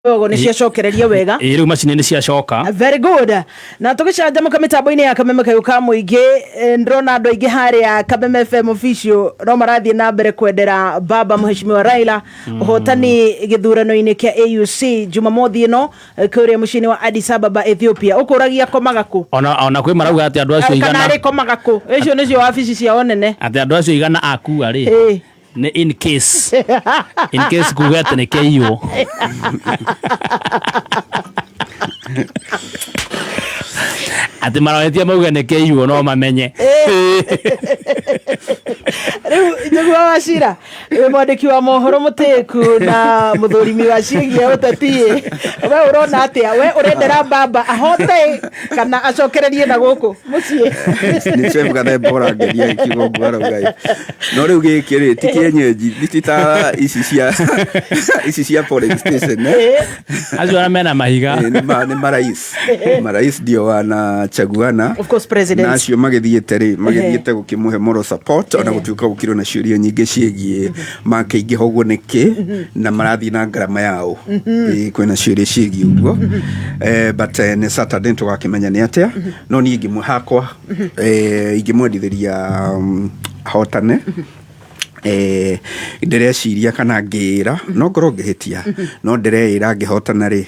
Ogo nĩ ciacokereria wega. Ĩ, rĩu macini nĩ ciacoka. Very good. Na tũgĩcanjamũka mĩtambo-inĩ ya Kameme Kayũ ka Mũingĩ, ndĩrona andũ aingĩ harĩa Kameme FM official no marathiĩ na mbere kwendera baba Mheshimiwa Raila ũhotani gĩthurano-inĩ kĩa AUC Jumamothi ĩno kũrĩa mũciĩ-inĩ wa Addis Ababa, Ethiopia. Ũkũragia komaga kũ? Ona kwĩ marauga atĩ andũ acio Kana igana arĩ komaga kũ? Icio nĩcio wabici ciao nene. Atĩ andũ acio 100 akua rĩ, nĩ in case kuga atĩ nĩ kĩiywo, atĩ maroretie mauge nĩ kĩiywo no mamenye. Rĩu Njũgũa wa Cira, wĩ mwandĩki wa mohoro mũtĩku na mũthũrimi wa ciĩgiĩ ũteti, we ũrona atĩa? We ũrendera baba ahote kana acokererie na gũkũ mũciĩ? Nĩ Trevor gathemba ũrangeria kiugo ũguo arauga ĩ. No rĩu gĩkĩ rĩ ti kĩenyenji, ti ta ici cia polling station, eh. Acio arĩa mena mahiga. Ĩ, nĩ marais marais ndio wanachaguana. Of course, president. Na acio magĩthiĩte rĩ, magĩthiĩte gũkĩmũhe moral support, ona gũtuĩka gũkĩrĩ na ciũria nyingĩ ciĩgiĩ makĩingĩha ũguo nĩkĩ na marathiĩ na ngarama yao. Ĩ, kwĩna ciũria ciĩgiĩ ũguo. But nĩ Saturday tũgakĩmenya nĩ atĩa, no niĩ ingĩmwe hakwa ingĩmwendithĩria ahotane. Ndĩreciria kana ngĩĩra, no ngorwo ngĩhĩtia, no ndĩreĩra angĩhotana rĩ,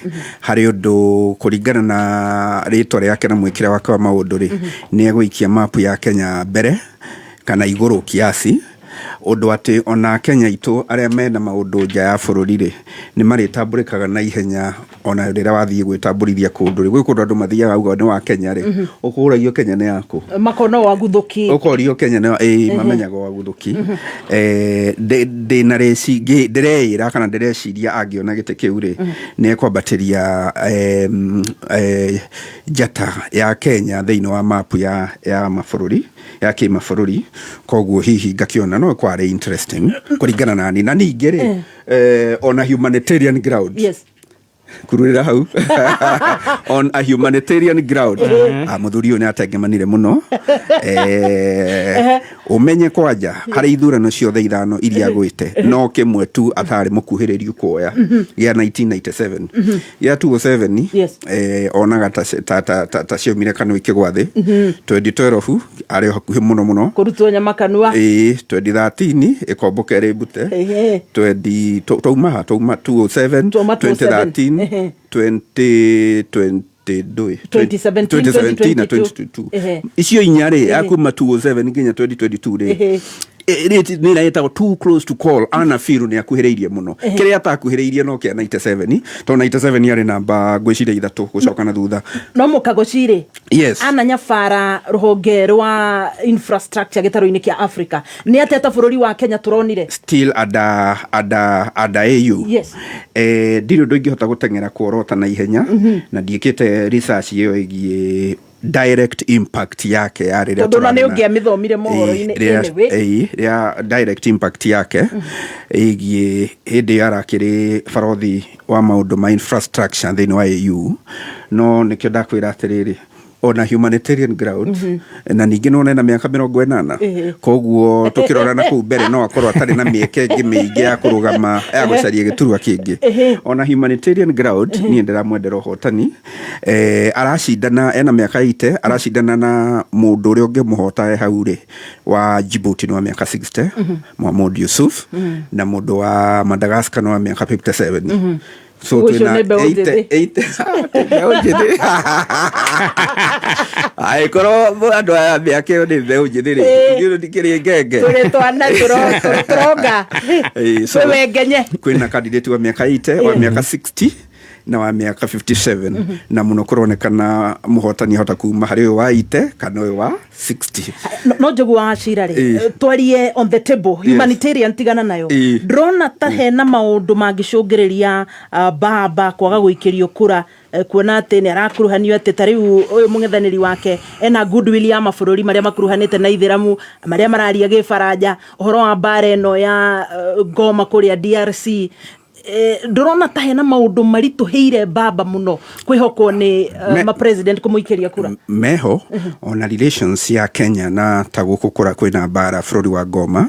harĩ ũndũ kũringana na rĩtwa rĩake na mwĩkĩre wake wa maũndũ rĩ, nĩ egũikia mapu ya Kenya mbere kana igũrũ kiasi, ũndũ atĩ ona Kenya aitũ arĩa mena maũndũ nja ya bũrũri rĩ, nĩ marĩtambũrĩkaga na ihenya. Ona rĩrĩa wathiĩ gwĩtambũrithia kũndũ rĩ, gwĩ kũndũ andũ mathiaga auga nĩ wa Kenya rĩ, ũkũragio Kenya nĩ yaku? Makona waguthũki. Ũkorio Kenya nĩ ĩĩ, mamenyaga waguthũki. Ndĩna rĩci ndĩreĩra kana ndĩreciria angĩona gĩtĩ kĩu rĩ, nĩ ekwambatĩria njata ya Kenya thĩinĩ wa mapu ya mabũrũri ya kĩmabũrũri. Koguo hihi ngakĩona no kwarĩ interesting kũringana na niĩ. Na ningĩ rĩ, on a humanitarian ground, kururĩra hau, on a humanitarian ground, mũthuri ũyũ nĩ atengemanire mũno. Ũmenye kwanja harĩ ithurano ciothe ithano iria agwĩte, no kĩmwe tu atarĩ mũkuhĩrĩriu kuoya, gĩa 1997. Gĩa 2007 onaga ta ciaumire kanua ikĩgwa thĩ. 2012 arĩ o hakuhĩ mũno mũno. Kũrutwo nyama kanua. Ĩĩ, 2013 ĩkomboka ĩrĩ mbute. 20 twauma ha? Twauma 207. Twauma 207. 2013. 2020 ndũĩ. 2017. 2017 na 2022. 2022. Icio inya rĩ, ya kuma 207 nginya 2022 rĩ, rĩ nĩ ĩrĩa ĩtagwo too close to call. Ana feel nĩ akuhĩrĩirie mũno. Kĩrĩa atakuhĩrĩirie no kĩa 97, tondũ 97 yarĩ namba ngwĩciria ithatũ gũcoka na thutha. No mũkagocirĩ ana nyabara rũhonge rwa infrastructure gĩtarũ-inĩ kĩa Africa nĩ atĩa ta bũrũri wa Kenya tũronire? Still under AU. Ndirĩ ũndũ ingĩhota gũteng'era kuorota na ihenya na ndiĩkĩte research ĩyo ĩgiĩ direct impact yake ya rĩrĩa Tondũ ona nĩ tũrarĩ na- ũngĩamĩthomire mohoro-inĩ. Anyway. Ĩĩ, rĩa direct impact yake ĩgiĩ hĩndĩ ĩyo arakĩrĩ barothi wa maũndũ ma infrastructure thĩinĩ wa AU. No nĩkĩo ndakwĩra atĩrĩrĩ, ona humanitarian ground, na ningĩ nĩwona ena mĩaka 80, koguo tũkĩrora na kũu mbere no akorwo atarĩ na mĩeke ĩngĩ mĩingĩ ya kũrũgama ya gũcaria gĩturwa kĩngĩ. Ona humanitarian ground, niĩ ndĩramwendera ũhotani. Aracindana ena mĩaka 80, aracindana na mũndũ ũrĩa ũngĩmũhota e hau rĩ, wa Djibouti nĩ wa mĩaka 60, Mahmoud Yusuf, na mũndũ wa Madagascar nĩ wa mĩaka 57. So Ũcio twĩna nĩ mbeũ 80 njĩthĩ. 80 mbeũ njĩthĩ, angĩkorwo andũ aya mĩaka ĩyo nĩ mbeũ njĩthĩ rĩ, ithuĩ ndikĩrĩ ngenge. Tũrĩ twana tũronga. Ĩĩ, so Twĩwengenye. Kwĩna candidate wa mĩaka 80, wa mĩaka 60 na wa mĩaka 57, na mũno kũronekana mũhotani ahota kuma harĩ ũyũ wa 80 kana ũyũ wa 60. No Njogu wa Cira rĩ, twarie on the table humanitarian tigana nayo. Ndĩrona ta hena maũndũ mangĩcũngĩrĩria baba kwaga gũikĩrio kura, kuona atĩ nĩ arakuruhanio atĩ ta rĩu ũyũ mũng'ethanĩri wake ena goodwill ya mabũrũri marĩa makuruhanĩte na ithĩramu, marĩa mararia gĩbaranja, ũhoro wa mbara ĩno ya Goma kũrĩa DRC. Ndũrona ta hena maũndũ maritũhĩire baba mũno kwĩhokwo nĩ ma-president kũmũikĩria kura? Meho ona relations ya Kenya na ta gũkũ kũra kwĩna mbara bũrũri wa Goma,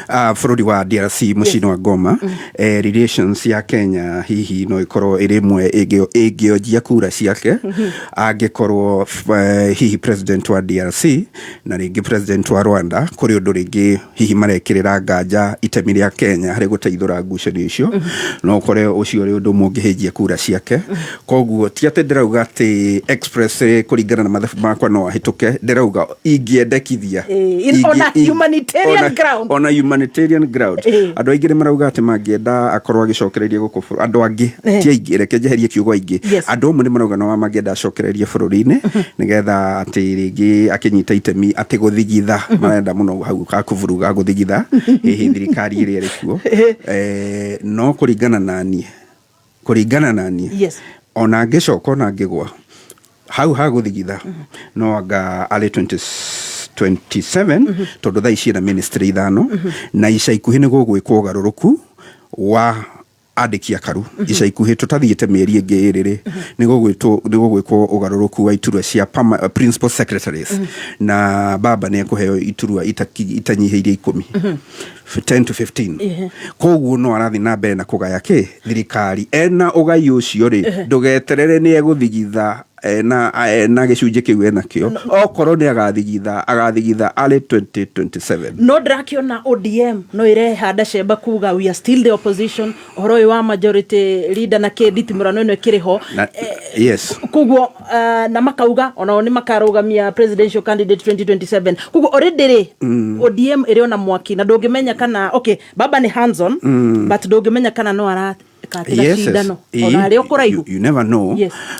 bũrũri wa DRC, mũciĩ-inĩ wa Goma, relations ya Kenya hihi no ĩkorwo ĩrĩ ĩmwe ĩngĩonjia kura ciake, angĩkorwo hihi president wa DRC na rĩngĩ president wa Rwanda kũrĩ ũndũ rĩngĩ hihi marekĩrĩra nganja itemi rĩa Kenya harĩ gũteithũra ngucanio icio, no ũkore ũcio ũrĩ ũndũ ũmwe ũngĩhĩnjia kura ciake. Koguo ti atĩ ndĩrauga atĩ express, kũringana na mathabu makwa, no ahĩtũke. Ndĩrauga ingĩendekithia On a humanitarian ground. On a humanitarian ground. Andũ aingĩ nĩ marauga atĩ mangĩenda akorwo agĩcokereria gũkũ andũ angĩ, ti aingĩ, reke njeherie kiugo aingĩ. Andũ amwe nĩ marauga no mangĩenda acokererie bũrũri-inĩ nĩgetha atĩ rĩngĩ akĩnyita itemi atĩ gũthigitha, marenda mũno hau gakuburuga gũthigitha hihi thirikari ĩrĩa ĩrĩ kuo. No kũringana na niĩ, ona angĩcoka ona angĩgwa hau hagũthigitha, no anga arĩ 2027, tondũ thaa ici ena ministry ithano na ica ikuhĩ nĩ gũgwĩkwo ũgarũrũku wa andĩki akaru. Ica ikuhĩ, tũtathiĩte mĩeri ĩngĩ ĩrĩ rĩ, nĩ gũgwĩkwo ũgarũrũku wa iturwa cia principal secretaries, na baba nĩ ekũheo iturwa itanyihĩirie 10, 10 to 15. Koguo no arathiĩ na mbere na kũgaya kĩ thirikari ena ũgai ũcio rĩ, ndũgeterere nĩ egũthigitha ena gĩcunjĩ kĩu enakĩo. Okorwo nĩ agathigitha, agathigitha arĩ 2027. No ndĩrakĩona ODM no ĩrehanda cemba kuga, "We are still the opposition." Ũhoro ũyũ wa majority leader na kĩ nditimũrano ĩno ĩkĩrĩ ho. Na, yes. Koguo na makauga onao nĩ makarũgamia presidential candidate 2027. Koguo already rĩ, ODM ĩrĩ ona mwaki na ndũngĩmenya kana, okay, baba nĩ hands on, but ndũngĩmenya kana no arakatiga cindano ona arĩ o kũraihu. You never know.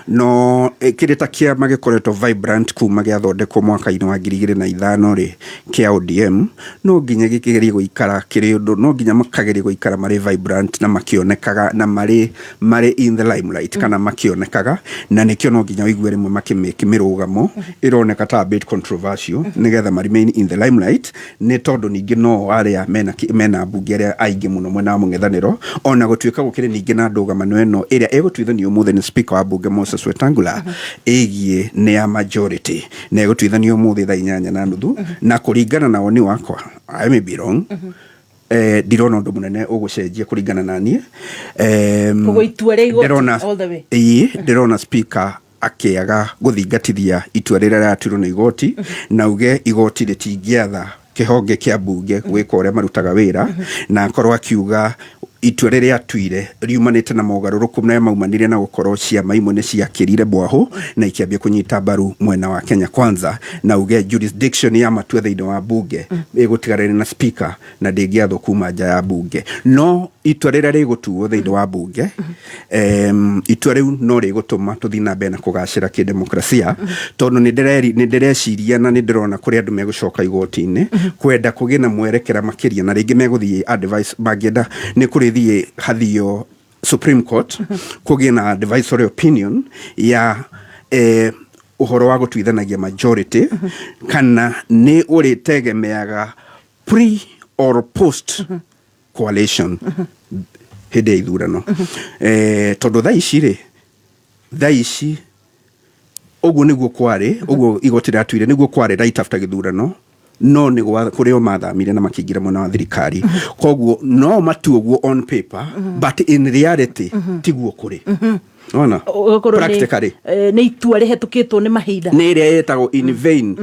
No kĩrĩ ta kĩama gĩkoretwo vibrant kuma gĩathondekwo mwaka-inĩ wa 2005 rĩ, kĩa ODM, no nginya gĩkĩgerie gũikara kĩrĩ ũndũ, no nginya makageria gũikara marĩ vibrant na makĩonekaga na marĩ in the limelight kana makĩonekaga, na nĩkĩo no nginya ũigue rĩmwe makĩmĩki mĩrũgamo ĩroneka ta a bit controversial nĩgetha ma remain in the limelight, nĩ tondũ ningĩ no arĩa mena mbunge arĩa aingĩ mũno mwena wa mũng'ethanĩro, ona gũtuĩka gũkĩrĩ ningĩ na ndũgamano ĩno ĩrĩa ĩgũtuithanio ũmũthĩ nĩ speaker wa mbunge Moses Wetangula ĩgiĩ nĩ ya majority, na ĩgũtuithanio ũmũthĩ thaa 8:30. Na kũringana na woni wakwa, I may be wrong, ndirona ũndũ mũnene ũgũcenjia kũringana na niĩ. Koguo itua rĩa igoti all the way. Ĩĩ, ndĩrona speaker akĩaga gũthingatithia itua rĩrĩa rĩratuirwo nĩ igoti, na uge igoti rĩtingĩatha kĩhonge kĩa mbunge gwĩka ũrĩa marutaga wĩra, na akorwo akiuga itua rĩrĩa atuire riumanĩte na mogarũrũku marĩa maumanire na gũkorwo ciama imwe nĩ ciakĩrire mwahũ na ikĩambia kũnyita mbaru mwena wa Kenya Kwanza, na uge jurisdiction ya matua thĩinĩ wa mbunge ĩgũtigara ĩrĩ na speaker na ndĩngĩathwo kuma nja ya mbunge. No itua rĩrĩa rĩgũtuo thĩinĩ wa mbunge, itua rĩu no rĩgũtũma tũthiĩ na mbere na kũgacĩra kĩdemokrasia, tondũ nĩ ndĩreciria na nĩ ndĩrona kũrĩ andũ megũcoka igoti-inĩ kwenda kũgĩe na mwerekera makĩria, na rĩngĩ megũthiĩ advice mangĩenda nĩ kũrĩthiĩ hathio Supreme Court kũgĩe na advisory opinion ya ũhoro wa gũtuithanagia majority, kana nĩ ũrĩtegemeaga pre or post coalition hĩndĩ ya ithurano. Tondũ thaa ici rĩ, thaa ici ũguo nĩguo kwarĩ, ũguo igoti rĩratuire nĩguo kwarĩ right after gĩthurano, no nĩ kũrĩ o mathamire na makĩingĩra mwena wa thirikari. Koguo no matue ũguo on paper, but in reality tiguo kũrĩ ona. Ũgakorwo Practically. Nĩ itua rĩhetũkĩtwo nĩ mahinda. Nĩ ĩrĩa ĩtagwo in vain.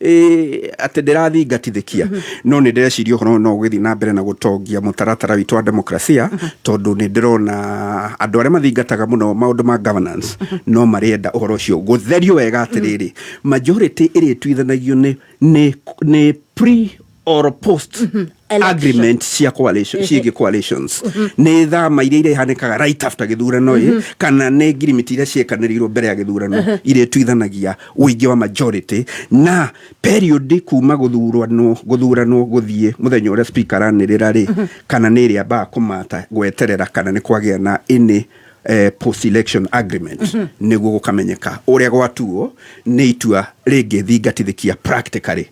Atĩ ndĩrathingatithĩkia, no nĩ ndĩreciria ũhoro no ũgĩthiĩ na mbere na gũtongia mũtaratara witũ wa demokrasia, tondũ nĩ ndĩrona andũ arĩa mathingataga mũno maũndũ ma governance no marĩenda ũhoro ũcio gũtherio wega atĩrĩrĩ, majority ĩrĩa ĩtuithanagio nĩ pre or post Election. Agreement cia coalition, ciĩgiĩ coalitions, nĩ thama iria irehanĩkaga right after gĩthurano ĩ, kana nĩ ngirimiti iria ciĩkanĩrĩirwo mbere ya gĩthurano iria ituithanagia ũingĩ wa majority, na period kuma gũthuranwo gũthiĩ mũthenya ũrĩa speaker aranĩrĩra rĩ, kana nĩ ĩrĩa ambaga kũmata gweterera kana nĩ kwagĩa na any post election agreement, nĩguo gũkamenyeka ũrĩa gwatuo nĩ itua rĩngĩthingatithĩkia practically.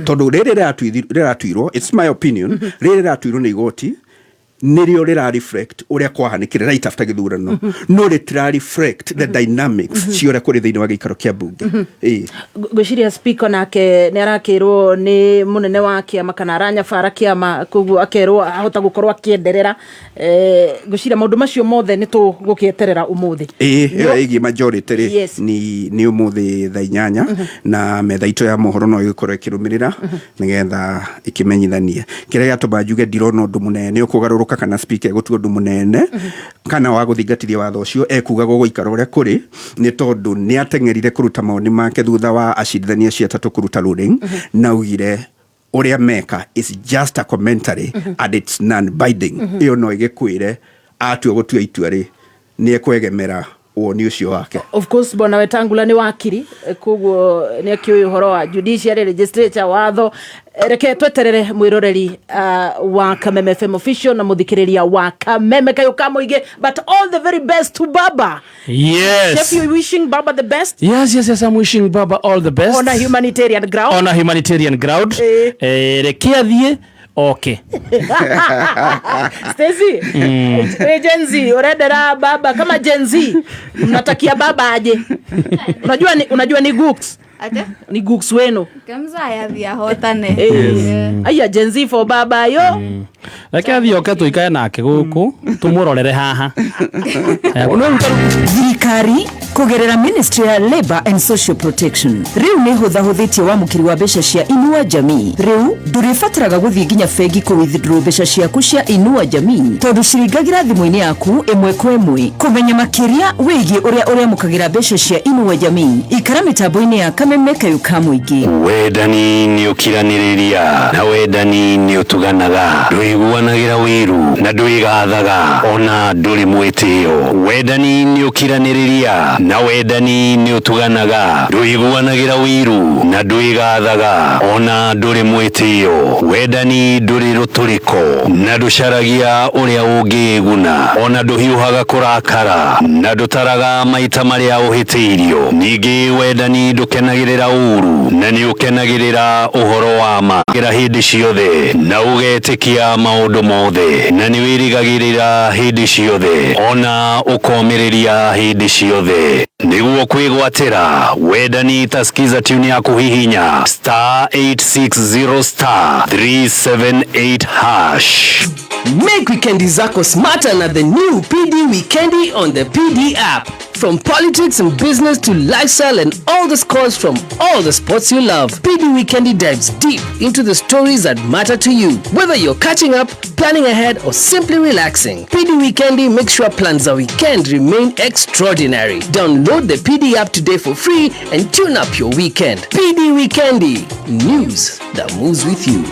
Tondũ rĩrĩ rĩratuirwo, it's my opinion, rĩrĩ rĩratuirwo nĩ igoti. Nĩrĩo rĩra reflect ũrĩa kwahanĩkire right after gĩthurano, no rĩtira reflect the dynamics cia ũrĩa kũrĩ thĩinĩ wa gĩikaro kĩa mbunge. Ĩĩ. Ngwĩciria speaker nake nĩ arakĩrwo nĩ mũnene wa kĩama kana aranyabara kĩama, koguo akerwo ahota gũkorwo akĩenderera. Ngwĩciria maũndũ macio mothe nĩ tũgũkĩeterera ũmũthĩ. Ĩĩ, ĩyo ĩgiĩ majority rĩ, nĩ ũmũthĩ thaa 8, na metha itũ ya mohoro no ĩgĩkorwo ĩkĩrũmĩrĩra nĩgetha ĩkĩmenyithanie. Kĩrĩa gĩatũma njuge ndirona ũndũ mũnene ũkũgarũrũka kana speaker egũtua ũndũ mũnene kana wa gũthingatithia watho ũcio ekuga gũgũikara ũrĩa kũrĩ, nĩ tondũ nĩ ateng'erire kũruta mawoni make thutha wa acirithania acio atatũ kũruta ruling, na augire ũrĩa meka is just a commentary and it's non-binding. Ĩyo no ĩgĩkwĩre atua gũtua itua rĩ, nĩ ekwegemera woni ũcio wake. Of course, bwana Wetangula nĩ wakiri, koguo nĩ akĩũĩ ũhoro wa judiciary, legislature, watho. Reke tweterere mwĩroreri wa Kameme FM Official na mũthikĩrĩria wa Kameme Kayũ ka Mũingĩ, but all the very best to Baba. Yes. Chef, you wishing Baba the best? Yes, I'm wishing Baba all the best. On a humanitarian ground. On a humanitarian ground. Reke athiĩ oke. Stacy, we Gen Z, urendera baba kama Gen Z, mnatakia baba aje? Unajua ni gooks. Ate? Ni gooks wenu. Kemzaya athiĩ ahotane. Aya, Gen Z for baba yo. Reke athiĩ oke tũikare nake gũkũ tũmũrorere haha. Thirikari kũgerera Ministry ya Labor and Social Protection rĩu nĩ hũthahũthĩtie wamũkĩri wa mbeca cia Inua Jamii. Rĩu ndũrĩbataraga gũthiĩ nginya bengi kũ withdraw mbeca ciaku cia Inua Jamii, tondũ ciringagĩra thimũ-inĩ yaku ĩmwe kwa ĩmwe. Kũmenya makĩria wĩgiĩ ũrĩa ũrĩamũkagĩra mbeca cia Inua Jamii, ikara mĩtambo-inĩ ya Kameme Kayũ ka Mũingĩ. Wendani nĩ ũkiranĩrĩria, na wendani nĩ ũtuganaga, ndũiguanagĩra wĩru na ndwĩgathaga, ona ndũrĩ mwĩtĩo. Wendani nĩ ũkiranĩrĩria, na wendani nĩ ũtuganaga, ndũiguanagĩra wĩru na ndwĩgathaga, ona ndũrĩ mwĩtĩo. Wendani ndũrĩ rũtũrĩko na ndũcaragia ũrĩa ũngĩĩguna, ona ndũhiũhaga kũrakara na ndũtaraga maita marĩa ũhĩtĩirio. Ningĩ wendani ndũkenagĩrĩra ũru na nĩ ũkenagĩrĩra ũhoro wa ma ĩra hĩndĩ ciothe, na ũgetĩkia maũndũ mothe, na nĩ wĩrĩgagĩrĩra hĩndĩ ciothe, ona ũkomĩrĩria hĩndĩ ciothe. Nĩguo kwĩgwatĩra wendani, ta skiza tune ya kũhihinya *860*378#. Make weekendi zako smarter na the new PD Weekendi on the PD app. From politics and business to lifestyle and all the scores from all the sports you love, PD Weekendi dives deep into the stories that matter to you. Whether you're catching up, planning ahead, or simply relaxing, PD Weekendi makes sure plans a weekend remain extraordinary. Download the PD app today for free and tune up your weekend. PD Weekendi, news that moves with you.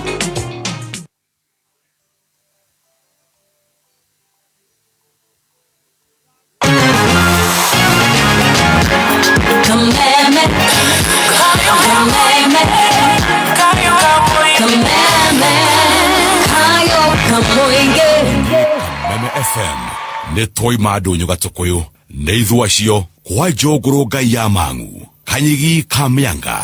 Kameme, kameme, kameme, kayo kamoige. Meme FM nĩ twaima ndũnyũ gatũkũyũ nĩ ithua cio kwa njũngũrũ ngai ya mang'u kanyigi ka mĩanga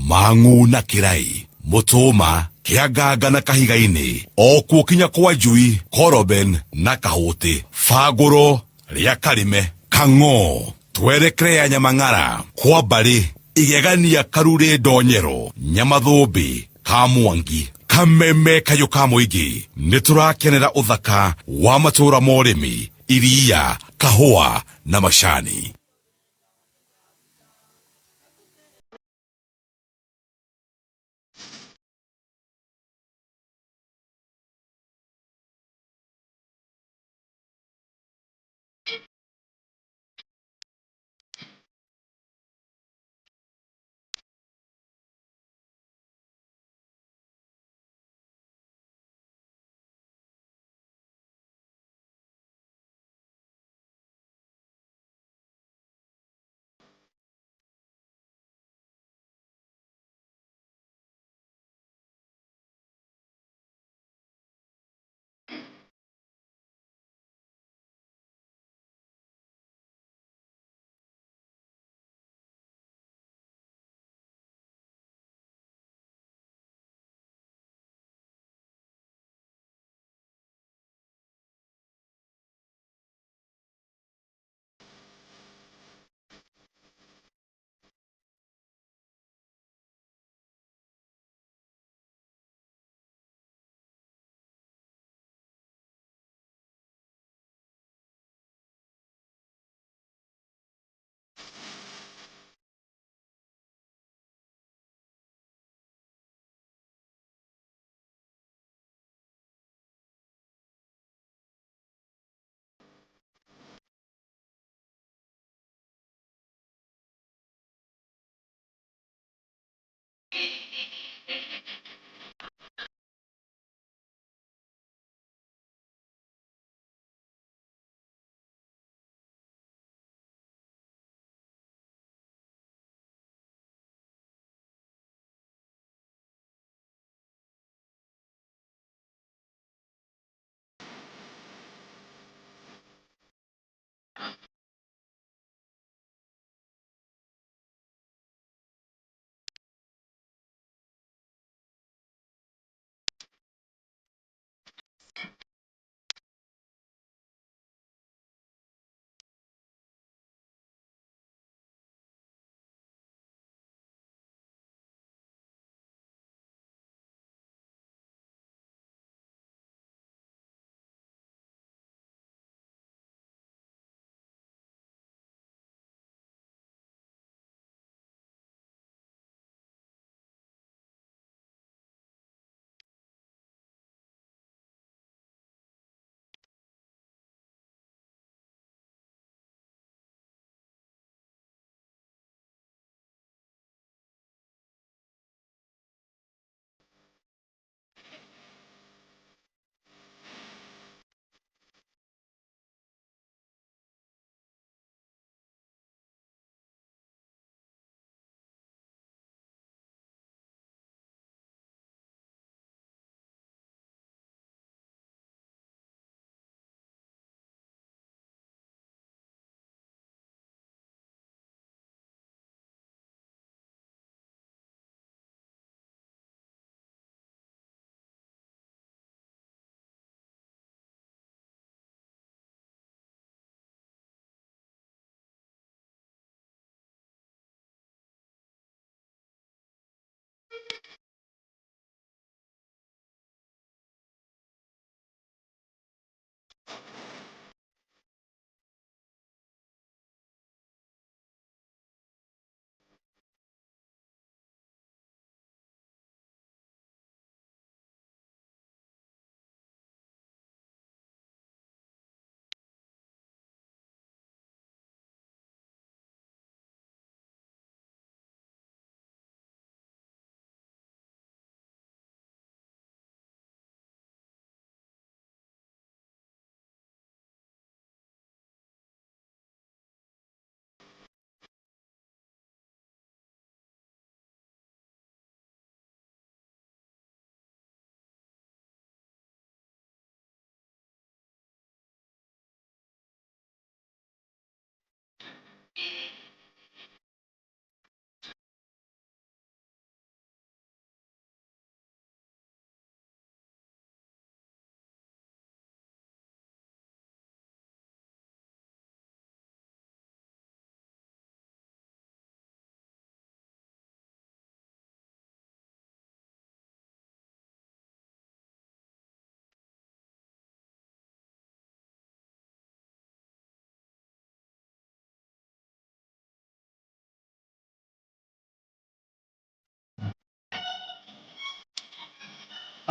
mang'u na kĩrai mũtũma kĩanganga na kahiga-inĩ o kuo kinya kwa njui koroben na kahũtĩ bangũro rĩa karĩme kang'o twerekere ya nyamang'ara kwa mbarĩ igegania karurĩ ndonyero nyamathũmbĩ ka mwangi. Kameme Kayũ ka Mũingĩ nĩ tũrakenera ũthaka wa matũũra ma ũrĩmi, iria, kahũa na macani.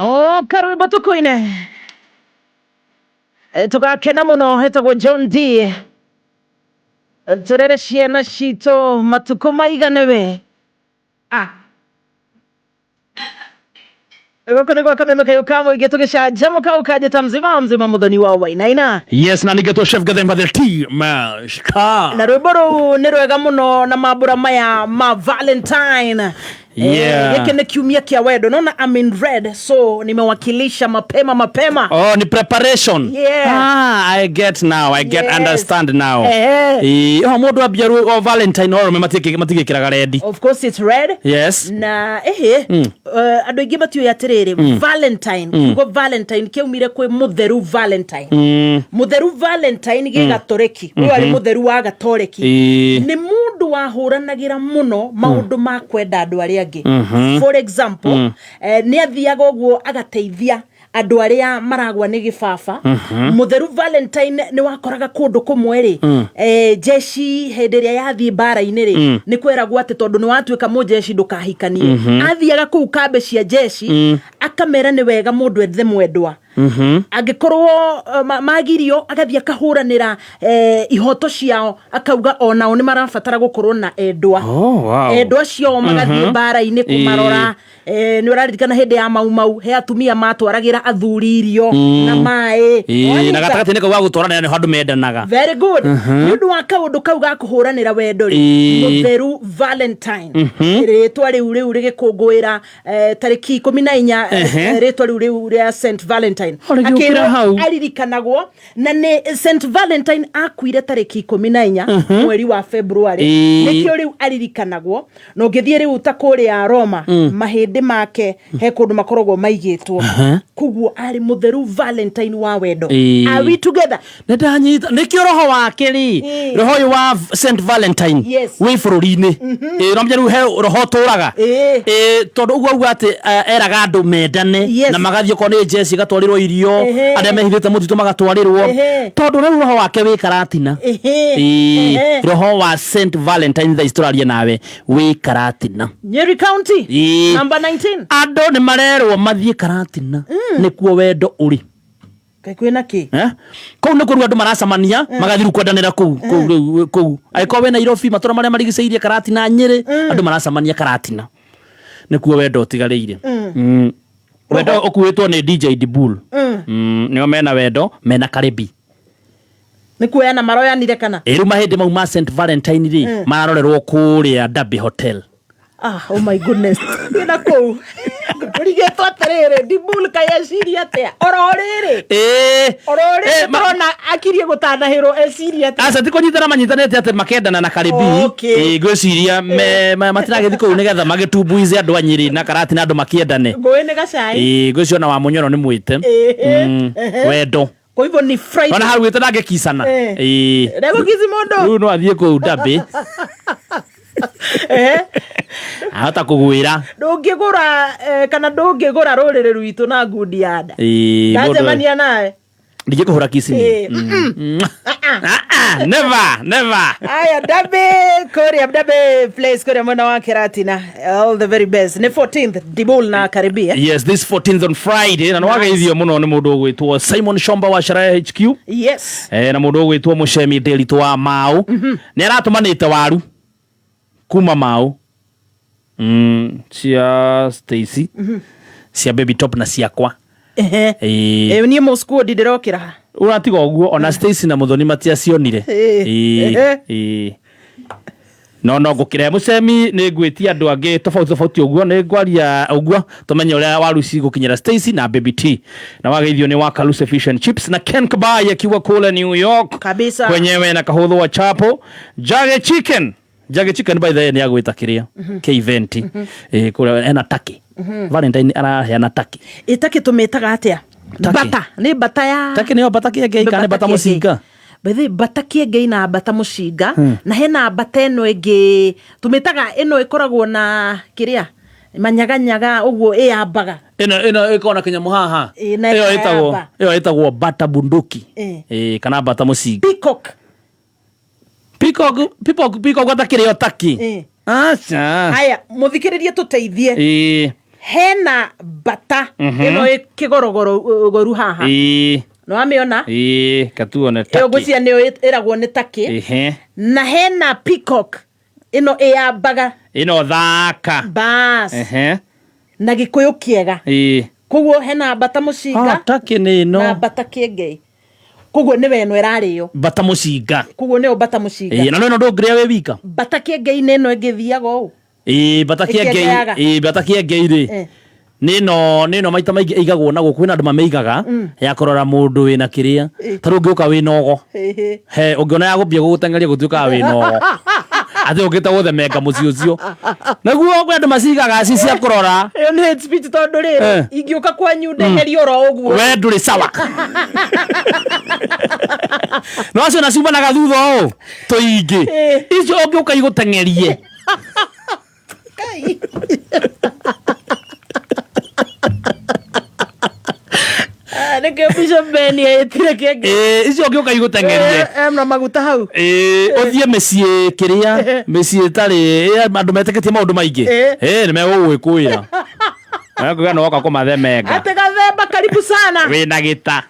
O karwimbo tukuine tugakena muno hetagwo John D turere ciana citũ matukũ maigane we. Ah, gũkũ nĩ gwa Kameme Kayũ ka Mũingĩ tũgĩcanjamũka ũkanjĩta mzima mzima mũthoni wa Wainaina. Yes, na nĩgetwo Chef Gathemba the Tea Master. Na rwĩmbo rũu nĩ rwega mũno na mambura maya ma Valentine. Gĩkĩ nĩ kiumia kĩa wendo. Naona I'm in red, so nimewakilisha mapema mapema. Oh, ni preparation. Yeah. Ah, I get now. I get. Yes. Understand now. Oh, mũndũ ambia o Valentine oro matigĩkĩraga rendi. Of course it's red. Yes. Na ehe, andũ aingĩ matiũĩ atĩrĩrĩ, Valentine, kiugo Valentine kĩaumire kwĩ mũtheru Valentine. Mũtheru Valentine gĩgatoreki, ũyũ arĩ mũtheru wa gatoreki. Nĩ mũndũ wahũranagĩra mũno maũndũ ma kwenda andũ arĩa angĩ. For example, nĩ athiaga ũguo agateithia andũ arĩa maragwa nĩ gĩbaba. Mũtheru Valentine nĩ wakoraga kũndũ kũmwe rĩ, jeshi hĩndĩ ĩrĩa yathiĩ mbara-inĩ rĩ, nĩ kweragwo atĩ tondũ nĩ watuĩka mũjeshi ndũkahikanie. Athiaga kũu kambĩ cia jeshi akamera nĩ wega mũndũ ethe mwendwa. Angĩkorwo magirio agathiĩ akahũranĩra ihoto ciao, akauga onao nĩ marabatara gũkorwo na endwa. Oh, wow. Endwa acio magathiĩ mbara-inĩ kũmarora. Nĩ ũraririkana hĩndĩ ya Mau Mau he atumia matwaragĩra athuri irio na maĩ. Ĩĩ, na Wanyita? gatagatĩ-inĩ kau ga gũtwarana nĩho andũ mendanaga. Very good. Nĩ ũndũ wa kaũndũ kau ga kũhũranĩra wendo rĩ, mũtheru Valentine, rĩtwa rĩu rĩgĩkũngũĩra tarĩki 14, rĩtwa rĩu rĩa St Valentine. O, rĩgĩũkĩra Akĩrwo hau. aririkanagwo na nĩ St Valentine akuire tarĩki 14 mweri wa February. Nĩkĩo rĩu aririkanagwo, na ũngĩthiĩ rĩu ta kũrĩa Roma, mahĩndĩ make he kũndũ makoragwo maigĩtwo. Koguo arĩ mũtheru Valentine wa wendo. Are we together? Nĩ ndanyita nĩkĩo roho wake rĩ, roho ũyũ wa St Valentine wĩ bũrũri-inĩ. Ĩĩ, no rĩu he roho ũtũraga. Ĩĩ, tondũ ũguo auga atĩ eraga andũ mendane na magathiĩ okorwo nĩ jeshi igatwarĩrwo irio, arĩa mehithĩte mũtitũ magatwarĩrwo, tondũ rĩu roho wake wĩ Karatina. Ĩĩ, roho wa St Valentine thaa ici tũraria nawe wĩ Karatina. Nyeri County. Number 19. Andũ nĩ marerwo mathiĩ Karatina, nĩkuo wendo ũrĩ. Kaĩ kwĩna kĩ? Eh? Kũu nĩkuo rĩu andũ maracemania, magathiĩ rĩu kwendanĩra kũu kũu rĩu kũu. Angĩkorwo wĩ Nairobi, matũra marĩa marigicĩirie Karatina, Nyĩrĩ, andũ maracemania Karatina, nĩkuo wendo ũtigarĩire. Wendo ũkuĩtwo nĩ DJ Dibul. Nĩo mena wendo, mena Karibi. Nĩ kuoyana maroyanire kana? Ĩ, rĩu mahĩndĩ mau ma St Valentine rĩ, mararorerwo kũrĩa Derby Hotel. Ah, oh my goodness. Ndĩ na kũu tũrigĩtwo atĩrĩrĩ, Dibul kaĩ eciria atĩa oro rĩrĩ? Oro rĩrĩ tũrona akirie gũtanahĩrwo, eciria atĩa? Aca, ti kũnyitana manyitanĩte atĩ makendana na Karibi. Ĩĩ, ngwĩciria matiragĩthiĩ kũu nĩgetha magĩtumbuize andũ a Nyĩrĩ na Karatina, andũ makĩendane. Ngũĩ nĩ gacai. Ĩĩ, ngwĩciria ona wa Mũnyoro nĩ mwĩte. Wendo. Kwa hivyo ni Friday. Ona hau wĩte ndangĩkicana. Ĩĩ. Ndegũkici mũndũ. Rĩu no athiĩ kũu Derby, ahota kũgwĩra. Ndũngĩgũra kana ndũngĩgũra rũrĩrĩ rwitũ na ngundi ya nda. Ĩĩ, mũndũ- Ndacemania nawe. Ndingĩkũhũra kiss niĩ. Ah, ah, never, never. Aya, Derby kũrĩa Derby Place kũrĩa mwena wa Keratina, all the very best. Nĩ 14th, Dibul na Karibia. Yes, this 14th on Friday, na nĩwageithio mũno nĩ mũndũ ũgwĩtwo Simon Shomba wa Sharaya HQ. Na mũndũ ũgwĩtwo Mũcemi Ndĩritũ wa Mau nĩ aratũmanĩte waru kuma Mau, cia Stacy, cia Baby Top na ciakwa. Ĩĩ. Niĩ mũskuodi ndĩrokĩra. Ũratiga ũguo ona Stacy na Mũthoni matiacionire. Ĩĩ, ĩĩ. No ngũkĩrehe mũcemi, nĩ ngwĩtia andũ angĩ tofauti tofauti, ũguo nĩ ngwaria ũguo tũmenye ũrĩa waru cigũkinyĩra Stacy na Baby T. Na wageithio nĩ wa Kaluse Fish and Chips na Ken Kabai akiwa kule New York Kabisa. kwenyewe na kahũthũ wa chapo Jage Chicken. Jage Chicken, by the way, nĩ agwĩta kĩrĩa kĩ event kũrĩa ena taki Valentine, araheana taki. Ĩtakĩ tũmĩtaga atĩa? Turkey. Bata nĩ bata ya Taki nĩyo bata kĩengei kana nĩ bata mũcinga? By the way, bata kĩengei na bata mũcinga, na hena bata ĩno ĩngĩ tũmĩtaga, ĩno ĩkoragwo na kĩrĩa manyaganyaga ũguo ĩyambaga. Ĩno ĩkoragwo na kĩnyamũ haha. Ĩ, na Ĩyo ĩtagwo ĩkayamba. Ĩyo ĩtagwo bata bunduki. Ĩ, kana bata mũcinga. Peacock. Peacock, peacock, peacock atakĩrĩ o taki. Aca. Haya, mũthikĩrĩrie, tũteithie. Hena bata ĩno ĩ kĩgorogoro goru haha. Nĩ wamĩona? Ĩ, katuone. Ĩyo taki. Ngwĩciria nĩyo ĩragwo nĩ taki. Na hena peacock ĩno ĩyambaga. Ĩno thaka. Bas. Na gĩkũyũ kĩega. Koguo hena bata mũcinga Ah, taki nĩ na ĩno. bata kĩengei, koguo nĩwe ĩno ĩrarĩo. Bata mũcinga. Koguo nĩyo bata mũcinga. Ĩ, na no ĩno ndũngĩrĩa wĩ wika. Bata kĩengei nĩ ĩno ĩngĩthiaga ũũ. Ĩ, bata kĩengei. Ĩkĩengeaga. Ĩ, bata kĩengei rĩ, nĩ ĩno maita maingĩ ĩigagwo na gũkũ, kwĩna andũ mamĩigaga ya kũrora mũndũ wĩna kĩrĩa, ta rĩu ũngĩũka wĩna ũgo, he ũngĩona ya gũmbia gũgũteng'eria, gũtuĩkaga wĩna ũgo atĩ ũkĩte gũthemenga mũciĩ ũcio, naguo kwĩ andũ macigaga ci cia kũrora. Ĩyo nĩ hate speech, tondũ rĩrĩ, ingĩũka kwanyu ndeherio oro ũguo, we ndũrĩ sawa. No acio naciumanaga thutha ũũ tũingĩ, icio ũngĩũka igũteng'erie. Kai. Ah, nĩkĩo Bishop Ben etire kĩengei. Ĩ, icio ũngĩũka igũteng'erie. Na maguta hau. Ĩ, ũthiĩ mĩciĩ kĩrĩa mĩciĩ ĩtarĩ andũ metĩkĩtie maũndũ maingĩ, ĩ, nĩ megũgwĩkũĩra, mekuga nĩ woka kũmathemenga. Atĩ gathemba karimũ. Karibu sana. Wĩna gĩta.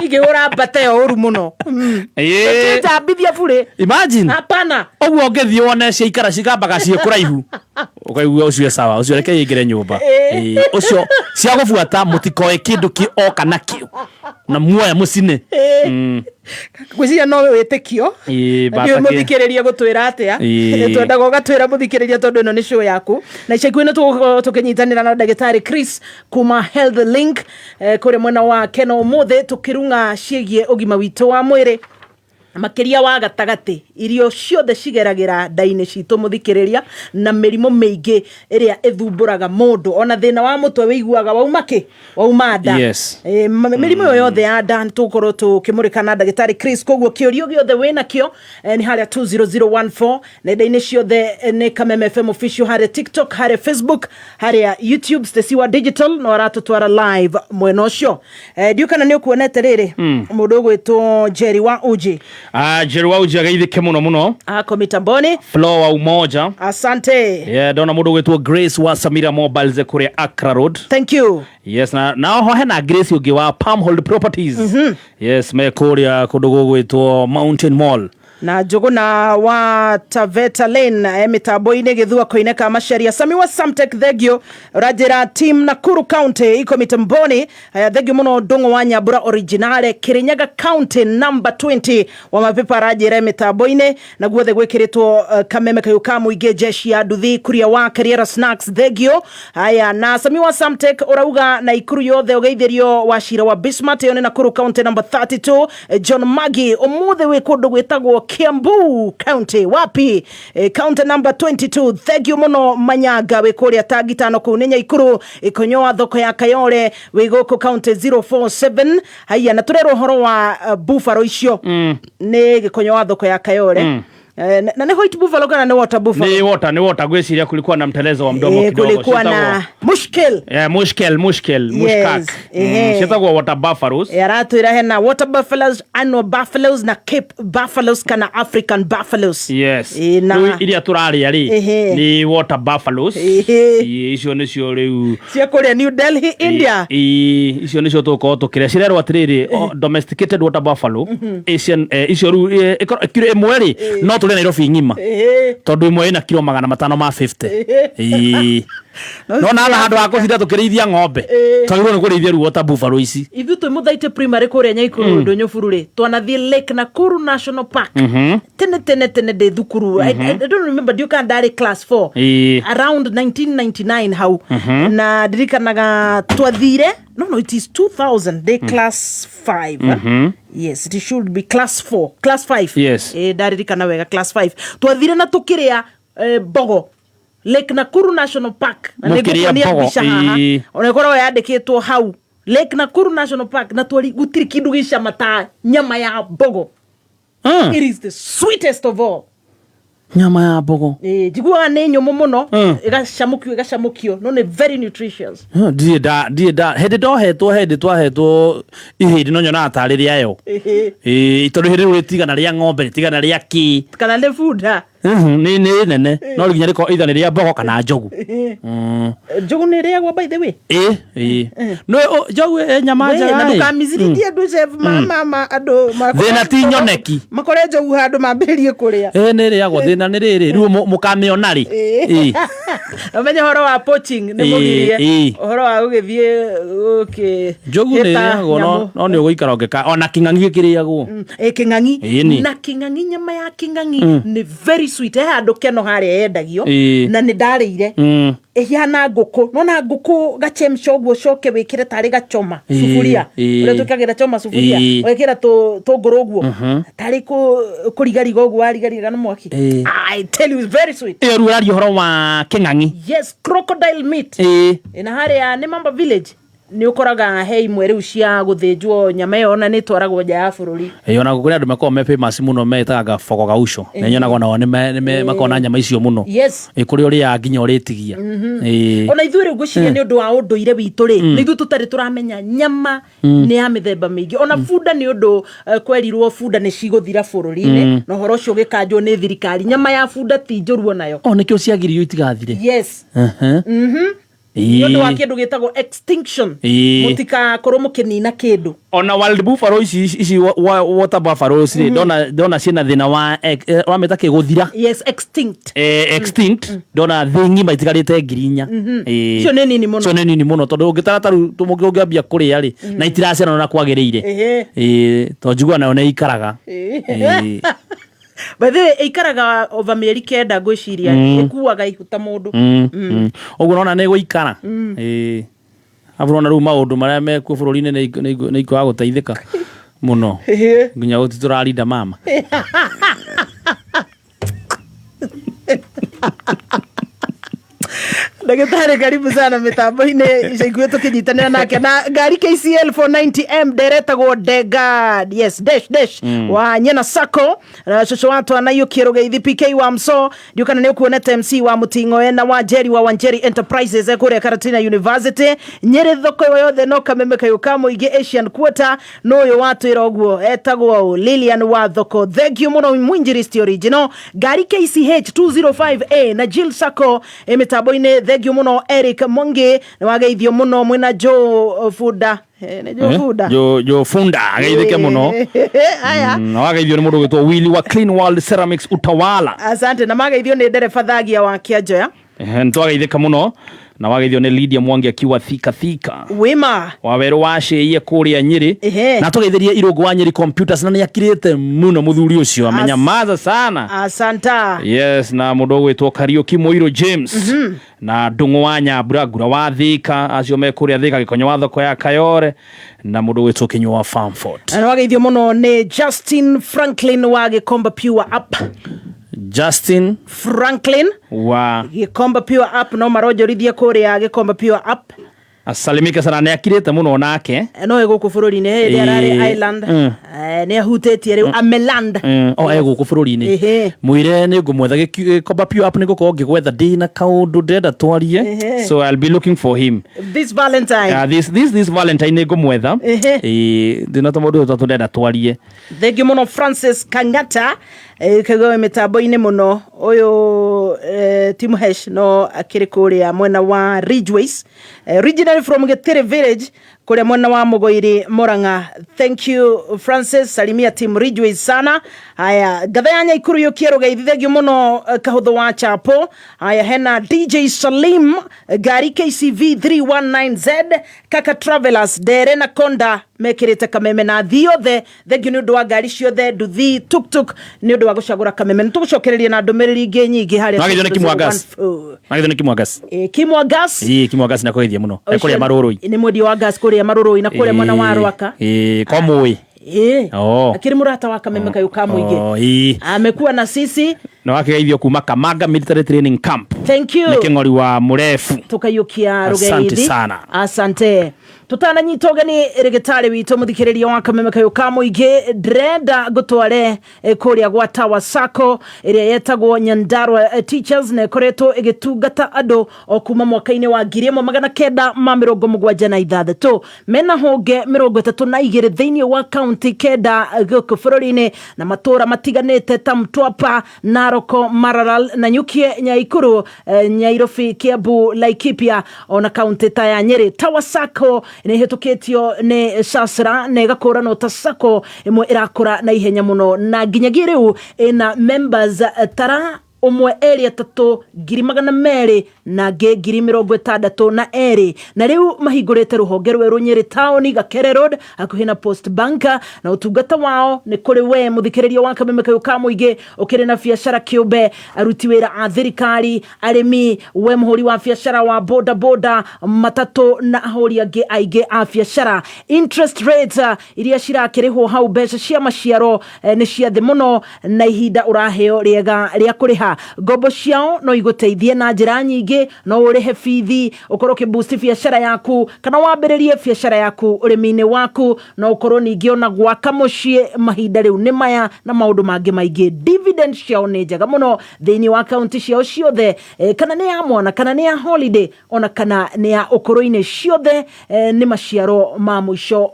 Ingĩhũra mbata ĩyo ũru mũno. Ĩĩ. Njambithia burĩ. Imagine. Hapana. Ũguo ũngĩthiĩ wone ciaikara cigambaga ciĩ kũraihu ũkaigua ũcio sawa, ũcio reke yingĩre nyũmba. Ĩĩ, ũcio cia gũbuata mũtikoe kĩndũ kĩ oka nakĩo na muoya mũcine. Ngwĩciria no wĩtĩkio. Ĩĩ, Ndiũĩ bata kĩ- mũthikĩrĩria gũtwĩra atĩa. Twendaga ũgatwĩra mũthikĩrĩria tondũ ĩno nĩ show yaku. Na ica ikuhĩ nĩ tũgũkorwo tũkĩnyitanĩra na ndagĩtarĩ Chris kuma Health Link kũrĩa mwena wa Keno ũmũthĩ tũkĩrung'a ciĩgiĩ ũgima witũ wa mwĩrĩ makĩria wa gatagatĩ. Irio ciothe cigeragĩra nda-inĩ citũ mũthikĩrĩria, na mĩrimũ mĩingĩ ĩrĩa ĩthumbũraga mũndũ, ona thĩna wa mũtwe wĩiguaga wauma kĩ? Wauma nda. Mĩrimũ ĩyo yothe ya nda tũgũkorwo tũkĩmũrĩka na ndagĩtarĩ Chris. Koguo kĩũrio gĩothe wĩnakĩo nĩ harĩa 20014 nenda-inĩ ciothe, nĩ Kameme FM official harĩa TikTok, harĩa Facebook, harĩa YouTube. Stacy wa Digital no aratũtwara live mwena ũcio. Ndiũ kana nĩ ũkuonete rĩrĩ mũndũ ũgwĩtwo Jerry wa Uji. Ah, Jerry wa Uji ageithĩke mũno mũno. Ako mitamboni. Flo wa Umoja. Asante. Yeah, ndona mũndũ ũgwĩtwo Grace wa Samira Mobiles kũrĩa Accra Road. Thank you. Yes, na oho hena Grace ũngĩ wa Palmhold Properties. Yes, me kũrĩa kũndũ gũgwĩtwo Mountain Mall. Na Njũgũna wa Taveta Lane mĩtambo-inĩ gĩthua koine ka Macharia. Sami wa Samtech thengio ũranjĩra team Nakuru County iko mitamboni. Thengio mũno Ndũng'ũ wa Nyambura originale Kirinyaga County number 20 wa mapepa aranjĩra mĩtambo-inĩ na guothe gwĩkĩrĩtwo kameme kayũ ka mũingĩ jeshi ya nduthi kuria wa Kariera Snacks thengio. Haya, na Sami wa Samtech ũrauga na Ikuru yothe ũgeithĩrio wa cira wa Bismarck ĩyo nĩ Nakuru County number 32. John Magi ũmũthĩ wĩ kũndũ gwĩtagwo Kiambu County wapi? County number 22. Thank you mũno Manyanga wĩ kũrĩa Tangitano kũu nĩ Nyaikuru Ikonyo wa thoko ya Kayole wĩ gũkũ county 047. Haya, na tũrerwo ũhoro wa buffalo icio nĩ Gĩkonyo wa thoko ya Kayole. Na nĩ white buffalo kana nĩ water buffalo? Ni water, ni water. Gwĩciria kulikuwa na mtelezo wa mdomo kidogo. Kulikuwa na mushkil. Yeah, mushkel, mushkel, mushkak. Ciĩtagwo water buffaloes. Aratwĩra hena water buffaloes, annual buffaloes na Cape buffaloes kana African buffaloes. Yes. Na Rĩu iria tũrarĩa rĩ nĩ water buffaloes. Icio nĩcio rĩu cia kũrĩa New Delhi, India. Icio nĩcio tũgũkorwo tũkĩrĩa. Cirerwo atĩrĩrĩ, domesticated water buffalo Asian, icio rĩu, kiro ĩmwe rĩ no tũrĩe Nairobi ng'ima. Tondũ ĩmwe ĩna kiro magana matano ma 50. No na handũ ha kũcinda tũkĩrĩithia ng'ombe, twagĩrĩirwo nĩ kũrĩithia rĩu water buffalo ici. Ithuĩ twĩ Mũthaitĩ primary kũrĩa Nyaikuru Ndũnyũ rĩ, twanathiĩ Lake Nakuru National Park tene tene tene ndĩ thukuru. I don't remember, ndiũ kana ndarĩ class 4 around 1999 hau, na ndirikanaga twathire, no, it is 2000, ndĩ class 5. Yes, it should be class 4, class 5. Ndaririkana wega class 5 twathire na tũkĩrĩa mbogo Lake Nakuru National Park. Na Mũkĩrĩa nĩngũkuonia mbogo, mbica haha. Ona ĩkoragwo yandĩkĩtwo hau Lake Nakuru National Park, na twari gũtirĩ kĩndũ gĩcama ta nyama ya mbogo. It is the sweetest of all. Nyama ya mbogo. Njiguaga nĩ nyũmũ mũno, ĩgacamũkio ĩgacamũkio, no nĩ very nutritious. Ndirĩ nda hĩndĩ ndohetwo, hĩndĩ twahetwo ihĩndĩ no nyonaga tarĩ rĩayo. Tondũ ihĩndĩ rĩu rĩtigana rĩa ng'ombe, rĩtigana rĩa kĩ. Kana nĩ bunda. Nĩ nene no nginya rĩkorwo either nĩ rĩa mbogo kana njogu. Njogu nĩ ĩrĩagwo by the way. Ĩ no njogu ĩ nyama We, njega na ĩ. ndũkamicirithie andũ chef, ma andũ Thĩna ti nyoneki. Makore njogu handũ mambĩrĩrie kũrĩa. Ĩ nĩ ĩrĩagwo, thĩna nĩ rĩrĩ rĩu mũkamĩona rĩ. Ũmenye ũhoro wa poaching nĩ mũgirie. Ũhoro wa gũgĩthiĩ gũkĩ Njogu nĩ hĩta ĩrĩagwo, nyamũ. no nĩ ũgũikara ũngĩka ona kĩng'ang'i gĩkĩrĩagwo. Kĩng'ang'i. Ĩni. Na kĩng'ang'i, nyama ya kĩng'ang'i nĩ very sweet. He handũ Keno harĩa yendagio na nĩ ndarĩire. Ĩhana ngũkũ, nona ngũkũ gachemsha ũguo, ũcoke wĩkĩre tarĩ gachoma suburia, ũrĩa twĩkagĩra choma suburia, ũgekĩra tũngũrũ ũguo tarĩ kũrigariga ũguo warigariga na mwaki. I tell you, it's very sweet. Ĩyo rĩu ũraria ũhoro wa kĩng'ang'i. Yes, crocodile meat. Na harĩa nĩ Mamba Village nĩ ũkoraga he imwe rĩu cia gũthĩnjwo, nyama ĩyo ona nĩ ĩtwaragwo nja ya bũrũri. Ĩ, ona kũrĩ andũ makoragwo me famous mũno metaga Bogo Gaucho, na nyonaga onao nĩ makoragwo na nyama icio mũno. Ĩ, kũrĩa ũrĩaga nginya ũrĩtigia. Ona ithuĩ rĩu ngwĩciria nĩ ũndũ wa ũndũire witũ rĩ, nĩ ithuĩ tũtarĩ tũramenya nyama nĩ ya mĩthemba mĩingĩ. Ona bunda nĩ ũndũ kwerirwo bunda nĩ cigũthira bũrũri-inĩ, na ũhoro ũcio ũgĩkanjwo nĩ thirikari. Nyama ya bunda ti njũru onayo. O nĩkĩo ciagiririo itigathire. Yes. Nĩ ũndũ wa kĩndũ gĩtagwo extinction. Mũtikakorwo mũkĩnina kĩndũ. Ona wild buffalo ici ici water buffaloes rĩ, ndona ndona ciĩna thĩna wa wamĩta kĩ gũthira. Yes, extinct. Extinct. Ndona thĩ ng'ima itigarĩte 4,000. Icio nĩ nini mũno. Icio nĩ nini mũno tondũ ũngĩtara ta rĩu ũngĩambia kũrĩa rĩ, na itiraciarana na kwagĩrĩire. Tondũ njiguaga nayo nĩ ikaraga. By the way, ĩikaraga over mĩeri 9 ngwĩciria. Ĩkuaga ihu ta mũndũ. Ũguo nona nĩ gũikara. Arabu nona rĩu maũndũ marĩa mekuo bũrũri-inĩ nĩ ikwaga gũteithĩka mũno. Nginya gũti tũrarinda mama. Ndagĩtarĩ, karibu sana mĩtambo-inĩ ica ikuhĩ tũkĩnyitanĩra nake na ngari KCL 490M nderetagwo Dega, yes, dash dash wa Nyena Sacco na cũcũ wa twana iyũkie rũgeithi PK wa Mso ndiũkana nĩ ũkuonete MC wa Mũting'oe na wa Njeri wa Wanjeri Enterprises kũrĩa Karatina University Nyĩrĩ thoko ĩyo yothe no kameme kayũ ka mũingĩ Asian Quarter no ũyũ watwĩra ũguo etagwo Lilian wa thoko. Thank you mũno mwinjilisti original ngari KCH 205A na Jill Sacco mĩtambo-inĩ. Thank you mũno Eric Mwangi, nĩ wageithio mũno mwĩna Joe Funda. Nĩ Joe Funda. Jo Funda ageithĩke mũno. Aya. Na wageithio nĩ mũndũ ũgwĩtwo Willy wa Clean World Ceramics Utawala. Asante, na mageithio nĩ ndereba thagia wa Kĩanjoya. Nĩ twageithĩka mũno na wageithio nĩ Lydia Mwangi akiwa Thika Thika. Wima. Wa werũ wa cĩiye kũrĩa Nyĩrĩ. Na tũgeithĩrie Irũngũ wa Nyĩrĩ Computers na nĩ akirĩte mũno mũthuri ũcio amenyamaza sana. Asanta. Yes, na mũndũ ũgwĩtwo Kariũki Mũirũ James na Ndũng'ũ wa Nyambura Ngura wa Thika acio me kũrĩa Thika Gĩkonyo wa thoko ya Kayore na mũndũ ũgwĩtwo Kĩnyua wa Farmford. Na wageithio mũno nĩ Justin Franklin wa Gĩkomba Pure Up. Justin Franklin wa Gĩkomba Pure Up no maronjorithie kũrĩa Gĩkomba Pure Up. Asalimike sana nĩ akirĩte mũno nake. No ĩ gũkũ bũrũri-inĩ hĩndĩ ararĩ Ireland. Nĩ ahutĩtie rĩu ameland. O e gũkũ bũrũri-inĩ. Mwĩre nĩ ngũmwetha Gĩkomba Pure Up nĩ ngũkorwo ngĩgwetha ndĩna kaũndũ ndĩrenda twarie. So I'll be looking for him. This Valentine. This Valentine nĩ ngũmwetha. Ndĩna tũmaũndũ tũtatũ ndĩrenda twarie. Thank you mũno Francis Kang'ata, kaigua wĩ mĩtambo-inĩ mũno ũyũ. Tim Hesh no akĩrĩ kũrĩa mwena wa Ridgeways, originally from Gĩtĩrĩ Village kũrĩa mwena wa Mũgoiri Murang'a. Thank you Francis, salimia team Ridgeways sana. Haya, ngatha ya Nyaikuru yũkie rũgeithi. Thank you mũno Kahũthũ wa Chapo. Haya, hena DJ Salim ngari KCV 319Z Kaka Travelers Ndere na Konda mekĩrĩte kameme na thi yothe. Thank you nĩ ũndũ wa ngari ciothe, nduthi, tuktuk, nĩ ũndũ wa gũcagũra kameme. Nĩ tũgũcokereria na ndũmĩrĩri ingĩ nyingĩ harĩa. Wagĩthio nĩ Kimwa Gas. 014. Wagĩthio nĩ Kimwa Gas. Kimwa Gas. Kimwa Gas nakũgeithia mũno kũrĩa Marũrũi. Nĩ mwendia wa gas kũrĩa Marũrũi na kũrĩa mwena wa Rwaka. Kwa mũĩ. Akĩrĩ mũrata wa kameme kayũ ka mũingĩ. Amekuwa na sisi. Na wakĩgeithio kuma Kamanga Military Training Camp. Thank you. Nĩ kĩng'ori wa mũrebu. Tukaiũkia Asante rũgeithi. sana. Asante. Tutananyita ũgeni rĩgĩtarĩ witũ mũthikĩrĩria wa kameme kayũ ka mũingĩ, ndĩrenda ngũtware kũrĩa gwa Tower Sacco ĩrĩa yetagwo Nyandarua Teachers na ĩkoretwo ĩgĩtungata andũ o kuma mwaka-inĩ wa 1976. Mena honge 32 thĩinĩ wa kaunti 9 gũkũ bũrũri-inĩ na matũra matiganĩte ta Mtwapa, Naroko, Maralal, Nanyukie, Nyaikuru, Nyairobi, Kiambu, Laikipia ona kaunti ta ya Nyeri. Tower Sacco nĩ ĩhĩtũkĩtio nĩ SASRA na ĩgakũranwo ta sacco ĩmwe ĩrakũra na ihenya mũno na nginyagia rĩu ĩna members tara ũmwe erĩ atatũ ngiri magana merĩ na ngĩ 62,000 na rĩu mahingũrĩte rũhonge rwerũ Nyĩrĩ taũni Gakere Road hakuhĩ na Post Bank. Na ũtungata wao nĩ kũrĩ we mũthikĩrĩria wa kameme kayũ ka mũingĩ ũkĩrĩ na biacara kĩũmbe, aruti wĩra a thirikari, arĩmi, we mũhũri wa biacara wa boda boda, matatũ na ahũri angĩ aingĩ a biacara. Interest rates iria cirakĩrĩhwo hau mbeca cia maciaro nĩ cia thĩ mũno na ihinda ũraheo rĩega rĩa kũrĩha. Ngombo ciao no igũteithie na njĩra nyingĩ, no ũrĩhe bithi, ũkorwo ũkĩboost biacara yaku kana wambĩrĩrie biacara yaku ũrĩmi-inĩ waku, no ũkorwo ningĩ ona gwaka mũciĩ mahinda rĩu nĩ maya na maũndũ mangĩ maingĩ. Dividend ciao nĩ njega mũno thĩinĩ wa kaunti ciao ciothe, kana nĩ ya mwana kana nĩ ya holiday ona kana nĩ ya ũkũrũ-inĩ, ciothe nĩ maciaro ma mũico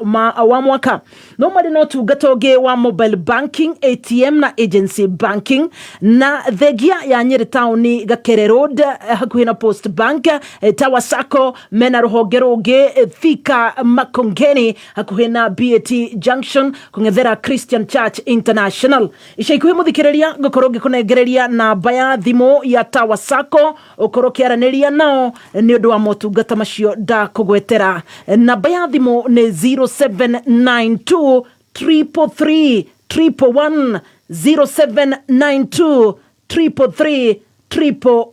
wa mwaka. No marĩ na ũtungata ũngĩ wa mobile banking, ATM na agency banking. Na thengia ya Nyĩrĩ taũni Gakere Road, hakuhĩ na hakuhĩ na Post Bank. Tower Sacco mena rũhonge rũngĩ Thika Makongeni hakuhĩ na BAT Junction kũng'ethera Christian Church International. Ica ikuhĩ mũthikĩrĩria ngũkorwo ngĩkũnengereria namba ya thimũ ya Tower Sacco ũkorwo ũkĩaranĩria nao nĩ ũndũ wa motungata macio ndakũgwetera. Namba ya thimũ nĩ 0792 333 111, 0792 333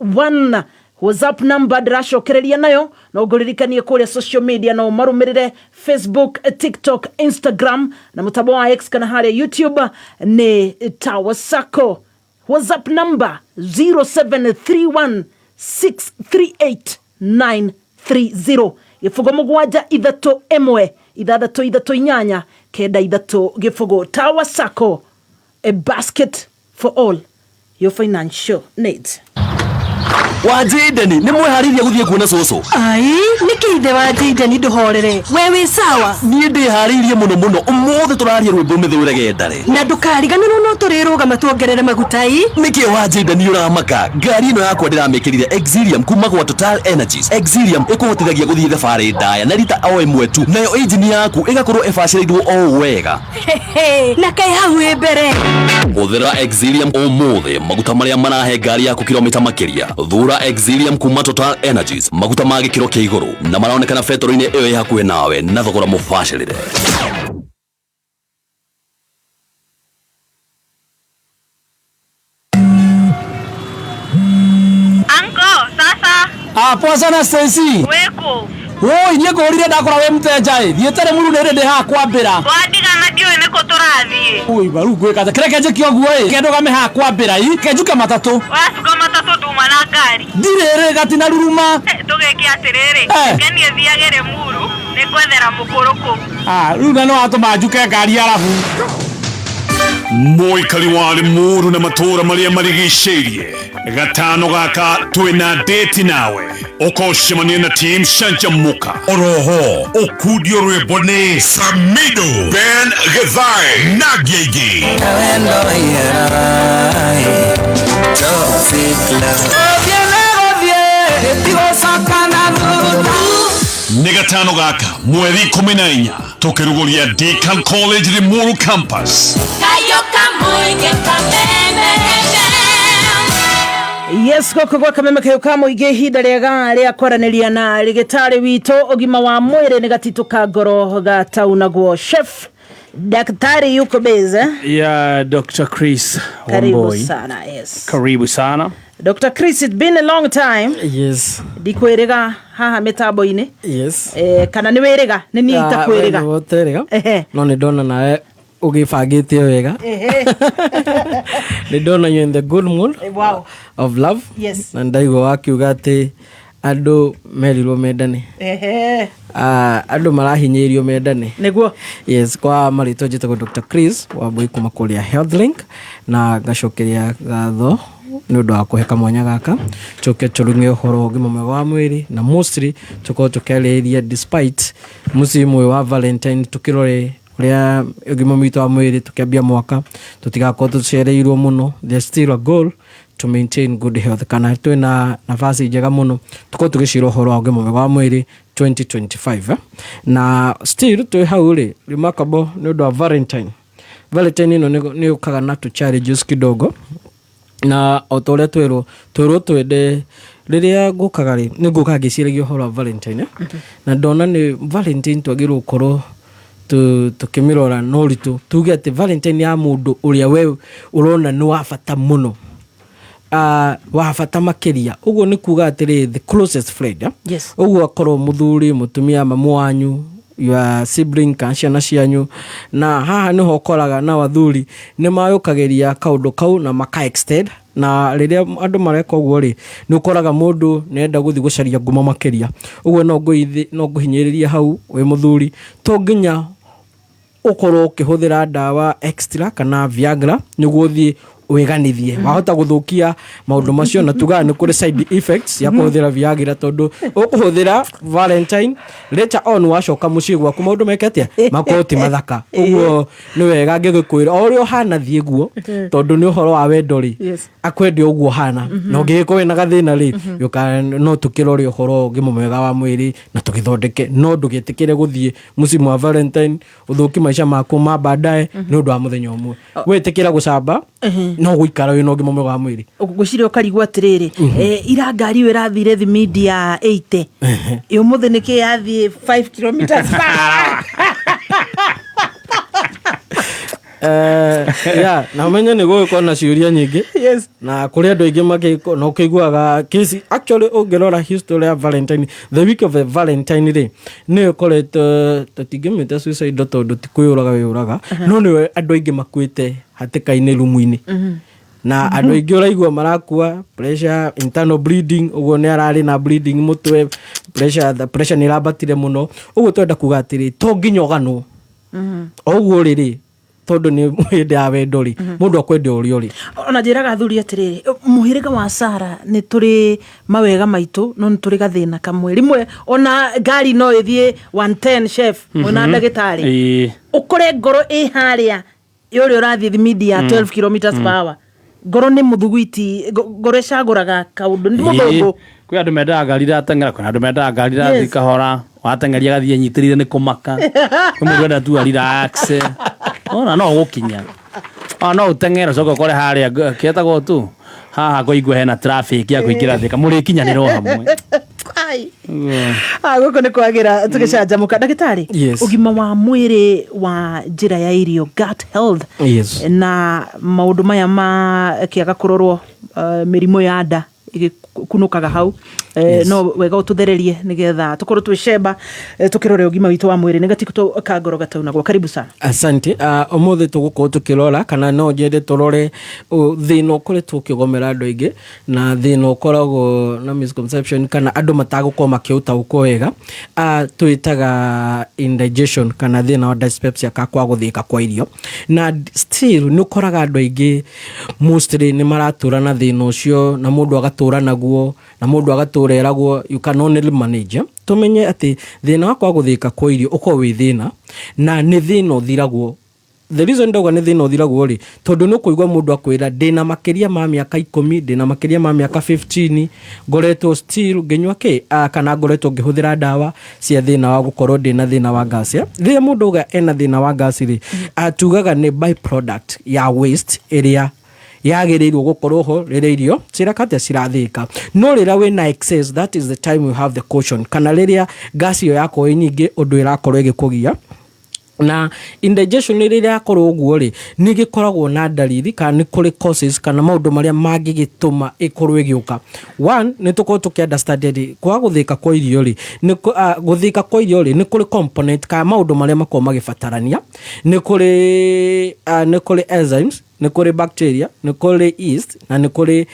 111. WhatsApp number ndĩracokereria nayo no ngũririkanie kũrĩa social media no marũmĩrĩre Facebook, TikTok, Instagram na mũtambo wa X kana harĩa YouTube nĩ Tower Sacco. WhatsApp number 0731 638 930, 073 1 6 3 8 9 3 0. Tower Sacco, a basket for all your financial needs. Wa Jayden, nĩ mwĩharĩirie gũthiĩ kuona cũcũ? Ai, nĩkĩ ithe wa Jayden? Ndũhorere, we wĩ sawa? Niĩ ndĩharĩirie mũno mũno. Ũmũthĩ tũraria rwĩmbo mĩthũre gendare. Na ndũkariganĩrwo no tũrĩrũgama tuongerere maguta i. Nĩkĩ wa Jayden ũramaka? Ngari ĩno yakwa ndĩramĩkĩrire Exilium kuma gwa Total Energies. Exilium ĩkũhotithagia gũthiĩ thabarĩ ndaya na rita o ĩmwe tu, nayo injini yaku ĩgakorwo ĩbacĩrĩirwo o wega. Na kaĩ hau ĩ mbere. Hũthĩra Exilium ũmũthĩ, maguta marĩa marahe ngari yaku kilomita makĩria. Thura Exilium kuma Total Energies, maguta ma gĩkĩro kĩa igũrũ na maronekana betoro-inĩ ĩyo ĩ hakuhĩ nawe na thogora mũbacĩrĩre. Anko, sasa. Ah, poa sana Stacy. Wĩkũ? Woi, niĩ ngũrire ndakora wĩ mteja ĩ. Thiĩte rĩ mũru nĩ ndĩ haha kwambĩra. Wandigana ndiũĩ nĩkũ tũrathiĩ. Ui, baru ngwĩka atĩa? Kĩreke njĩke ũguo ĩ. Ke ndũgame haha kwambĩra ĩ. Ke njuke matatũ. Wacuka matatũ nduma na ngari. Ndirĩ rĩ gatina ruruma. Tũgĩke atĩrĩrĩ. Ngenie thiage Rĩmuru, nĩngwethera mũkũrũ kũu. Ah, rĩu na nĩ watũma njuke ngari arabu. Mũikari wa Limuru na matũũra marĩa marigicĩirie, gatano gaka twĩna date nawe, ũkocemania na team Canjamuka oroho ũkundio rwĩmbo nĩ Samido, Ben Githae na angĩ aingĩ. Nĩ gatano gaka mweri 14 tũkĩrugũria Deakin College Limuru Campus. Kayoka Muinge Kameme FM. Yes, gũkũ gwa Kameme kayo ka mũingĩ, ihinda rĩega rĩa kwaranĩria na rĩgĩtarĩ witũ ũgima wa mwĩrĩ nĩ gatitũ ka ngoro gataunagwo. Chef daktari yuko beze. Yeah, Dr. Chris Karibu Wamboi. sana, yes. Karibu sana. Dr. Chris, it's been a long time. Yes. Ndikwĩrĩga haha mĩtambo-inĩ. Yes. Kana nĩ wĩrĩga nĩ niĩ itakwĩrĩga? Woterega. No nĩ ndona nawe ũgĩbangĩte wega. Nĩ ndona you in the good mood of love. Na ndaigua wakiuga atĩ andũ merirwo mendane. Ah, andũ marahinyĩrĩrio mendane. Nĩguo. Yes, kwa marĩtwa njĩtagwo Dr. Chris Wambui kuma kũrĩa Healthlink, na ngacokeria ngatho nĩ ũndũ wa kũhe kamwanya gaka tũke tũrung'e ũhoro wa ũgima mwega wa mwĩrĩ, na mostly tũkorwo tũkĩarĩrĩria despite mũciĩ ũyũ wa Valentine, tũkĩrore ũrĩa ũgima witũ wa mwĩrĩ tũkĩambia mwaka tũtigakorwo tũcereirwo mũno. There's still a goal to maintain good health, kana twĩna nafasi njega mũno tũkorwo tũgĩcira ũhoro wa ũgima mwega wa mwĩrĩ 2025, eh? Na still twĩ hau rĩ, remarkable nĩ ũndũ wa Valentine. Valentine ĩno nĩ yũkaga na tũ challenges kidogo, na o ta ũrĩa twĩrwo twende rĩrĩa ngũkaga rĩ, nĩ ngũkaga ngĩciragia ũhoro wa Valentine, eh? Na ndona nĩ Valentine twagĩrĩirwo gũkorwo tũkĩmĩrora na ũritũ, tuge atĩ Valentine ya mũndũ ũrĩa we ũrona nĩ wa bata mũno, wa bata makĩria. Ũguo nĩ kuga atĩrĩ, the closest friend, eh? Yes. Ũguo akorwo mũthuri, mũtumia, mamu wanyu, your sibling kana ciana cianyu. Na haha nĩho ũkoraga na athuri nĩ mayũkagĩria kaũndũ kau na maka extend, na rĩrĩa andũ mareka ũguo rĩ, nĩ ũkoraga mũndũ nĩenda gũthiĩ gũcaria ngumo makĩria. Ũguo no ngũhinyĩrĩria hau wĩ mũthuri, to nginya ũkorwo ũkĩhũthĩra ndawa extra kana Viagra nĩguo ũthiĩ. Wĩganithie wahota gũthũkia maũndũ macio, na tugaga nĩ kũrĩ side effects ya kũhũthĩra Viagra, tondũ ũkũhũthĩra Valentine, later on wacoka mũciĩ gwaku maũndũ meke atĩa? Makorwo ti mathaka. Ũguo nĩ wega ngĩgĩkwĩra o ũrĩa ũhana, thiĩ guo, tondũ nĩ ũhoro wa wendo rĩ, akwende ũguo ũhana, na ũngĩgĩkorwo wĩna gathĩna rĩ, yũka no tũkĩrore ũhoro ũgima mwega wa mwĩrĩ na tũgĩthondeke, no ndũgĩtĩkĩre gũthiĩ mũciĩ wa Valentine ũthũki maica maku ma baadaye nĩ ũndũ wa mũthenya ũmwe. Wĩtĩkĩra gũcamba no gũikara wĩna ũgima mwega wa mwĩrĩ. Ngwĩciria ũkarigwo atĩrĩrĩ, ira ngari ĩyo ĩrathire thimindi ya 80, ũmũthĩ nĩkĩ yathiĩ 5 kilometers per hour? Ya na ũmenye nĩ gũgĩkorwo na ciũria nyingĩ na kũrĩ andũ aingĩ na ũkĩiguaga kesi. Actually, ũngĩrora history ya Valentine, the week of the Valentine rĩ, nĩyo ĩkoretwo, tũtingĩmĩta suicide tondũ ti kwĩyũraga wĩyũraga, no nĩwe andũ aingĩ makuĩte hatĩka-inĩ rumu-inĩ, na andũ aingĩ ũraigua marakua pressure, internal bleeding, ũguo nĩ ararĩ na bleeding mũtwe, pressure, the pressure nĩ ĩrambatire mũno. Ũguo twenda kuga atĩrĩ, to nginya ũganwo o ũguo rĩrĩ, tondũ nĩ hĩndĩ ya wendo rĩ, mũndũ akwende ũrĩa ũrĩ. Ona njĩraga athuri atĩrĩrĩ, mũhĩrĩga wa Sara nĩ tũrĩ mawega maitũ, no nĩ tũrĩ gathĩna kamwe. Rĩmwe ona ngari no ĩthiĩ 110, chef, mwĩna ndagĩtarĩ, ũkore ngoro ĩ harĩa ũrĩa ũrathiĩ thimindi ya 12 kilometers per hour. Ngoro nĩ mũthugwiti, ngoro ĩcagũraga kaũndũ, nĩ mũthũngũ. Kwĩ andũ mendaga ngari irateng'era, kwĩna andũ mendaga ngari irathiĩ kahora, wateng'eria gathiĩ nyitĩrĩire nĩ kũmaka. Kwĩ mũndũ enda tu relax, ona no ũgũkinya, ona no ũteng'ere ũcoke ũkore harĩa kĩetagwo tu haha kũigua hena traffic ya kũingĩra Thika, mũrĩkinyanĩra o hamwe. Ai. Ah, gũkũ nĩ kwagĩra tũgĩcanjamũka, ndagĩtarĩ. Yes. Ũgima wa mwĩrĩ wa njĩra ya irio, gut health, na maũndũ maya ma kĩaga kũrorwo, mĩrimũ ya nda ĩgĩkunũkaga hau. No wega ũtũthererie nĩgetha tũkorwo twĩcemba, tũkĩrore ũgima witũ wa mwĩrĩ. Nĩ gatikũ ka ngoro gataunagwo. Karibu sana. Asante. Ũmũthĩ tũgũkorwo tũkĩrora, kana no nyende tũrore thĩna ũkoretwo ũkĩgomera andũ aingĩ, na thĩna ũkoragwo na misconception kana andũ matagũkorwo makĩũtaũkwo wega, twĩtaga indigestion kana thĩna wa dyspepsia, ka kwa gũthĩka kwa irio. Na still nĩ ũkoraga andũ aingĩ mostly nĩ maratũra na thĩna ũcio, na mũndũ agatũra naguo, na mũndũ agatũra eragwo you can only manage. Tũmenye atĩ thĩna wa kwaga gũthĩka kwa irio ũkoragwo wĩ thĩna, na nĩ thĩna ũthiragwo. The reason ndauga nĩ thĩna ũthiragwo rĩ, tondũ nĩ ũkũigua mũndũ akwĩra, ndĩna makĩria ma mĩaka 10, ndĩna makĩria ma mĩaka 15 ngoretwo still ngĩnyua kĩ, kana ngoretwo ngĩhũthĩra ndawa cia thĩna wa gũkorwo ndĩna thĩna wa gas. Rĩrĩa mũndũ auga ena thĩna wa gas rĩ, tugaga nĩ byproduct ya waste ĩrĩa yagĩrĩirwo gũkorwo ho rĩrĩa irio cirakate cirathĩka. No rĩrĩa wĩna excess, that is the time you have the caution, kana rĩrĩa gas ĩyo yakorwo ĩ nyingĩ ũndũ ĩrakorwo ĩgĩkũgia. Na indigestion rĩrĩa yakorwo ũguo rĩ, nĩ gĩkoragwo na ndariri kana nĩ kũrĩ causes kana maũndũ marĩa mangĩgĩtũma ĩkorwo ĩgĩũka. One, nĩ tũkorwo tũkĩ understand atĩ kwaga gũthĩka kwa irio rĩ, nĩ gũthĩka kwa irio rĩ, nĩ kũrĩ component kana maũndũ marĩa makoragwo magĩbatarania. Nĩ kũrĩ enzymes, nĩ kũrĩ bacteria, nĩ kũrĩ yeast, na nĩ kũrĩ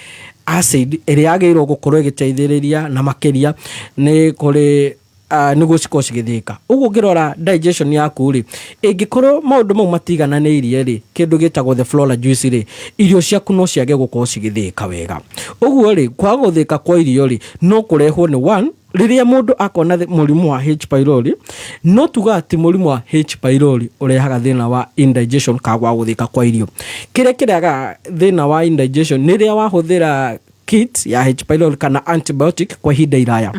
acid ĩrĩa yagĩrĩirwo gũkorwo ĩgĩteithĩrĩria, na makĩria nĩ kũrĩ nĩguo cikorwo cigĩthĩka. Ũguo ũngĩrora digestion yaku rĩ, ĩngĩkorwo maũndũ mau matigananĩirie rĩ, kĩndũ gĩtagwo the flora juice rĩ, irio ciaku no ciage gũkorwo cigĩthĩka wega. Ũguo rĩ, kwaga gũthĩka kwa irio rĩ, no kũrehwo nĩ one, rĩrĩa mũndũ akona mũrimũ wa H pylori. No tuga atĩ mũrimũ wa H pylori ũrehaga thĩna wa indigestion kana kwaga gũthĩka kwa irio. Kĩrĩa kĩrehaga thĩna wa indigestion nĩ rĩrĩa wahũthĩra kit ya H pylori kana antibiotic kwa ihinda iraya.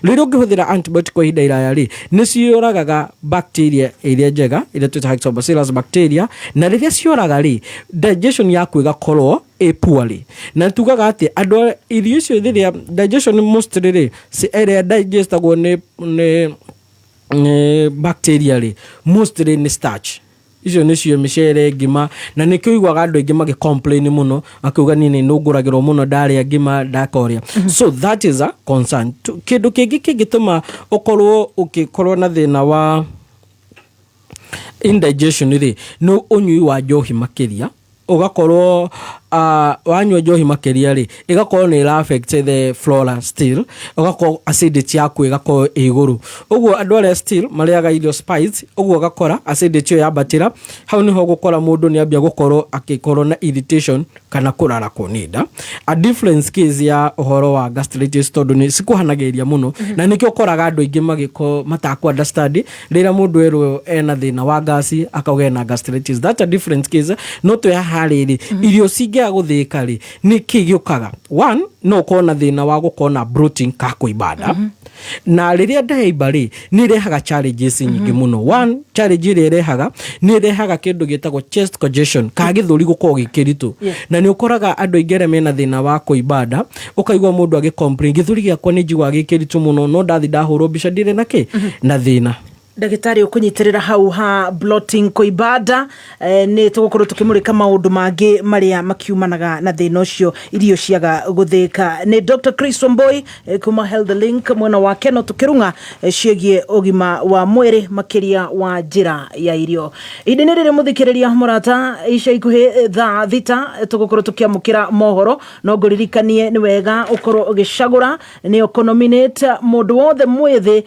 Rĩrĩa ũngĩhũthĩra antibiotic kwa ihinda iraya rĩ, nĩ ciũragaga bacteria iria njega, iria twĩtaga Lactobacillus bacteria, na rĩrĩa cioraga rĩ, digestion yaku ĩgakorwo ĩ poorly. Na tugaga atĩ andũ irio icio rĩrĩa digestion mostly rĩ, ĩrĩa digestagwo nĩ bacteria rĩ, mostly nĩ starch. Icio nĩcio mĩcere, ngima, na nĩkĩo ũiguaga andũ aingĩ magĩ complain mũno, akiuga niĩ nĩ nũngũragĩrwo mũno ndarĩa ngima ndakorĩa. So that is a concern. Kĩndũ kĩngĩ kĩngĩtũma ũkorwo ũgĩkorwo na thĩna wa indigestion rĩ, nĩ ũnyui wa njohi makĩria, ũgakorwo Wanyua njohi makĩria rĩ, ĩgakorwo nĩ ĩra affect the flora still, ũgakorwo acidity yaku ĩgakorwo ĩ igũrũ. Ũguo andũ arĩa still marĩaga irio spice, ũguo ũgakora acidity ĩyo yambatĩra, hau nĩho ũgũkora mũndũ nĩ ambia gũkorwo akĩkorwo na irritation kana kũrarakwo nĩ nda. A difference case ya ũhoro wa gastritis, tondũ nĩ cikuhanagĩrĩria mũno, na nĩkĩo ũkoraga andũ aingĩ magĩkorwo matakũ understand rĩrĩa mũndũ erwo ena thĩna wa gasi akauga ena gastritis. That's a different case. No twĩ haha rĩrĩ, irio cingĩaga gũthĩĩka rĩ, nĩ kĩ gĩũkaga? One, no ũkorwo na thĩna wa gũkorwo na bloating ka kũimba nda, na rĩrĩa nda yaimba rĩ, nĩ ĩrehaga challenges nyingĩ mũno. One challenge ĩrĩa ĩrehaga, nĩ ĩrehaga kĩndũ gĩtagwo chest congestion, ka gĩthũri gũkorwo gĩ kĩritũ. Na nĩ ũkoraga andũ aingĩ arĩa mena thĩna wa kũimba nda, ũkaigua mũndũ agĩ complain, gĩthũri gĩakwa nĩ njiguaga gĩ kĩritũ mũno, no ndathi ndahũrwo mbica ndirĩ na kĩ na thĩna. Ndagĩtarĩ, ũkũnyitĩrĩra hau ha bloating, kũimba nda, nĩ tũgũkorwo tũkĩmũrĩka maũndũ mangĩ marĩa makiumanaga na thĩna ũcio irio ciaga gũthĩka. Nĩ Dr Chris Wambui, kuma Health Link mwena wa Keno, tũkĩrung'a ciĩgiĩ ũgima wa mwĩrĩ, makĩria wa njĩra ya irio. Ihinda-inĩ rĩrĩ, mũthikĩrĩria mũrata, ica ikuhĩ thaa 6 tũgũkorwo tũkĩamũkĩra mohoro. No ngũririkanie nĩ wega ũkorwo ũgĩcagũra nĩ ũkũnominate mũndũ wothe mwĩthĩ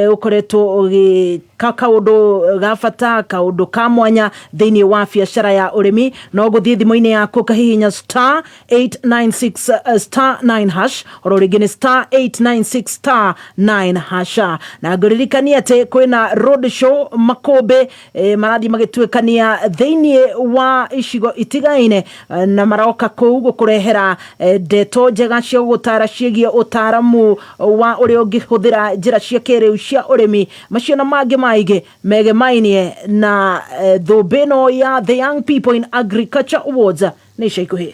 ũkoretwo ũgĩka kaũndũ ga bata, kaũndũ ka mwanya thĩinĩ wa biacara ya ũrĩmi. No gũthiĩ thimũ-inĩ yaku ũkahihinya star 896 star 9 hash, oro rĩngĩ nĩ star 896 star 9 hash. Na ngũririkanie atĩ kwĩna road show makũmbĩ, marathiĩ magĩtuĩkania thĩinĩ wa icigo itigaine, na maroka kũu gũkũrehera ndeto njega cia gũgũtara ciĩgiĩ ũtaaramu wa ũrĩa ũngĩhũthĩra njĩra cia kĩrĩu cia ũrĩmi. Macio na mangĩ maingĩ megemainie na thũmbĩ ĩno ya The Young People in Agriculture Awards nĩ ica ikuhĩ.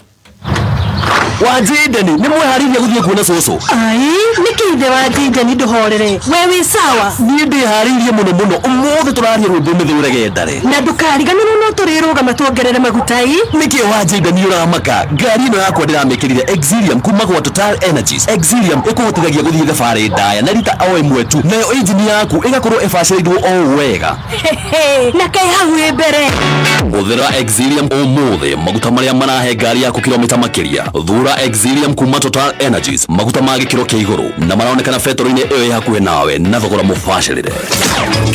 Wanjindani, nĩ mweharĩirie gũthiĩ kuona cũcũ? Ai, nĩkĩ ithe wa Jindani? Ndũhorere, we wĩ sawa? Niĩ ndĩharĩirie mũno mũno. Ũmũthĩ tũraria rwĩmbo mĩthũre gendare. Na ndũkariganĩrwo, no tũrĩrũgama tuongerere maguta i. Nĩkĩ Wanjindani ũramaka? Ngari ĩno yakwa ndĩramĩkĩrire Exilium kuma gwa Total Energies. Exilium ĩkũhotithagia gũthiĩ thabarĩ ndaya na rita o ĩmwe tu, nayo injini yaku ĩgakorwo ĩbacĩrĩirwo o wega. Na kaĩ hau ĩ mbere. Hũthĩra Exilium ũmũthĩ, maguta marĩa marahe ngari yaku kilomita makĩria. Thura Exilium kuma Total Energies, maguta ma gĩkĩro kĩa igũrũ na maronekana betoro-inĩ ĩyo ĩ hakuhĩ nawe na thogora mũbacĩrĩre.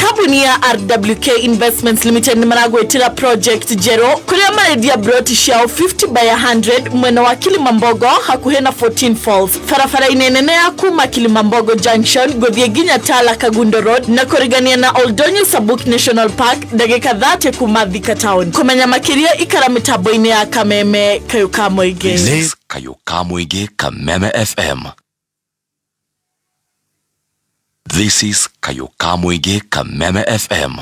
Kambuni ya RWK Investments Limited nĩ maragwĩtĩra project njerũ kũrĩa marendia broti ciao 50 by 100 mwena wa Kilimambogo, hakuhĩ na 14 Falls, barabara-inĩ nene ya kuma Kilimambogo Junction gũthiĩ nginya Tala Kagundo Road, na kũrigania na Oldonyo Sabuk National Park, ndagĩka 30 kuma Thika Town. Kũmenya makĩria, ikara mĩtambo-inĩ ya Kameme Kayũ ka Mũingĩ. Nĩ Kayũ ka Mũingĩ, Kameme FM. This is Kayũ ka Mũingĩ, Kameme FM.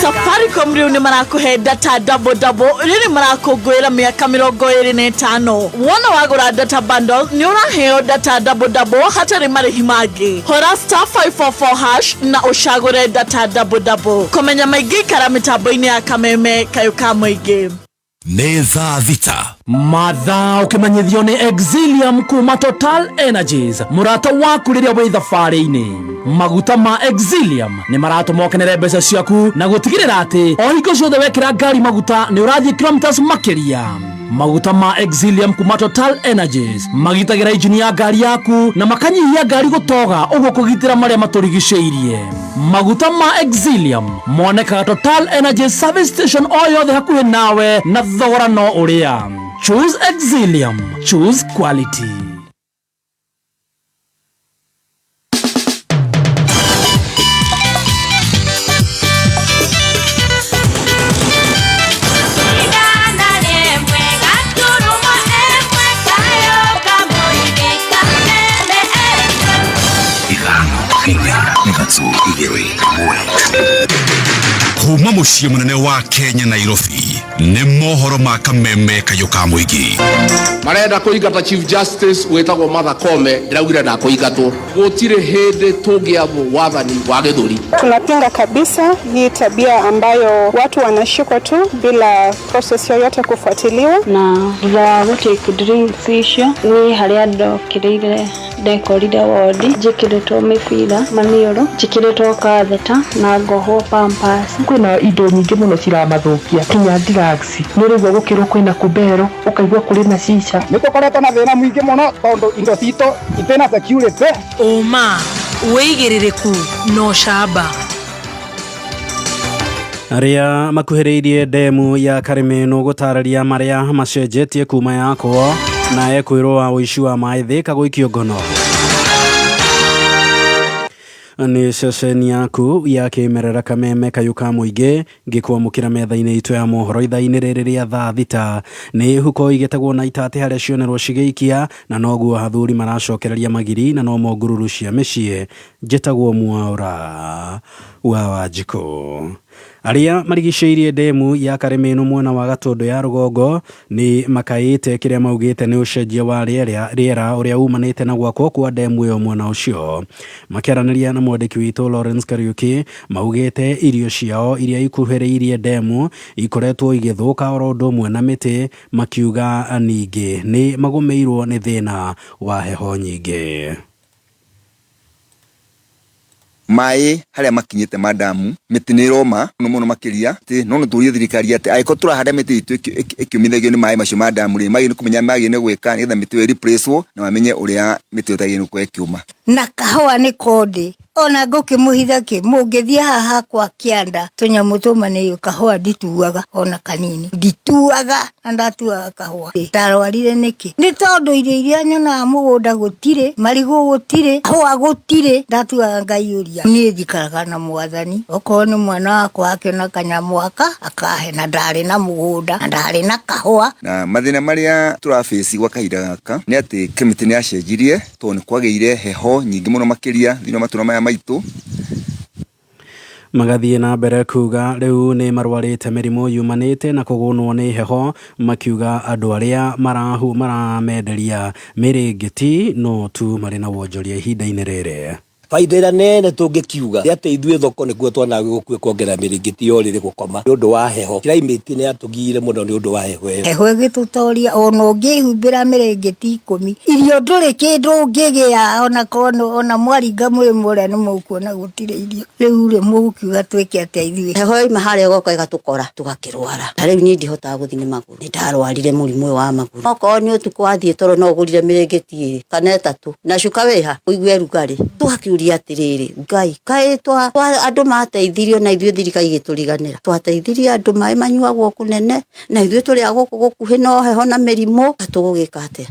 Safaricom rĩu nĩ marakũhe data double double rĩrĩ marakũngũĩra mĩaka 25. Wona wagũra data bundle, nĩ ũraheo data double double hatarĩ marĩhi mangĩ. Hora star 544 hash na ũcagũre data double double. Kũmenya maingĩ, ikara mĩtambo-inĩ ya Kameme Kayũ ka Mũingĩ. Nĩ thaa 6. Mathaa ũkĩmenyithio nĩ Exilium kuma Total Energies, mũrata waku rĩrĩa wĩ thabarĩ-inĩ. Maguta ma Exilium nĩ maratũma ũkenere mbeca ciaku na gũtigĩrĩra atĩ o hingo ciothe wekĩra ngari maguta nĩ ũrathiĩ kilometers makĩria. Maguta ma Exilium kuma Total Energies magitagĩra injini ya ngari yaku na makanyihia ngari gũtoga, ũguo kũgitĩra marĩa matũrigicĩirie. Maguta ma Exilium monekaga Total Energy service station o yothe hakuhĩ nawe na thogora no ũrĩa. Choose Exilium, choose quality. 5, 4, 3, 2, 1. Kuma mũciĩ mũnene wa Kenya, Nairobi, nĩ mohoro ma Kameme Kayũ ka Mũingĩ. Marenda kũingata Chief Justice wĩtagwo Martha Koome. Ndĩraugire ndakũingatwo, gũtirĩ hĩndĩ tũngĩathwo wathani wa gĩthũri. Tunapinga kabisa hii tabia ambayo watu wanashikwa tu bila process yoyote kufuatiliwa. Na thutha wa gũtake drinks icio, niĩ harĩa ndokĩrĩire ndekorire wodi, njĩkĩrĩtwo mĩbira maniũrũ, njĩkĩrĩtwo katheta na ngohwo pampers. Kwĩna indo nyingĩ mũno ciramathũkia, kinya ndigara. Drugs nĩ ũraigua gũkĩrwo kwĩna kubero ũkaigua kũrĩ na shisha. Nĩ tũkoretwo na thĩna mũingĩ mũno tondũ indo citũ itĩ na security. Ũma, wĩigĩrĩrĩku na ũcamba. Arĩa makuhĩrĩirie ndemu ya Karĩmĩnũ gũtarĩria marĩa macenjetie kuma yakwo na ekwĩrwo wa ũici wa maĩ Thĩka gũikio ngono. Nĩ ceceni yaku ya kĩmerera Kameme kayũ ka mũingĩ ngĩkwamũkĩra metha-inĩ itũ ya mohoro ithaa-inĩ rĩrĩ rĩa thaa thita. Nĩ huko igĩtegwo na itatĩ harĩa cionerwo cigĩikia na noguo athuri maracokereria magiri na nomo ngururu cia mĩciĩ. Njĩtagwo Mwaũra wa Wanjikũ. Arĩa marigicĩirie ndemu ya Karĩmĩnũ mwena wa Gatũndũ ya rũgongo nĩ makaĩte kĩrĩa maugĩte nĩ ũcenjia wa rĩera ũrĩa umanĩte na gwakwo kwa ndemu ĩyo mwena ũcio. Makĩaranĩria na mwandĩki witũ Lawrence Kariuki maugĩte irio ciao iria ikuhĩrĩirie ndemu ikoretwo igĩthũka oro ũndũ ũmwe na mĩtĩ, makiuga ningĩ nĩ magũmĩirwo nĩ thĩna wa heho nyingĩ. Maĩ harĩa makinyĩte ma damu mĩtĩ nĩ ĩroma mũno mũno makĩria atĩ no nĩ tũrie thirikari atĩ angĩkorwo tũrahanda mĩtĩ itũ ĩkĩũmithagio nĩ maĩ macio ma damu rĩ, magĩrĩirwo nĩ kũmenya magĩrĩirwo nĩ gwĩka nĩgetha mĩtĩ ĩyo ĩreplacewo na mamenye ũrĩa mĩtĩ ĩyo ĩtagĩrĩirwo nĩ gũkorwo ĩkĩũma. Na kahũa nĩ kondĩ ona ngũkĩmũhitha kĩ mũngĩthiĩ haha hakwa kĩanda tũnyamũ tũma nĩ kahũa ndituaga ona kanini ndituaga na ndatuaga kahũa. Ndarwarire nĩkĩ? Nĩ tondũ irio iria nyonaga mũgũnda gũtirĩ, marigũ gũtirĩ, kahũa gũtirĩ, ndatuaga ngaiyũria. Niĩ njikaraga na mwathani, okorwo nĩ mwana wakwa akĩona kanyamũ aka akahe, na ndarĩ na mũgũnda na ndarĩ na kahũa. Na mathĩna marĩa tũrabaci gwa kahinda gaka nĩ atĩ climate nĩ yacenjirie tondũ nĩ kwagĩire heho nyingĩ mũno makĩria thĩinĩ wa matũra maya maitũ. Magathiĩ na mbere kuga rĩu nĩ marwarĩte mĩrimũ yumanĩte na kũgũnwo nĩ heho, makiuga andũ arĩa maramenderia mĩrĩngĩti no tu marĩ na wonjoria ihinda-inĩ rĩrĩ. Baida ĩrĩa nene tũngĩkiuga nĩ atĩ ithuĩ thoko nĩkuo twanaga gũkuĩ kuongerera mĩrĩngĩti ya ũrĩrĩ gũkoma nĩ ũndũ wa heho. Climate nĩ yatũgiire mũno nĩ ũndũ wa heho ĩyo. Heho ĩgĩtũtoria ona ũngĩhumbĩra mĩrĩngĩti 10 irio ndũrĩ kĩndũ ũngĩgĩa, ona korwo ona mwaringa mũrĩmo ũrĩa nĩ mũkuona gũtirĩ irio. Rĩu rĩ mũgũkiuga twĩke atĩa ithuĩ? Heho yoima harĩa ĩgoka ĩgatũkora tũgakĩrwara. Ta rĩu niĩ ndihotaga gũthiĩ nĩ magũrũ, nĩ ndarwarire mũrimũ ũyũ wa magũrũ. Okorwo nĩ ũtukũ wathiĩ toro no ũgũrire mĩrĩngĩti ĩrĩ kana ĩtatũ na cuka wĩha ũigue rugarĩ. Tũgakĩũria atĩrĩrĩ, Ngai kaĩ andũ mateithirio na ithuĩ thirikari ĩgĩtũriganĩra. Twateithirie andũ maĩ manyuagwo kũnene na ithuĩ tũrĩ a gũkũ gũkuhĩ no heho na mĩrimũ, tũgũgĩka atĩa?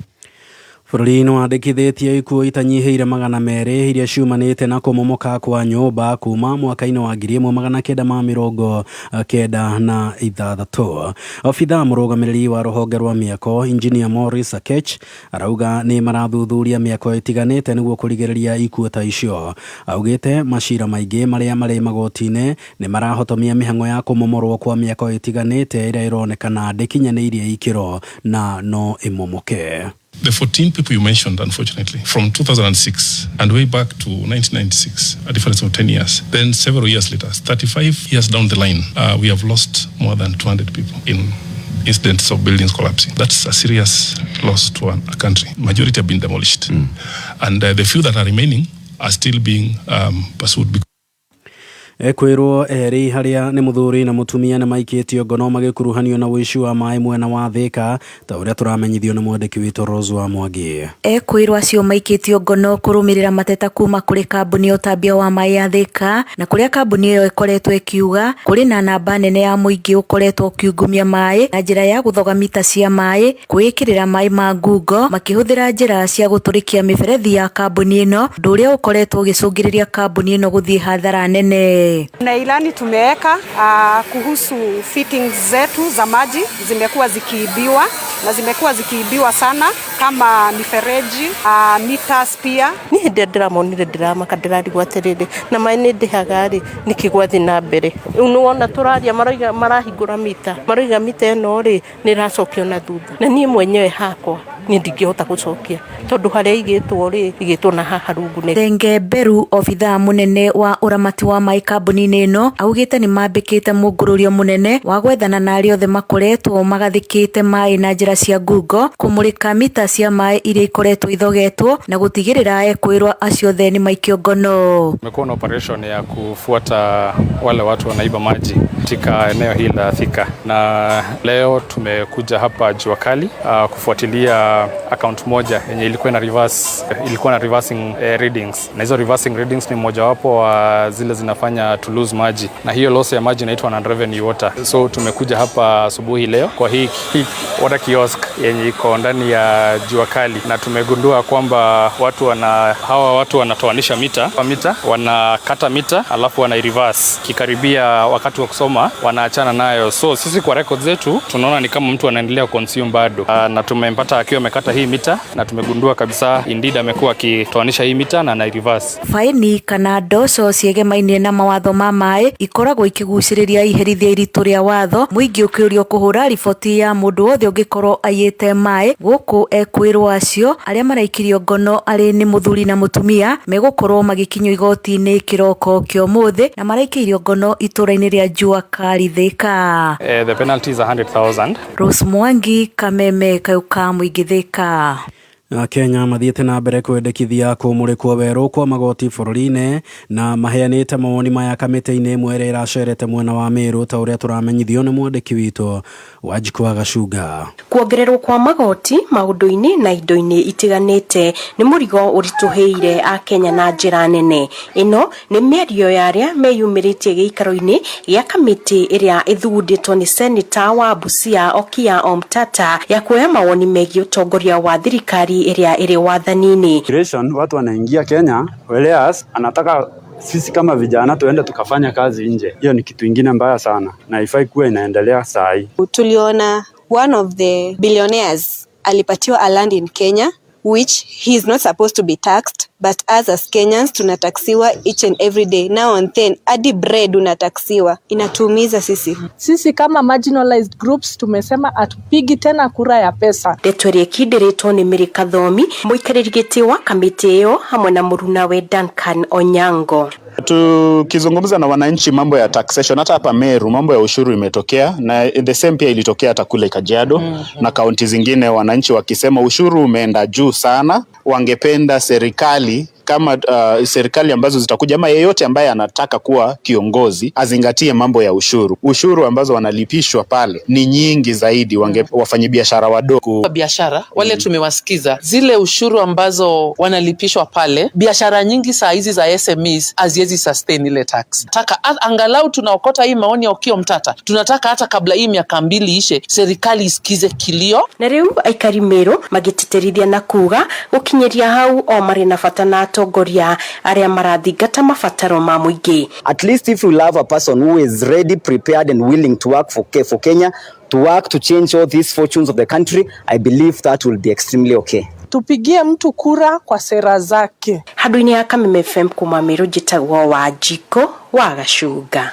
Bũrũri nĩ wandĩkithĩtie ikuũ itanyihĩire 200 iria ciumanĩte na kũmomoka kwa nyũmba kuma mwaka-inĩ wa 1996. Obithaa mũrũgamĩrĩri wa rũhonge rwa mĩako Engineer Maurice Akech arauga nĩ marathuthuria mĩako ĩtiganĩte nĩguo kũrigĩrĩria ikuũ ta icio. Augĩte macira maingĩ marĩa marĩ magoti-inĩ nĩ marahotomia mĩhang'o ya kũmomorwo kwa mĩako ĩtiganĩte ĩrĩa ĩronekana ndĩkinyanĩirie ikĩro na no ĩmomoke. The 14 people you mentioned, unfortunately, from 2006 and way back to 1996, a difference of 10 years. Then several years later, 35 years down the line, we have lost more than 200 people in incidents of buildings collapsing. That's a serious loss to a country. Majority have been demolished. And the few that are remaining are still being pursued. Ekwĩrwo erĩ harĩa nĩ mũthuri na mũtumia nĩ maikĩtio ngono magĩkuruhanio na ũici wa maĩ mwena wa Thĩka ta ũrĩa tũramenyithio nĩ mwandĩki witũ Rose wa Mwangi. Ekwĩrwo acio maikĩtio ngono kũrũmĩrĩra mateta kuma kũrĩ kambuni ya ũtambia wa maĩ ya Thĩka na kũrĩa kambuni ĩyo ĩkoretwo ĩkiuga kũrĩ na namba nene ya mũingĩ ũkoretwo ũkiungumia maĩ na njĩra ya gũthoga mita cia maĩ, kwĩĩkĩrĩra maĩ ma ngungo makĩhũthĩra njĩra cia gũtũrĩkia mĩberethi ya kambuni ĩno, ũndũ ũrĩa ũkoretwo ũgĩcũngĩrĩria kambuni ĩno gũthiĩ hathara nene. Na ilani tumeweka kuhusu fittings zetu za maji zimekuwa zikiibiwa na zimekuwa zikiibiwa sana kama mifereji, meters pia. Ni hĩndĩ ndĩramonire ndĩramaka ndĩrarigwo atĩrĩrĩ na maĩ nĩ ndĩhaga rĩ nĩkĩ gwathiĩ na mbere. Rĩu nĩwona tũraria maroiga marahingũra mita, maroiga mita ĩno rĩ nĩ ĩracokio na thutha, na niĩ mwenyewe hakwa niĩ ndingĩhota gũcokia tondũ harĩa igĩtwo rĩ igĩtwo na haha rungu. Thenge Mberu obithaa mũnene wa ũramati wa maĩ kambuni-inĩ ĩno augĩte nĩ mambĩkĩte mũngũrũrio mũnene wa gwethana na arĩa othe makoretwo magathĩkĩte maĩ na njĩra cia ngungo, kũmũrĩka mita cia maĩ iria ikoretwo ithogetwo na gũtigĩrĩra ekwĩrwo acio othe nĩ maikio ngono. Kumekuwa na operation ya kufuata wale watu wanaiba maji katika eneo hili la Thika, na leo tumekuja hapa jua kali kufuatilia account moja yenye ilikuwa na reversing readings, na hizo reversing readings ni mojawapo wa zile zinafanya to lose maji, na hiyo loss ya maji inaitwa non-revenue water. So tumekuja hapa asubuhi leo kwa hii water kiosk yenye iko ndani ya jua kali, na tumegundua kwamba hawa watu wanatoanisha mita, wanakata mita alafu wana reverse, kikaribia wakati wa kusoma wanaachana nayo. So sisi kwa records zetu tunaona ni kama mtu anaendelea consume bado, na tumempata akiwa amekata hii mita, na tumegundua kabisa indeed amekuwa akitoanisha hii mita na ana reverse. Faini kana ndoco ciegemainie na mawatho ma maĩ ikoragwo ikigucĩrĩria iherithia iritũ rĩa watho mũingĩ ũkĩũrio kũhũra riboti ya mũndũ wothe ũngĩkorwo aiyĩte maĩ gũkũ ekwĩrwo acio arĩa maraikirio ngono arĩ nĩ mũthuri na mũtumia megũkorwo magĩkinyio igoti-inĩ kĩroko kĩa ũmũthĩ na maraikĩirio ngono itũra-inĩ rĩa Jua Kali Thika. The penalty is 100,000. Rose Mwangi, Kameme kayũ ka mũingĩ Thika. Kenya mathiĩte na mbere kwendekithia kũmũrĩkwo werũ kwa magoti bũrũri-inĩ na maheanĩte mawoni maya kamĩtĩ-inĩ ĩmwe ĩrĩa ĩracerete mwena wa Meru ta ũrĩa tũramenyithio nĩ mwandĩki witũ Wanjikũ wa Gacunga. Kuongererwo kwa magoti maũndũ-inĩ na indo-inĩ itiganĩte nĩ mũrigo ũritũhĩire Akenya na njĩra nene. Ĩno nĩ mĩario ya arĩa meyumĩrĩtie gĩikaro-inĩ gĩa kamĩtĩ ĩrĩa ĩthugundĩtwo nĩ Seneta wa Busia Okiya Omtata ya kuoya mawoni megiĩ ũtongoria wa thirikari ĩrĩa ĩrĩ wathani-inĩ. Watu wanaingia Kenya, whereas anataka sisi kama vijana tuende tukafanya kazi nje. Hiyo ni kitu ingine mbaya sana na haifai kuwa inaendelea saa hii. Tuliona one of the billionaires alipatiwa a land in Kenya which he is not supposed to be taxed, but us as Kenyans tunataxiwa each and every day, now and then, hadi bread unataxiwa. Inatuumiza sisi. Sisi kama marginalized groups tumesema atupigi tena kura ya pesa. Ndeto ĩrĩa ĩkindĩrĩtwo nĩ Mary Kathomi, mũikarĩri gĩtĩ wa kamĩtĩ ĩyo hamwe na mũrunawe Duncan Onyango. Tukizungumza na wananchi mambo ya taxation, hata hapa Meru mambo ya ushuru imetokea, na the same pia ilitokea hata kule Kajiado na kaunti zingine, wananchi wakisema ushuru umeenda juu sana, wangependa serikali kama serikali ambazo zitakuja ama yeyote ambaye anataka kuwa kiongozi azingatie mambo ya ushuru. Ushuru ambazo wanalipishwa pale ni nyingi zaidi, wafanyabiashara wadogo. Biashara wale tumewasikiza, zile ushuru ambazo wanalipishwa pale, biashara nyingi saa hizi za SMEs haziwezi sustain ile tax. Taka angalau tunaokota hii maoni ya Okiya Omtata, tunataka hata kabla hii miaka 2 ishe serikali isikize kilio. Na riu aikari Meru magĩtĩtĩrithia na kuga gũkinyĩria hau o marĩ na bata na atongoria arĩa marathingata mabataro ma mũingĩ. At least if you love a person who is ready, prepared and willing to work for Kenya, to work to change all these fortunes of the country, I believe that will be extremely okay. Tupigie mtu kura kwa sera zake. Handũ-inĩ ya Kameme FM kuma Meru, njĩtagwo Wanjikũ wa Gacunga.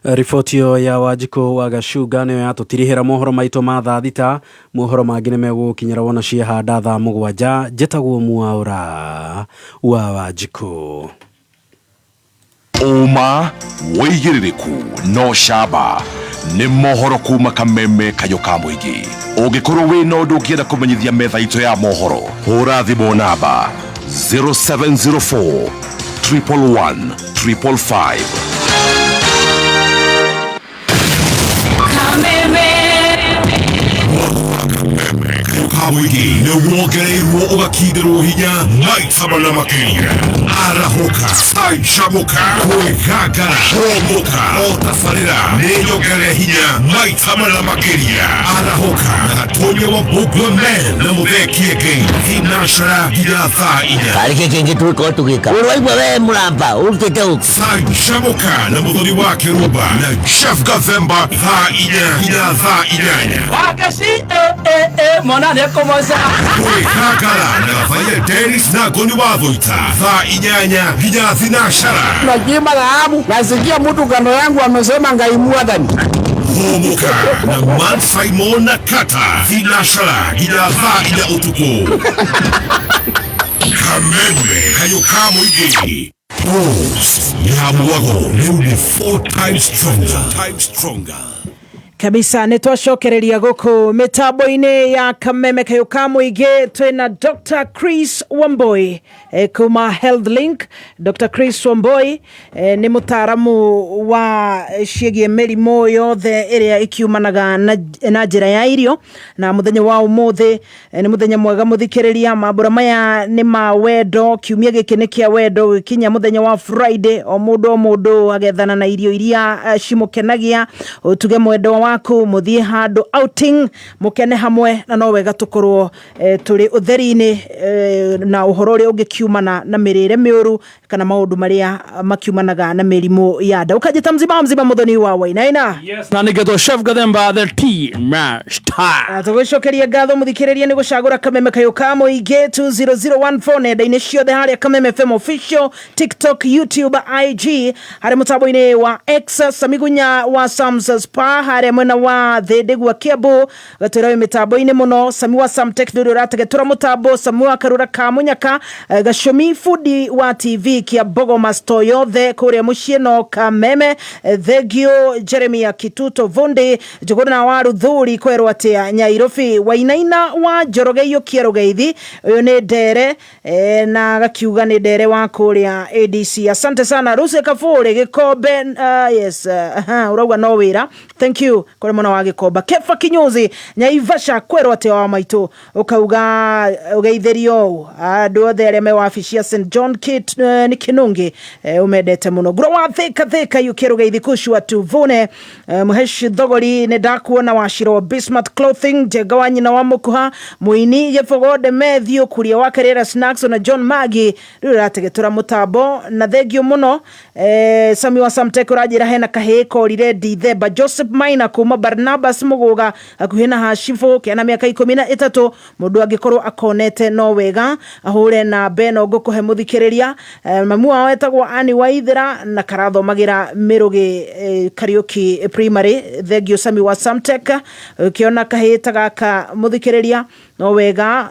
Riboti ĩyo ya Wanjikũ wa Gacunga nĩyo yatũtirihĩra mohoro maitũ ma thaa 6. Mohoro mangĩ nĩ megũgũkinyĩra wona ciehanda thaa 7. Njĩtagwo Mwaũra wa Wanjikũ. Ũma wĩigĩrĩrĩku no camba nĩ mohoro kuma Kameme kayũ ka mũingĩ. Ũngĩkorwo wĩna ũndũ ũngĩenda kũmenyithia metha itũ ya mohoro, hũra thimũ namba 0704 111 555. Kamũingĩ nĩ wongereirwo ũgakindĩrwo hinya maita mana makĩria. Arahũka, canjamũka, kwĩgangara, hũmũka, o tabarĩra nĩ nyongerere hinya maita mana makĩria. Arahũka na Gatonya wa Bugwa Men na Mũthee Kĩengei thinacara nginya thaa 4. Karĩ kĩ kĩngĩ tũgĩkorwo tũgĩka? Ũraigua we mũramba ũrutĩte ũ? Canjamũka na Mũthoni wa Kĩrũmba na Jeff Gathemba thaa 4 nginya thaa 8. Wakeci mwana nĩ ekũmoca. Kwĩgangara na Gabaia Dennis na Ngoni wa Thũita thaa 8 nginya thinacara. Nakiimba dhahabu, nasikia mtu kando yangu amesema Ngai mwathani. Hũmũka na Man Simon na Kata thinacara nginya thaa 4 ũtukũ. Kameme kayũ ka mũingĩ. Rose ya Mwago rĩu nĩ 4 times stronger. Kabisa nä twacokereria gå mitambo-inä ya Kameme Kayå ka Mũingĩ. Twĩna Dr Chris Wamboi kuma Health Link. Dr Chris Wamboi nĩ mũtaaramu wa ciĩgiĩ mĩrimũ yothe ĩrĩa ĩkiumanaga na njĩra ya irio. Na mũthenya wa ũmũthĩ nĩ mũthenya mwega mũthikĩrĩria. Mambũra maya nĩ ma wendo, kiumia gĩkĩ nĩ kĩa wendo. Gĩkinya mũthenya wa Friday, o mũndũ o mũndũ agethana na irio iria cimũkenagia. Ũtuge mwendwa waku, mũthiĩ handũ outing, mũkene hamwe, na no wega tũkorwo tũrĩ ũtheri-inĩ na ũhoro ũrĩa ũngĩkiumana na mĩrĩre mĩũru kana maũndũ marĩa makiumanaga na mĩrimũ ya nda. Ũkanjĩta Mzima Mzima Mũthoni wa Wainaina. Yes, na nĩgetwo Chef Gathemba the Tea Master. Tũgũcokeria ngatho mũthikĩrĩria nĩ gũcagũra Kameme Kayũ ka Mũingĩ 20014 nenda-inĩ ciothe harĩa Kameme FM Official, TikTok, YouTube, IG, harĩa mũtambo-inĩ wa X. Samigunya wa Sams Spa harĩa mwena wa Thĩndĩ Kiambu gatwĩra wĩ mĩtambo-inĩ mũno. Sami wa Samtech ndũrĩ ũrategetũra mũtambo. Sami wa Karura ka Mũnyaka, Gacũmi bundi wa TV kia Bogoma store yothe kũrĩa mũciĩ no Kameme. Thengio Jeremia Kituto Vundi Njũgũna wa Ruthuri kwerwo atĩa Nyairobi. Wainaina wa Njoroge Iyũkia Rũgeithi, ũyũ nĩ Ndere na agakiuga nĩ Ndere wa kũrĩa ADC. Asante sana. Rusi Kaburi Gĩkombe, yes, ũrauga no wĩra, thank you kũrĩ mwena wa Gĩkomba. Kefa Kinyozi Nyaivasha kwerwo atĩa wa maitũ, ũkauga ũgeithĩrio andũ othe arĩa me wabici ya St John Kit nĩ Kinungi, ũmendete mũno. Nguro wa Thika Thika Iyũkia Rũgeithi kucua tuvune. Mũheshi Thogori nĩ ndakuona wa Shiro Bismarck Clothing, Njenga wa nyina wa Mũkuha Mũini Gĩbogo Demethiũ Kuria wa Kerera Snacks na John Magi rĩu ũrategetũra mũtambo na thengio mũno. Sami wa Samtech ũranjĩra hena kahĩĩ korire Dithemba. Joseph Maina kuma Barnabas Mũgũga hakuhĩ na Hashifo kĩana mĩaka 13, mũndũ angĩkorwo akonete no wega ahũre namba ĩno ngũkũhe mũthikĩrĩria. Mamu wao etagwo Ani Waithera na karathomagĩra Mĩrũgĩ Kariuki Primary. Thengio Sami wa Samtech. Ũkĩona kahĩĩ ta gaka mũthikĩrĩria, no wega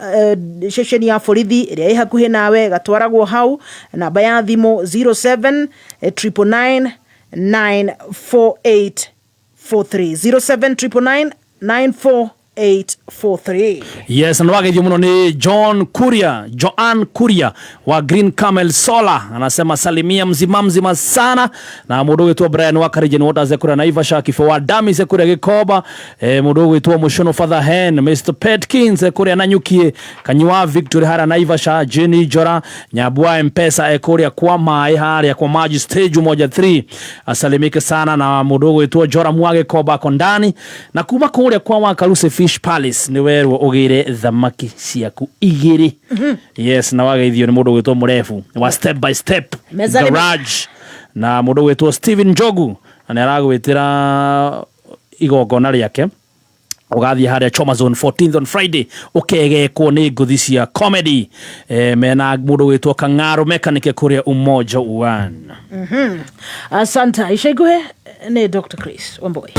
ceceni ya borithi ĩrĩa ĩ hakuhĩ nawe gatwaragwo hau. Namba ya thimũ 07 999 948 43, 07 999 94843. Yes, na wageithio muno ni John Kuria, Joan Kuria wa Green Camel Solar, anasema salimia Mzima Mzima sana. Na mundu gwitwo Brian wa Karijin Waters ekura Naivasha, Kifo wa Dami ekura Gikoba, mundu gwitwo Mushono Father Hen, Mr Petkins ekuria Nanyukie, Kanywa Victory hara Naivasha, Jenny Jora Nyabwa Mpesa ekuria kwa mai haria kwa maji stage moja 3, asalimike sana. Na mundu gwitwo Jora Mwage Koba kondani na kuma kuria kwa Wakaruse Fish Palace ni werwo ugire thamaki ciaku igiri. Yes, na wageithio ni mundu gwitwo Murefu wa Step by Step Garage na mundu gwitwo Steven Njogu na ni aragwitira igongona riake ugathie haria Choma Zone 14th on Friday ukegekwo ni nguthi cia comedy, mena mundu gwitwo Kang'aro Mechanic kuria Umoja One. Asante. Ica ikuhĩ nĩ Dr Chris Wambui.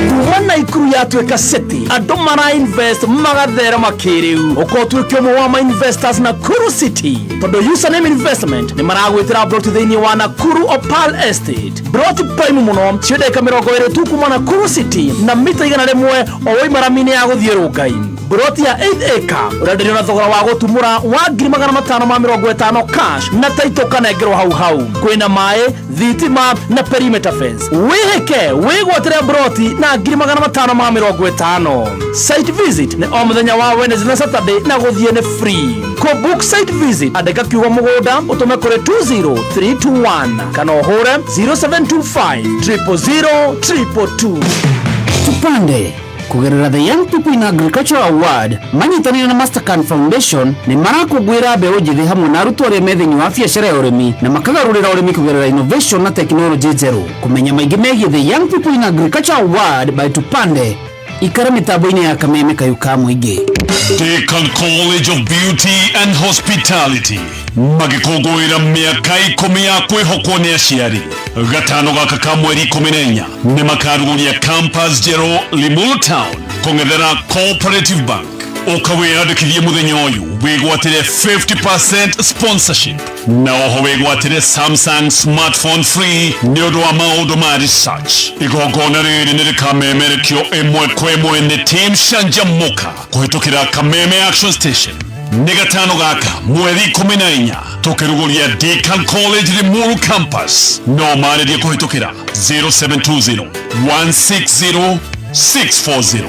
Kuma Naikuru yatuĩka city, andũ mara invest magatherema kĩrĩu. Ũkorwo ũtuĩke ũmwe wa ma investors Nakuru City, tondũ Username Investment nĩ maragwĩtĩra broti thĩinĩ wa Nakuru Opal Estate. Broti prime mũno cio ndagĩka 20 tu kuma Nakuru City na mita 100 o waima rami-inĩ ya gũthiĩ Rũngai. Broti ya 8 acre ũrenderio na thogora wa gũtumũra wa 550,000 cash na taito kanengerwo hau hau. Kwĩna maĩ, thitima na perimeter fence. Wĩhĩke wĩgwatĩre broti na 550,000. Site visit nĩ o mũthenya wa Wednesday na Saturday na gũthiĩ nĩ free. Kũ book site visit andĩka kiugo mũgũnda ũtũme kũrĩ 20321 kana ũhũre 0725 000 222. Tupande kugerera the Young People in Agriculture Award manyitanĩire na Mastercard Foundation nĩ marakũngũĩra mbeũ njĩthĩ hamwe na arutwo arĩa me thĩinĩ wa biacara ya ũrĩmi na makagarũrĩra ũrĩmi kũgerera innovation na tekinoronjĩ njerũ. Kũmenya maingĩ megiĩ the Young People in Agriculture Award by Tupande, ikara mĩtambo-inĩ ya Kameme Kayũ ka Mũingĩ. Deacon College of Beauty and Hospitality magĩkũngũĩra mĩaka 10 ya kwĩhokwo nĩ aciari. Gatano gaka ka mweri 14 nĩ makarugũria campus njerũ Limuru Town kũng'ethera Cooperative Bank. Ũka wĩyandĩkithie mũthenya ũyũ wĩgwatĩre 50% sponsorship na oho wĩgwatĩre Samsung smartphone free nĩ ũndũ wa maũndũ ma research. Igongona rĩrĩ nĩ rĩkamemerekio ĩmwe kwa ĩmwe nĩ team Canjamũka kũhĩtũkĩra Kameme Action Station. Nĩ gatano gaka mweri 14 tũkĩrugũria Deakin College Limuru Campus. No marĩrie kũhĩtũkĩra 0720 160 640.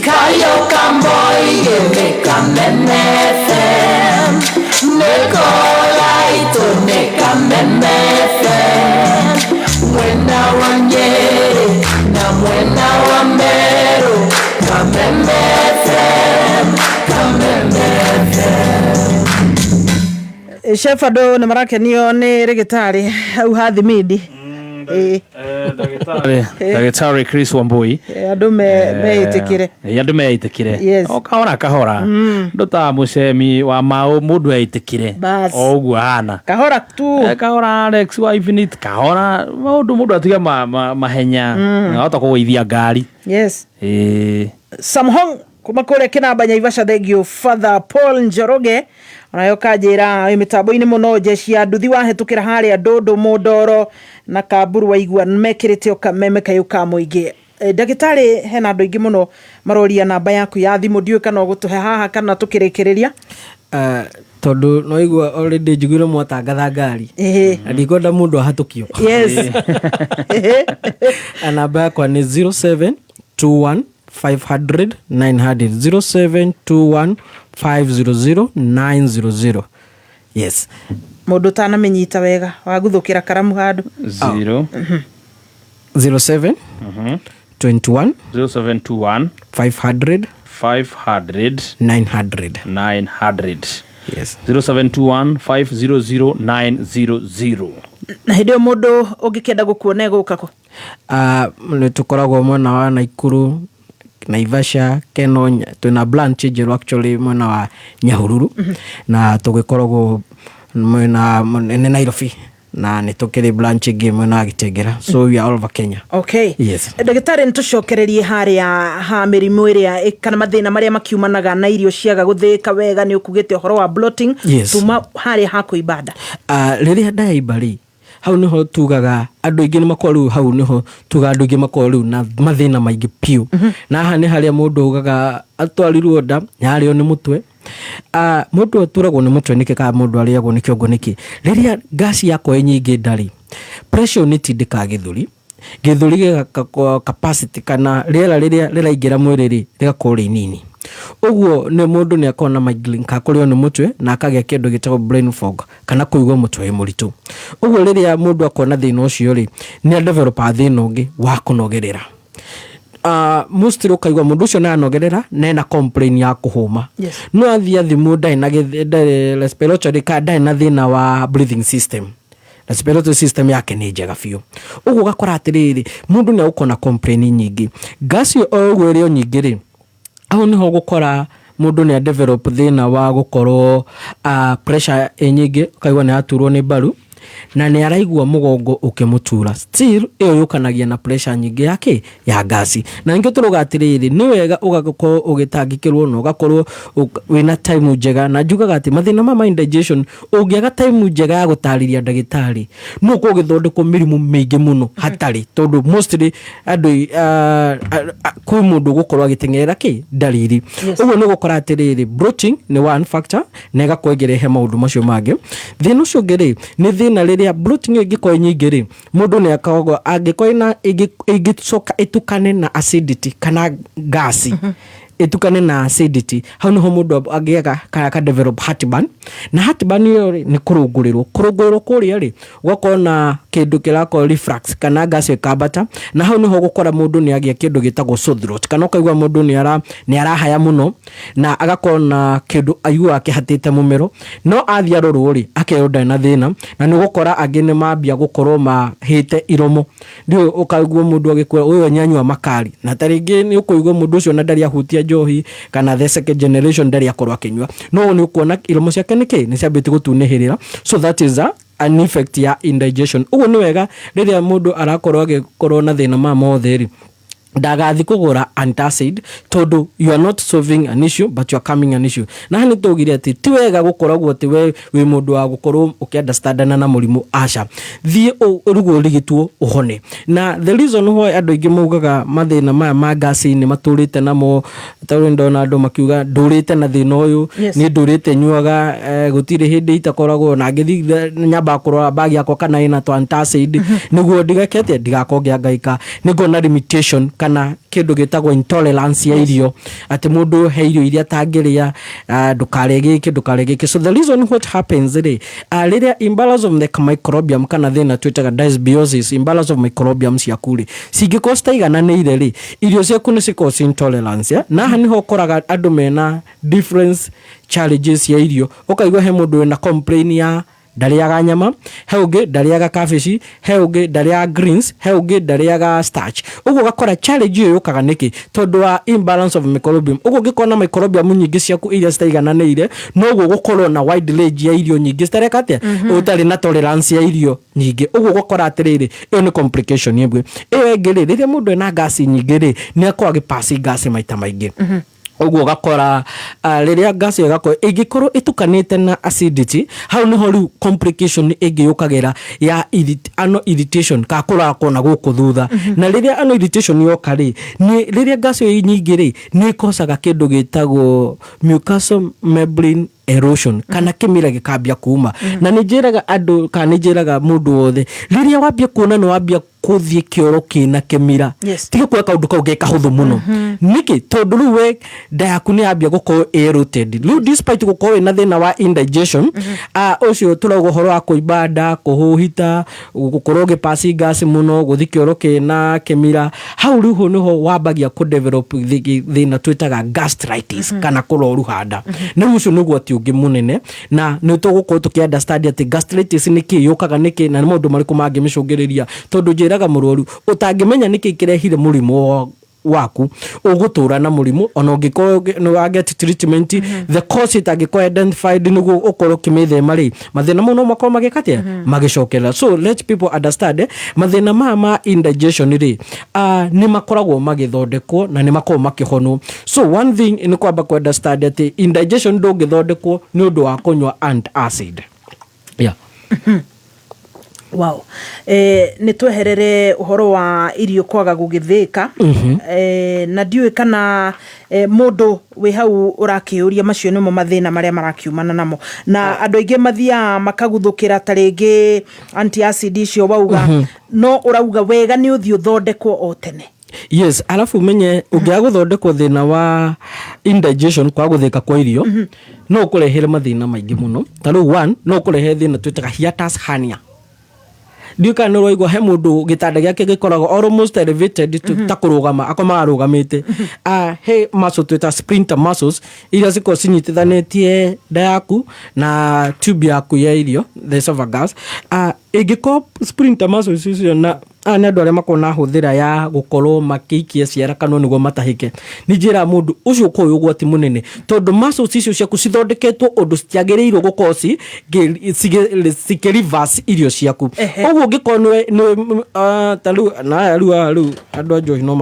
Kayo Kamboige nĩ Kameme FM nĩ kora itũ nĩ Kameme FM mwena wa Nyeri na mwena wa Meru Kameme FM Kameme FM. Chef andũ nĩ marakenio nĩ rĩgĩtarĩ hau hathimindi. Ndagĩtarĩ Chris Wambui. Andũ meĩtĩkĩre. Andũ meĩtĩkĩre. Yes. O kahora kahora. Ndũ ta mũcemi wa maũ mũndũ eitĩkĩre. Bas. O ũguo ahana. Kahora tu. Kahora Alex wa Infinite kahora maũndũ mũndũ atige mahenya. Ahota kũgũithia ngari. Yes. Samhong kuma kũrĩa kĩnamba Naivasha, thank you Father Paul Njoroge onayo kanjĩra wĩ mĩtambo-inĩ mũno jeshi ya nduthi wahĩtũkĩra harĩa ndũndũ mũndoro na kamburu waigua mekĩrĩte o kameme kayũ ka mũingĩ. Ndagĩtarĩ hena andũ aingĩ mũno maroria namba yaku ya thimũ, ndiũĩ kana ũgũtũhe haha kana tũkĩrĩkĩrĩria. Tondũ no igua already njiguire mwatangatha ngari na ndikwenda mũndũ ahatũkio. Yes. Namba yakwa nĩ 0721 500 900, 0721 500 900. Yes. Mũndũ ũtanamĩnyita wega waguthũkĩra karamu handũ. 0 07 21 0721 500 500 900 900. Yes. 0721 500 900. Na hĩndĩ ĩyo mũndũ ũngĩkĩenda gũkuona egũka kũ? Nĩ tũkoragwo mwena wa Naikuru, Naivasha, Keno, twĩna branch njerũ actually mwena wa Nyahururu, na tũgĩkoragwo mwena nĩ Nairobi, na nĩ tũkĩrĩ branch ĩngĩ mwena wa Gĩtengera, so we are all over Kenya. Okay. Yes. Ndagĩtarĩ nĩ tũcokererie harĩa ha mĩrimũ ĩrĩa kana mathĩna marĩa makiumanaga na irio ciaga gũthĩĩka wega, nĩ ũkugĩte ũhoro wa bloating. Yes. Tuma harĩa ha kũimba nda. Rĩrĩa ndaimba rĩ, hau nĩho tugaga andũ aingĩ nĩ makoragwo rĩu, hau nĩho tugaga andũ aingĩ makoragwo rĩu na mathĩna maingĩ piũ. Na haha nĩ harĩa mũndũ augaga atwarirwo nda, yarĩo nĩ mũtwe. Mũndũ aturagwo nĩ mũtwe nĩkĩ kana mũndũ arĩagwo nĩ kĩongo nĩkĩ? Rĩrĩa ngasi yakwa ĩ nyingĩ nda-rĩ, pressure nĩ ĩtindĩkaga gĩthũri, gĩthũri gĩgaka capacity kana rĩera rĩrĩa rĩraingĩra mwĩrĩ rĩ, rĩgakorwo rĩ inini. Ũguo nĩ mũndũ nĩ akoragwo na migraine kana kũrĩo nĩ mũtwe na akagĩa kĩndũ gĩtagwo brain fog kana kũigua mũtwe wĩ mũritũ. Ũguo rĩrĩa mũndũ akorwo na thĩna ũcio rĩ, nĩ adevelopaga thĩna ũngĩ wa kũnogerera. Mostly ũkaigua mũndũ ũcio nĩ anogerera na ena complain ya kũhũma. Yes. No athiĩ athimwo ndarĩ na ndarĩ respiratory kana ndarĩ na thĩna wa breathing system. Respiratory system yake nĩ njega biũ. Ũguo ũgakora atĩrĩrĩ, mũndũ nĩ agũkorwo na complain nyingĩ. Gas ĩyo o ũguo ĩrĩ o nyingĩ rĩ, hau nĩho ũgũkora mũndũ nĩ adevelop thĩna wa gũkorwo, pressure ĩ nyingĩ, ũkaigua nĩ araturwo nĩ mbaru, na nĩ araigua mũgongo ũkĩmũtura. Still ĩyo yũkanagia na pressure nyingĩ ya kĩ? Ya ngasi. Na ningĩ tũrauga atĩrĩrĩ, nĩ wega ũgakorwo ũgĩtangĩkĩrwo na ũgakorwo wĩna time njega. Na njugaga atĩ mathĩna ma indigestion, ũngĩaga time njega ya gũtarĩria ndagĩtarĩ, no ũkorwo ũgĩthondekwo mĩrimũ mĩingĩ mũno hatarĩ, tondũ mostly andũ, kwĩ mũndũ ũgũkorwo agĩteng'erera kĩ? Ndariri. Yes. Ũguo nĩ ũgũkora atĩrĩrĩ, bloating nĩ one factor, na ĩgakorwo ĩngĩrehe maũndũ macio mangĩ. Thĩna ũcio ũngĩ rĩ, nĩ thĩna rĩrĩa bloating ĩyo ĩngĩkorwo ĩ nyingĩ rĩ, mũndũ nĩ akoragwo, angĩkorwo ĩna, ĩngĩcoka ĩtukane na acidity kana gasi, ĩtukane na acidity, hau nĩho mũndũ angĩaga kana aka develop heartburn. Na heartburn ĩyo rĩ, nĩ kũrũngũrĩrwo. Kũrũngũrĩrwo kũrĩa rĩ, gũgakorwo na kĩndũ kĩrakorwo reflux kana gas ĩkambata, na hau nĩho ũgũkora mũndũ nĩ agĩa kĩndũ gĩtagwo sore throat, kana ũkaigua mũndũ nĩ arahaya mũno, na agakorwo na kĩndũ aiguaga kĩhatĩte mũmero, no athiĩ arorwo rĩ, akerwo ndarĩ na thĩna, na nĩ ũgũkora angĩ nĩ mambia gũkorwo mahĩte iromo. Ndiũĩ ũkaigua mũndũ agĩkwĩra ũyũ nĩ anyua makari, na ta rĩngĩ nĩ ũkũigua mũndũ ũcio na ndarĩ ahutia njohi, kana the second generation ndarĩ akorwo akĩnyua, no nĩ ũkuona iromo ciake nĩ kĩ? Nĩ ciambĩtie gũtunĩhĩrĩra. So that is an effect ya indigestion. Ũguo nĩ wega rĩrĩa mũndũ arakorwo agĩkorwo na thĩna ma mothe rĩ, Ndagathi kũgũra antacid tondũ you are not solving an issue but you are coming an issue. Na haha nĩ twaugire atĩ ti wega gũkoragwo atĩ we wĩ mũndũ wa gũkorwo ũkĩ-understandana na mũrimũ, aca. Thiĩ ũrigwo ũrigitwo ũhone. Na the reason why andũ aingĩ maugaga mathĩna maya ma ngaci nĩ matũrĩte namo, tondũ nĩ ndona andũ makiuga ndũrĩte na thĩna ũyũ, niĩ ndũrĩte nyuaga, gũtirĩ hĩndĩ itakoragwo na ngĩthiĩ nyambaga kũrora bag yakwa kana ĩna tũ antacid nĩguo ndigeke atĩa, ndigakorwo ngĩhangaĩka. Nĩ ngona limitation kana kĩndũ gĩtagwo intolerance ya irio, atĩ mũndũ he irio iria atangĩrĩa, ndũkarĩe gĩkĩ, ndũkarĩe gĩkĩ. So the reason what happens rĩ, rĩrĩa imbalance of the microbiome kana thĩna twĩtaga dysbiosis, imbalance of microbiome ciaku rĩ, cingĩkorwo citaigananĩire rĩ, irio ciaku nĩ cikoragwo ci intolerance, yeah? Na haha nĩho ũkoraga andũ mena difference challenges cia irio. Ũkaigua he mũndũ wĩna complain ya ndarĩaga nyama, he ũngĩ ndarĩaga cabbage, he ũngĩ ndarĩaga greens, he ũngĩ ndarĩaga starch. Ũguo ũgakora challenge ĩyo yũkaga nĩkĩ? Tondũ wa imbalance of microbiome. Ũguo ũngĩkorwo na microbiome nyingĩ ciaku iria citaigananĩire, noguo ũgũkorwo na wide range ya irio nyingĩ citareka atĩa, ũtarĩ na tolerance ya irio nyingĩ. Ũguo ũgakora atĩrĩrĩ, ĩyo nĩ complication ĩmwe. Ĩyo ĩngĩ rĩ, rĩrĩa mũndũ ena ngasi nyingĩ rĩ, nĩ akoragwo agĩ-pass ngasi maita maingĩ. Ũguo ũgakora rĩrĩa ngasi ĩyo ĩgakorwo ĩngĩkorwo ĩtukanĩte na acidity, hau nĩho rĩu complication ĩngĩ yũkagĩra ya anal irritation, kana kũrakwo na gũkũ thutha. Na rĩrĩa anal irritation yoka rĩ, nĩ rĩrĩa ngasi ĩyo ĩ nyingĩ rĩ, nĩ ĩkocaga kĩndũ gĩtagwo mucosal membrane erosion, kana kĩmira gĩkambia kuma. Na nĩ njĩraga andũ, kana nĩ njĩraga mũndũ wothe, rĩrĩa wambia kuona nĩ wambia kũthiĩ kĩoro kĩna kĩmira, tiga kuoya kaũndũ kau ge kahũthũ mũno. Nĩkĩ? Tondũ rĩu we nda yaku nĩ yambia gũkorwo eroded. Rĩu despite gũkorwo wĩna thĩna wa indigestion, ũcio tũrauga ũhoro wa kũimba nda, kũhũhita, gũkorwo ũgĩpass gas mũno, gũthiĩ kĩoro kĩna kĩmira, hau rĩu ho nĩho wambagia kũ develop thĩna twĩtaga gastritis, kana kũroruha nda. Na rĩu ũcio nĩ ũgwati ũngĩ mũnene, na nĩ tũgũkorwo tũkĩ understand atĩ gastritis nĩ kĩ, yũkaga nĩkĩ, na nĩ maũndũ marĩkũ mangĩmĩcũngĩrĩria. Tondũ njĩraga mũrwaru, ũtangĩmenya nĩkĩ kĩrehire mũrimũ waku, ũgũtũra na mũrimũ ona ũngĩkorwo nĩ wa get treatment. The cause ĩtangĩkorwo identified nĩguo ũkorwo ũkĩmĩthema rĩ, mathĩna mau no makorwo magĩka atĩa, magĩcokerera. So let people understand, mathĩna maya ma indigestion rĩ, nĩ makoragwo magĩthondekwo na nĩ makoragwo makĩhonwo. So one thing nĩ kwamba kũ understand atĩ indigestion ndũngĩthondekwo nĩ ũndũ wa kũnyua antacid, yeah. Wow. Nĩ tweherere ũhoro wa irio kwaga gũgĩthĩka. Na ndiũĩ kana mũndũ wĩ hau ũrakĩũria, macio nĩmo mathĩna marĩa marakiumana namo, na andũ aingĩ mathiaga makaguthũkĩra ta rĩngĩ antiacid icio wauga, no ũrauga wega nĩ ũthiĩ ũthondekwo o tene. Yes, alafu umenye ũngĩaga gũthondekwo thĩna wa indigestion, kwaga gũthĩka kwa irio, no ũkũrehere mathĩna maingĩ mũno. Ta rĩu one, no ũkũrehere thĩna twĩtaga hiatus hernia. Ndiũĩ kana nĩ ũraigua he mũndũ gĩtanda gĩake gĩkoragwo almost elevated ta kũrũgama, akomaga arũgamĩte. He muscle twĩta sphincter muscles iria cikoragwo cinyitithanĩtie nda yaku na tube yaku ya irio, the esophagus. Ĩngĩkorwo sphincter muscles icio, na aya nĩ andũ arĩa makoragwo na hũthĩra ya gũkorwo makĩikia ciara kanua nĩguo matahĩke, nĩ njĩraga mũndũ ũcio ũkorwo wĩ ũgwati mũnene, tondũ muscles icio ciaku cithondeketwo ũndũ citiagĩrĩirwo gũkorwo cikĩ reverse irio ciaku. Ũguo ũngĩkorwo nĩwe ta rĩu na aya rĩu aya rĩu andũ a njohi no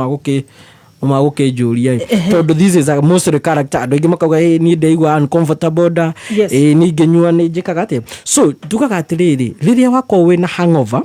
magũkĩnjũria tondũ this is a mostly character. Andũ aingĩ makauga, "Ĩ, niĩ ndaigua uncomfortable nda, ĩ niĩ ngĩnyua nĩ njĩkaga atĩa?" So tugaga atĩrĩrĩ, rĩrĩa wakorwo wĩna hangover,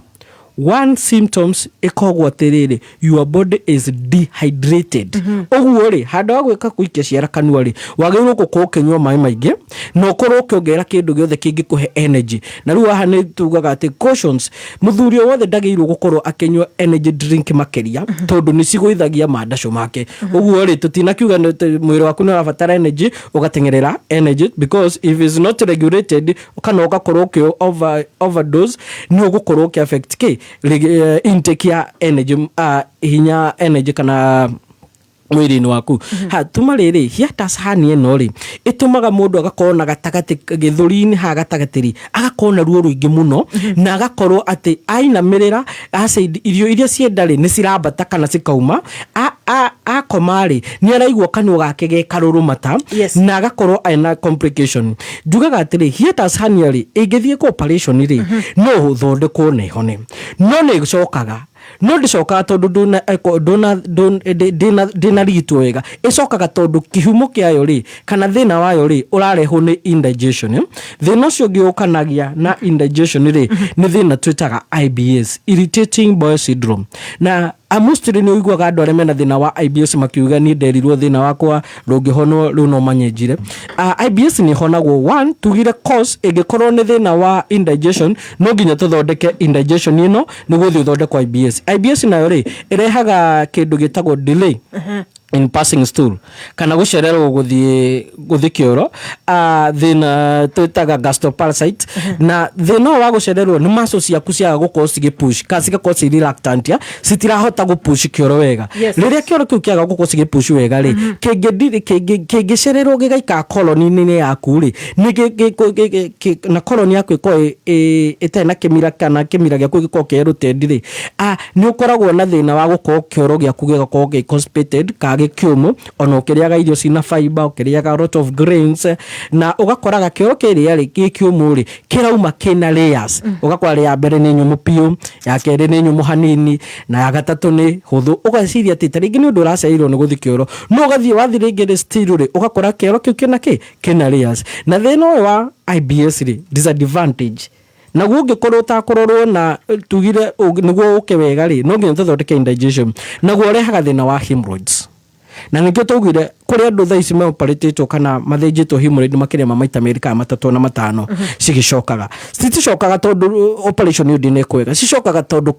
one symptoms ĩkoragwo atĩrĩrĩ, your body is dehydrated. Ũguo rĩ, handũ ha gwĩka kũikia ciara kanua rĩ, wagĩrĩirwo gũkorwo ũkĩnyua maĩ maingĩ na ũkorwo ũkĩongerera kĩndũ gĩothe kĩngĩkũhe energy. Na rĩu haha nĩ tugaga atĩ cautions, mũthuri o wothe ndagĩrĩirwo gũkorwo akĩnyua energy drink makĩria, tondũ nĩ cigũithagia mandacũ make. Ũguo rĩ, tũtinakiuga nĩ atĩ mwĩrĩ waku nĩ ũrabatara energy ũgateng'erera energy, because if it's not regulated kana ũgakorwo ũkĩ overdose, nĩ ũgũkorwo ũkĩ affect kĩ intake ya energy, hinya energy kana mwĩrĩ-inĩ waku. Ha tuma rĩrĩ, hiatus hernia ĩno rĩ, ĩtũmaga mũndũ agakorwo na gatagatĩ gĩthũri-inĩ, haha gatagatĩ rĩ, agakorwo na ruo rũingĩ mũno, na agakorwo atĩ ainamĩrĩra acid, irio iria cienda rĩ, nĩ cirambata kana cikauma. Akoma rĩ, nĩ araigua kanua gake ge karũrũ mata, na agakorwo ena complication. Njugaga atĩrĩ, hiatus hernia rĩ, ĩngĩthiĩ kwa operation rĩ, no ũthondekwo na ĩhone, no nĩ ĩcokaga. No ndĩcokaga tondũ ndũna ndũna ndĩna ndĩnarigitwo wega. Ĩcokaga tondũ kĩhumo kĩayo rĩ, kana thĩna wayo rĩ, ũrarehwo nĩ indigestion. Thĩna ũcio ũngĩ ũkanagia na indigestion rĩ, nĩ thĩna twĩtaga IBS, irritating bowel syndrome. Na mostly nĩ ũiguaga andũ arĩa mena thĩna wa IBS makiuga niĩ nderirwo thĩna wakwa ndũngĩhonwo, rĩu no manyenjire. IBS nĩ ĩhonagwo. One, tugire cause ĩngĩkorwo nĩ thĩna wa indigestion, no nginya tũthondeke indigestion ĩno nĩguo ũthiĩ ũthondekwo IBS. IBS nayo rĩ, ĩrehaga kĩndũ gĩtagwo delay in passing stool, kana gũcererwo gũthiĩ gũthiĩ kĩoro, thĩna twĩtaga gastroparasite. Na thĩna ũyũ wa gũcererwo nĩ muscles ciaku ciaga gũkorwo cigĩpush, kana cigakorwo ci reluctant, ya citirahota gũpush kĩoro wega. Rĩrĩa kĩoro kĩu kĩaga gũkorwo cigĩpush wega rĩ, kĩngĩcererwo gĩgaikara colony-inĩ yaku rĩ, nĩ na colony yaku ĩkorwo ĩtarĩ na kĩmira, kana kĩmira gĩaku gĩkorwo kĩ eroded rĩ, nĩ ũkoragwo na thĩna wa gũkorwo kĩoro gĩaku gĩgakorwo gĩ constipated kana gĩkĩũmũ, ona ũkĩrĩaga irio cina fiber, ũkĩrĩaga a lot of grains, na ũgakoraga kĩoro kĩrĩa rĩ gĩkĩũmũ rĩ, kĩrauma kĩna layers. Ũgakora rĩa mbere nĩ nyũmũ biũ, ya kerĩ nĩ nyũmũ hanini, na ya gatatũ nĩ hũthũ. Ũgeciria atĩ ta rĩngĩ nĩ ũndũ ũracereirwo nĩ gũthiĩ kĩoro, no ũgathiĩ wathiĩ rĩngĩ rĩ, still rĩ, ũgakora kĩoro kĩu kĩna kĩ kĩna layers. Na thĩna ũyũ wa IBS rĩ, disadvantage naguo ũngĩkorwo ũtakũrorwo na tugire nĩguo ũke wega rĩ, no nginya tũthondeke indigestion. Naguo ũrehaga thĩna wa hemorrhoids, na nĩkĩo twaugire kũrĩ andũ thaa ici meoparĩtĩtwo kana mathĩnjĩtwo hemorrhoid makĩria ma maita merĩ kana matatũ na matano. Cigĩcokaga, citicokaga tondũ operation ĩyo ndĩnekwo wega, cicokaga tondũ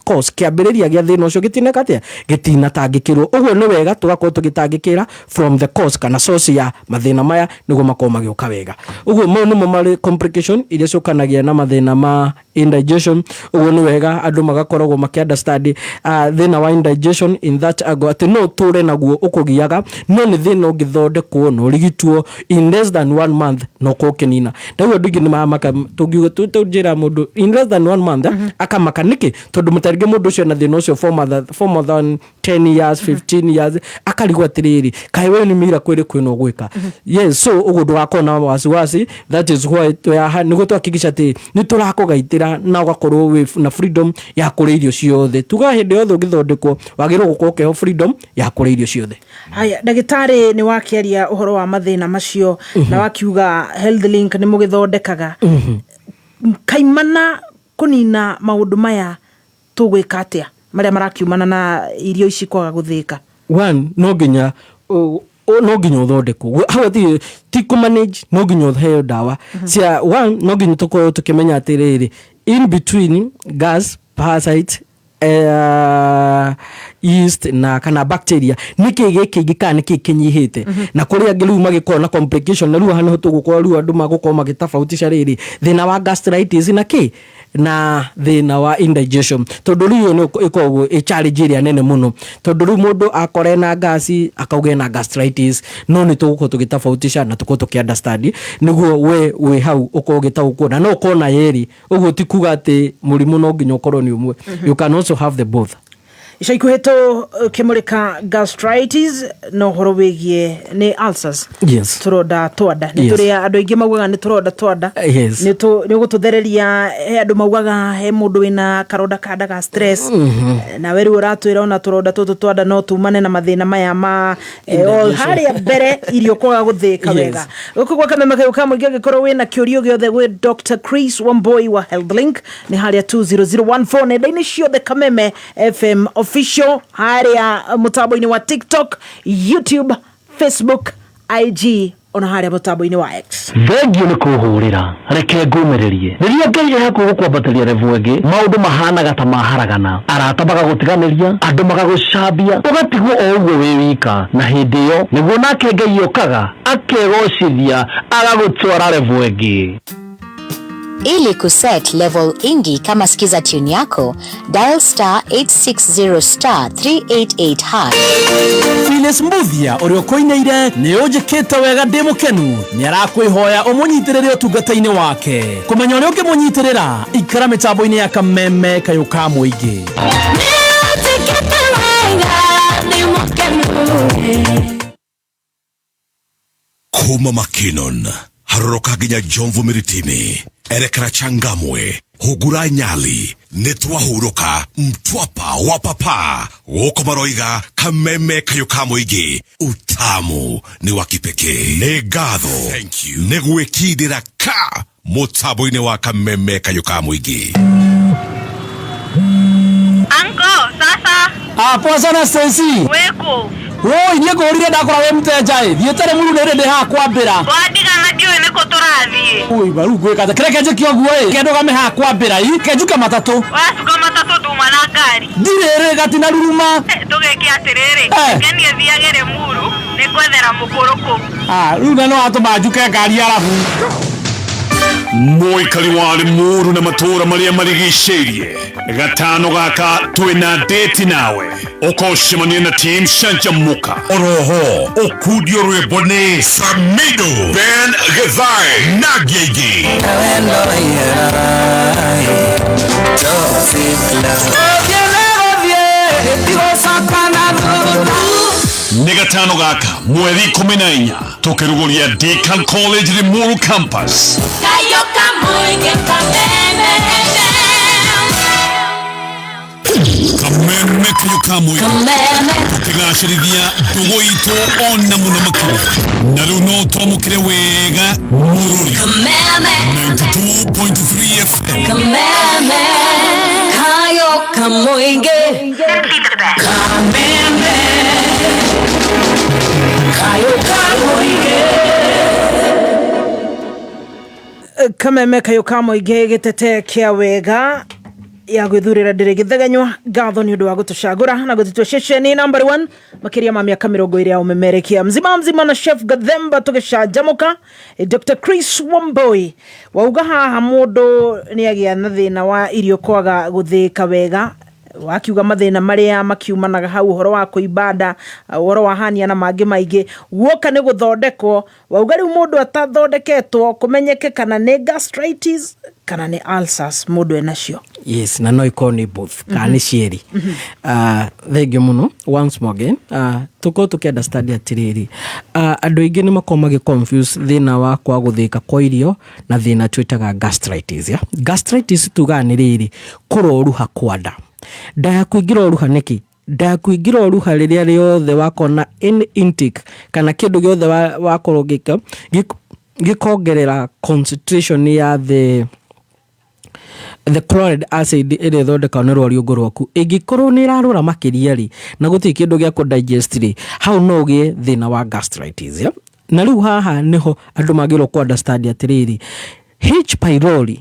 cause kĩambĩrĩria gĩa thĩna ũcio gĩtineka atĩa, gĩtinatangĩkĩrwo. Ũguo nĩ wega tũgakorwo tũgĩtangĩkĩra from the cause kana source ya mathĩna maya nĩguo makorwo magĩũka wega. Ũguo mau nĩmo marĩ complication iria ciũkanagia na mathĩna ma indigestion. Ũguo nĩ wega andũ magakoragwo makĩ understand thĩna wa indigestion in that angle, atĩ no ũtũre naguo ũkũgiaga, no nĩ thĩna ũngĩthondekwo na ũrigitwo in less than one month na ũkorwo ũkĩnina. Ndaigua andũ aingĩ nĩ maramaka tũngiuga tũnjĩra mũndũ in less than one month, akamaka nĩkĩ, tondũ mũtarĩngĩ mũndũ ũcio na thĩna ũcio for more than 10 years, 15 years, akarigwo atĩrĩrĩ, kaĩ we nĩ miracle ĩrĩkũ ĩno ũgwĩka? Yes, so ũguo ndũgakorwo na wasiwasi. That is why twĩ haha, nĩguo twahakikisha atĩ nĩ tũrakũgaitĩra na ũgakorwo wĩ na freedom ya kũrĩa irio ciothe. Tuga hĩndĩ yothe ũngĩthondekwo, wagĩrĩirwo gũkorwo ũkĩheo freedom ya kũrĩa irio ciothe. Haya, ndagĩtarĩ, nĩ wakĩaria ũhoro wa mathĩna macio na wakiuga Health Link nĩ mũgĩthondekaga. Kaimana kũnina maũndũ maya, tũgwĩka atĩa marĩa marakiumana na irio ici kwaga gũthĩka? One, no nginya ũthondekwo. Hau hatirĩ ti kũ manage, no nginya ũheo ndawa cia. One, no nginya tũkorwo tũkĩmenya atĩrĩrĩ, in between gas, parasite, yeast na kana bacteria, nĩkĩ gĩkĩ ingĩ kana nĩkĩ kĩnyihĩte. Na kũrĩ angĩ rĩu magĩkorwo na complication, na rĩu haha nĩho tũgũkorwo rĩu andũ magũkorwo magĩtofautisha rĩrĩ thĩna wa gastritis na kĩ na thĩna wa indigestion, tondũ rĩu ĩyo nĩ ĩkoragwo ĩ challenge ĩrĩa nene mũno, tondũ rĩu mũndũ akora ena gasi akauga ena gastritis, no nĩ tũgũkorwo tũgĩtofautisha na tũkorwo tũkĩ understand nĩguo we wĩ hau ũkorwo ũgĩtaũkwo, na no ũkorwo na yerĩ. Ũguo ti kuga atĩ mũrimũ no nginya ũkorwo nĩ ũmwe, you can also have the both. Ica ikuhĩ tũkĩmũrĩka gastritis na ũhoro wĩgiĩ nĩ ulcers. Yes. Tũronda twanda nĩ tũrĩa andũ aingĩ maugaga nĩ tũronda twanda. Nĩ ũgũtũthereria. He andũ maugaga he mũndũ wĩna karonda ka nda ga stress. Nawe rĩu ũratwĩra ona tũronda tũtũ twanda no tumane na mathĩna maya ma o Indigestion. Harĩa mbere irio kwaga gũthĩka wega. Gũkũ gwa Kameme kayũ ka mũingĩ, angĩkorwo wĩna kĩũrio gĩothe gwĩ Dr Chris Wamboi wa Health Link, nĩ harĩa 20014 nenda-inĩ ciothe, Kameme FM Official harĩa mũtambo-inĩ wa TikTok, YouTube, Facebook, IG, ona harĩa mũtambo-inĩ wa X. Thengio nĩ kũhũrĩra, reke ngũmĩrĩrie. Rĩrĩa Ngai ehakuhĩ gũkwambatĩria level ĩngĩ, maũndũ mahanaga ta maharagana, arata magagũtiganĩria, andũ magagũcambia, ũgatigwo o ũguo wĩ wika. Na hĩndĩ ĩyo nĩguo nake Ngai okaga akegocithia, agagũtwara level ĩngĩ. Ili kuset level ingi kama skiza tune yako, dial star 860 star 388 hash. Phyllis Mbuthia ũrĩa ũkũinĩire nĩ ũnjĩkĩte wega ndĩ mũkenu, nĩ arakwĩhoya ũmũnyitĩrĩre ũtungata-inĩ wake. Kũmenya ũrĩa ũngĩmũnyitĩrĩra, ikara mĩtambo-inĩ ya Kameme kayũ ka mũingĩ. Nĩũnjĩkĩte wega ndĩ mũkenu. Kuma Makinon haroroka nginya Jomvu Miritini, erekera Changamwe. Hũngura Nyali nĩ twahurũka Mtwapa wa papa gũkũ maroiga kameme kayũ ka mũingĩ utamu nĩ wa kipekee nĩ ngatho nĩ gwĩkindĩra ka mũtambo-inĩ wa kameme kayũ ka mũingĩ. Anko, sasa. Ah, poa sana Stacy. Wĩkũ? Woi, niĩ ngũrire ndakora wĩ mteja ĩ. Thiĩte Rĩmuru nĩ rĩ ndĩ haha kwambĩra. Wandigana ndiũĩ nĩkũ tũrathiĩ. Ui, ba rĩu ngwĩka atĩa? Kĩreke njĩke ũguo ĩ. Ke ndũgame haha kwambĩra ĩ. Ke njuke matatũ. Wacuka matatũ nduma na ngari. Ndirĩ rĩ gatina ruruma. Tũgĩke atĩrĩrĩ, Eh. ngenie thiage Rĩmuru, nĩngwethera mũkũrũ kũu. Ah, rĩu na no watũma njuke ngari arabu. Mũikari wa Limuru na matũũra marĩa marigicĩirie gatano gaka twĩna date nawe ũkocemania na team Canjamũka. Oroho ũkundio rwĩmbo nĩ Samido Ben Githae na angĩ aingĩ. Nĩ gatano gaka mweri 14 tũkĩrugũria Deakin College Limuru Campus. Kayo kamũingĩ kameme Kameme kayũ ka mũingĩ Kameme. Tũkĩgacĩrithia ndũgũ itũ ona mũno makĩria na rĩu no twamũkĩre wega mũrũri. Kameme. 92.3 FM. Kameme Kayo kamũingĩ Kameme Kayo kamũingĩ. Kameme kayũ ka mũingĩ gĩtete kĩa wega ya gwĩthurĩra ndĩrĩ gĩthegenywa ngatho nĩ ũndũ wa gũtũcagũra na gũtũtua ceceni number 1 makĩria ma mĩaka 20 ya ũmemerekia mzima mzima na chef Gathemba tũgĩcanjamũka. Dr Chris Wambui wauga haha mũndũ nĩ agĩa na thĩna wa irio kwaga gũthĩĩka wega, wakiuga mathĩna marĩa makiumanaga hau, ũhoro wa kũimba nda, ũhoro wa hania na mangĩ maingĩ. Guoka nĩ gũthondekwo, wauga rĩu mũndũ atathondeketwo kũmenyeke kana nĩ gastritis kana nĩ ulcers mũndũ enacio. Yes, na no ikorwo nĩ both kana nĩ cierĩ. Thengiũ mũno once more again. Tũkorwo tũkĩ understand atĩrĩrĩ, andũ aingĩ nĩ makoragwo magĩ confuse thĩna wa kwaga gũthĩĩka kwa irio na thĩna twĩtaga gastritis, yeah? Gastritis tugaga nĩ rĩrĩ kũroruha kwa nda. Nda yaku ĩngĩroruha nĩkĩ? Nda yaku ĩngĩroruha rĩrĩa rĩothe wakorwo na any intake kana kĩndũ gĩothe wakorwo ũgĩka gĩkongerera concentration ya the chloride acid ĩrĩa ĩthondekagwo nĩ rwariũngũ rwaku. Ĩngĩkorwo nĩ ĩrarũra makĩria rĩ, na gũtirĩ kĩndũ gĩa kũ digest rĩ, hau no ũgĩe thĩna wa gastritis, yeah? Na rĩu haha nĩho andũ magĩrĩirwo kũ understand atĩrĩrĩ, H pylori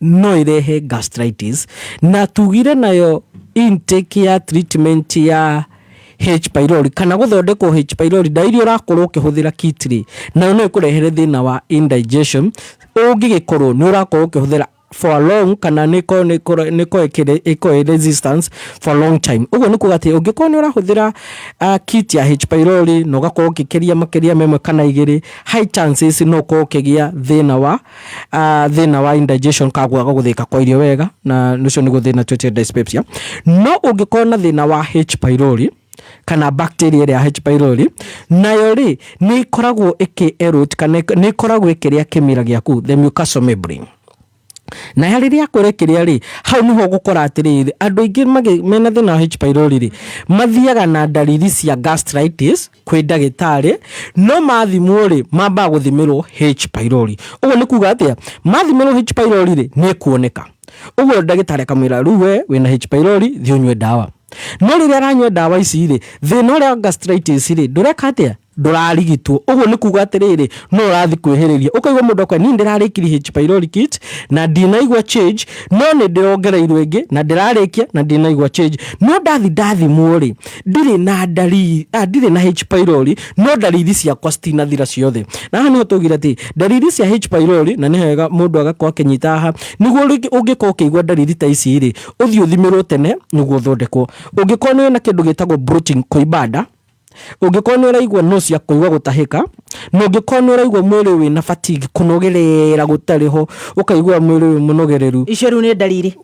no ĩrehe gastritis, na tugire nayo intake ya treatment ya H pylori kana gũthondekwo H pylori ndawa iria ũrakorwo ũkĩhũthĩra kit rĩ, nayo no ĩkũrehere thĩna wa indigestion ũngĩgĩkorwo nĩ ũrakorwo ũkĩhũthĩra for a long kana nĩ ĩkorwo ĩ resistance for a long time. Ũguo nĩ kuga atĩ ũngĩkorwo nĩ ũrahũthĩra kit ya H pylori na ũgakorwo ũgĩkĩria makĩria ma ĩmwe kana igĩrĩ, high chances no ũkorwo ũkĩgĩa thĩna wa indigestion kana kwaga gũthĩĩka kwa irio wega, na ũcio nĩguo thĩna twĩtĩte dyspepsia. No ũngĩkorwo na thĩna wa H pylori kana bacteria ĩrĩa ya H pylori, nayo rĩ nĩ ĩkoragwo ĩkĩ erode kana nĩ ĩkoragwo ĩkĩrĩa kĩmira gĩaku, the mucosal membrane. Na rĩrĩa akwĩra ĩkĩrĩa rĩ, hau nĩho ũgũkora atĩrĩrĩ, andũ aingĩ mena thĩna wa H pylori rĩ, mathiaga na ndariri cia gastritis kwĩ ndagĩtarĩ, no mathimwo rĩ, mambaga gũthimĩrwo H pylori. Ũguo nĩ kuga atĩa? Mathimĩrwo H pylori rĩ, nĩ ĩkuoneka. Ũguo ndagĩtarĩ akamwĩra rĩu we wĩna H pylori, thiĩ ũnyue ndawa. No rĩrĩa aranyua ndawa ici rĩ, thĩna ũrĩa wa gastritis rĩ, ndũreka atĩa? Ndũrarigitwo. Ũguo nĩ kuga atĩrĩrĩ, no ũrathiĩ kwĩhĩrĩria. Ũkaigua mũndũ akwĩra niĩ ndĩrarĩkirie H pylori kit na ndinaigua change, no nĩ ndĩrongereirwo ĩngĩ na ndĩrarĩkia na ndinaigua change. No ndathi ndathimwo rĩ, ndirĩ na ndariri, ndirĩ na H pylori, no ndariri ciakwa citinathira ciothe. Na haha nĩho twaugire atĩ ndariri cia H pylori, na nĩ wega mũndũ agakorwo akĩnyita haha, nĩguo rĩngĩ ũngĩkorwo ũkĩigua ndariri ta ici rĩ, ũthiĩ ũthimĩrwo tene nĩguo ũthondekwo. Ũngĩkorwo nĩ wĩna kĩndũ gĩtagwo bloating, kũimba nda, ũngĩkorwo nĩ ũraigua nausea, kũigua gũtahĩka, na ũngĩkorwo nĩ ũraigua mwĩrĩ wĩna fatigue, kũnogerera gũtarĩ ho, ũkaigua mwĩrĩ wĩ mũnogereru. Icio rĩu nĩ ndariri.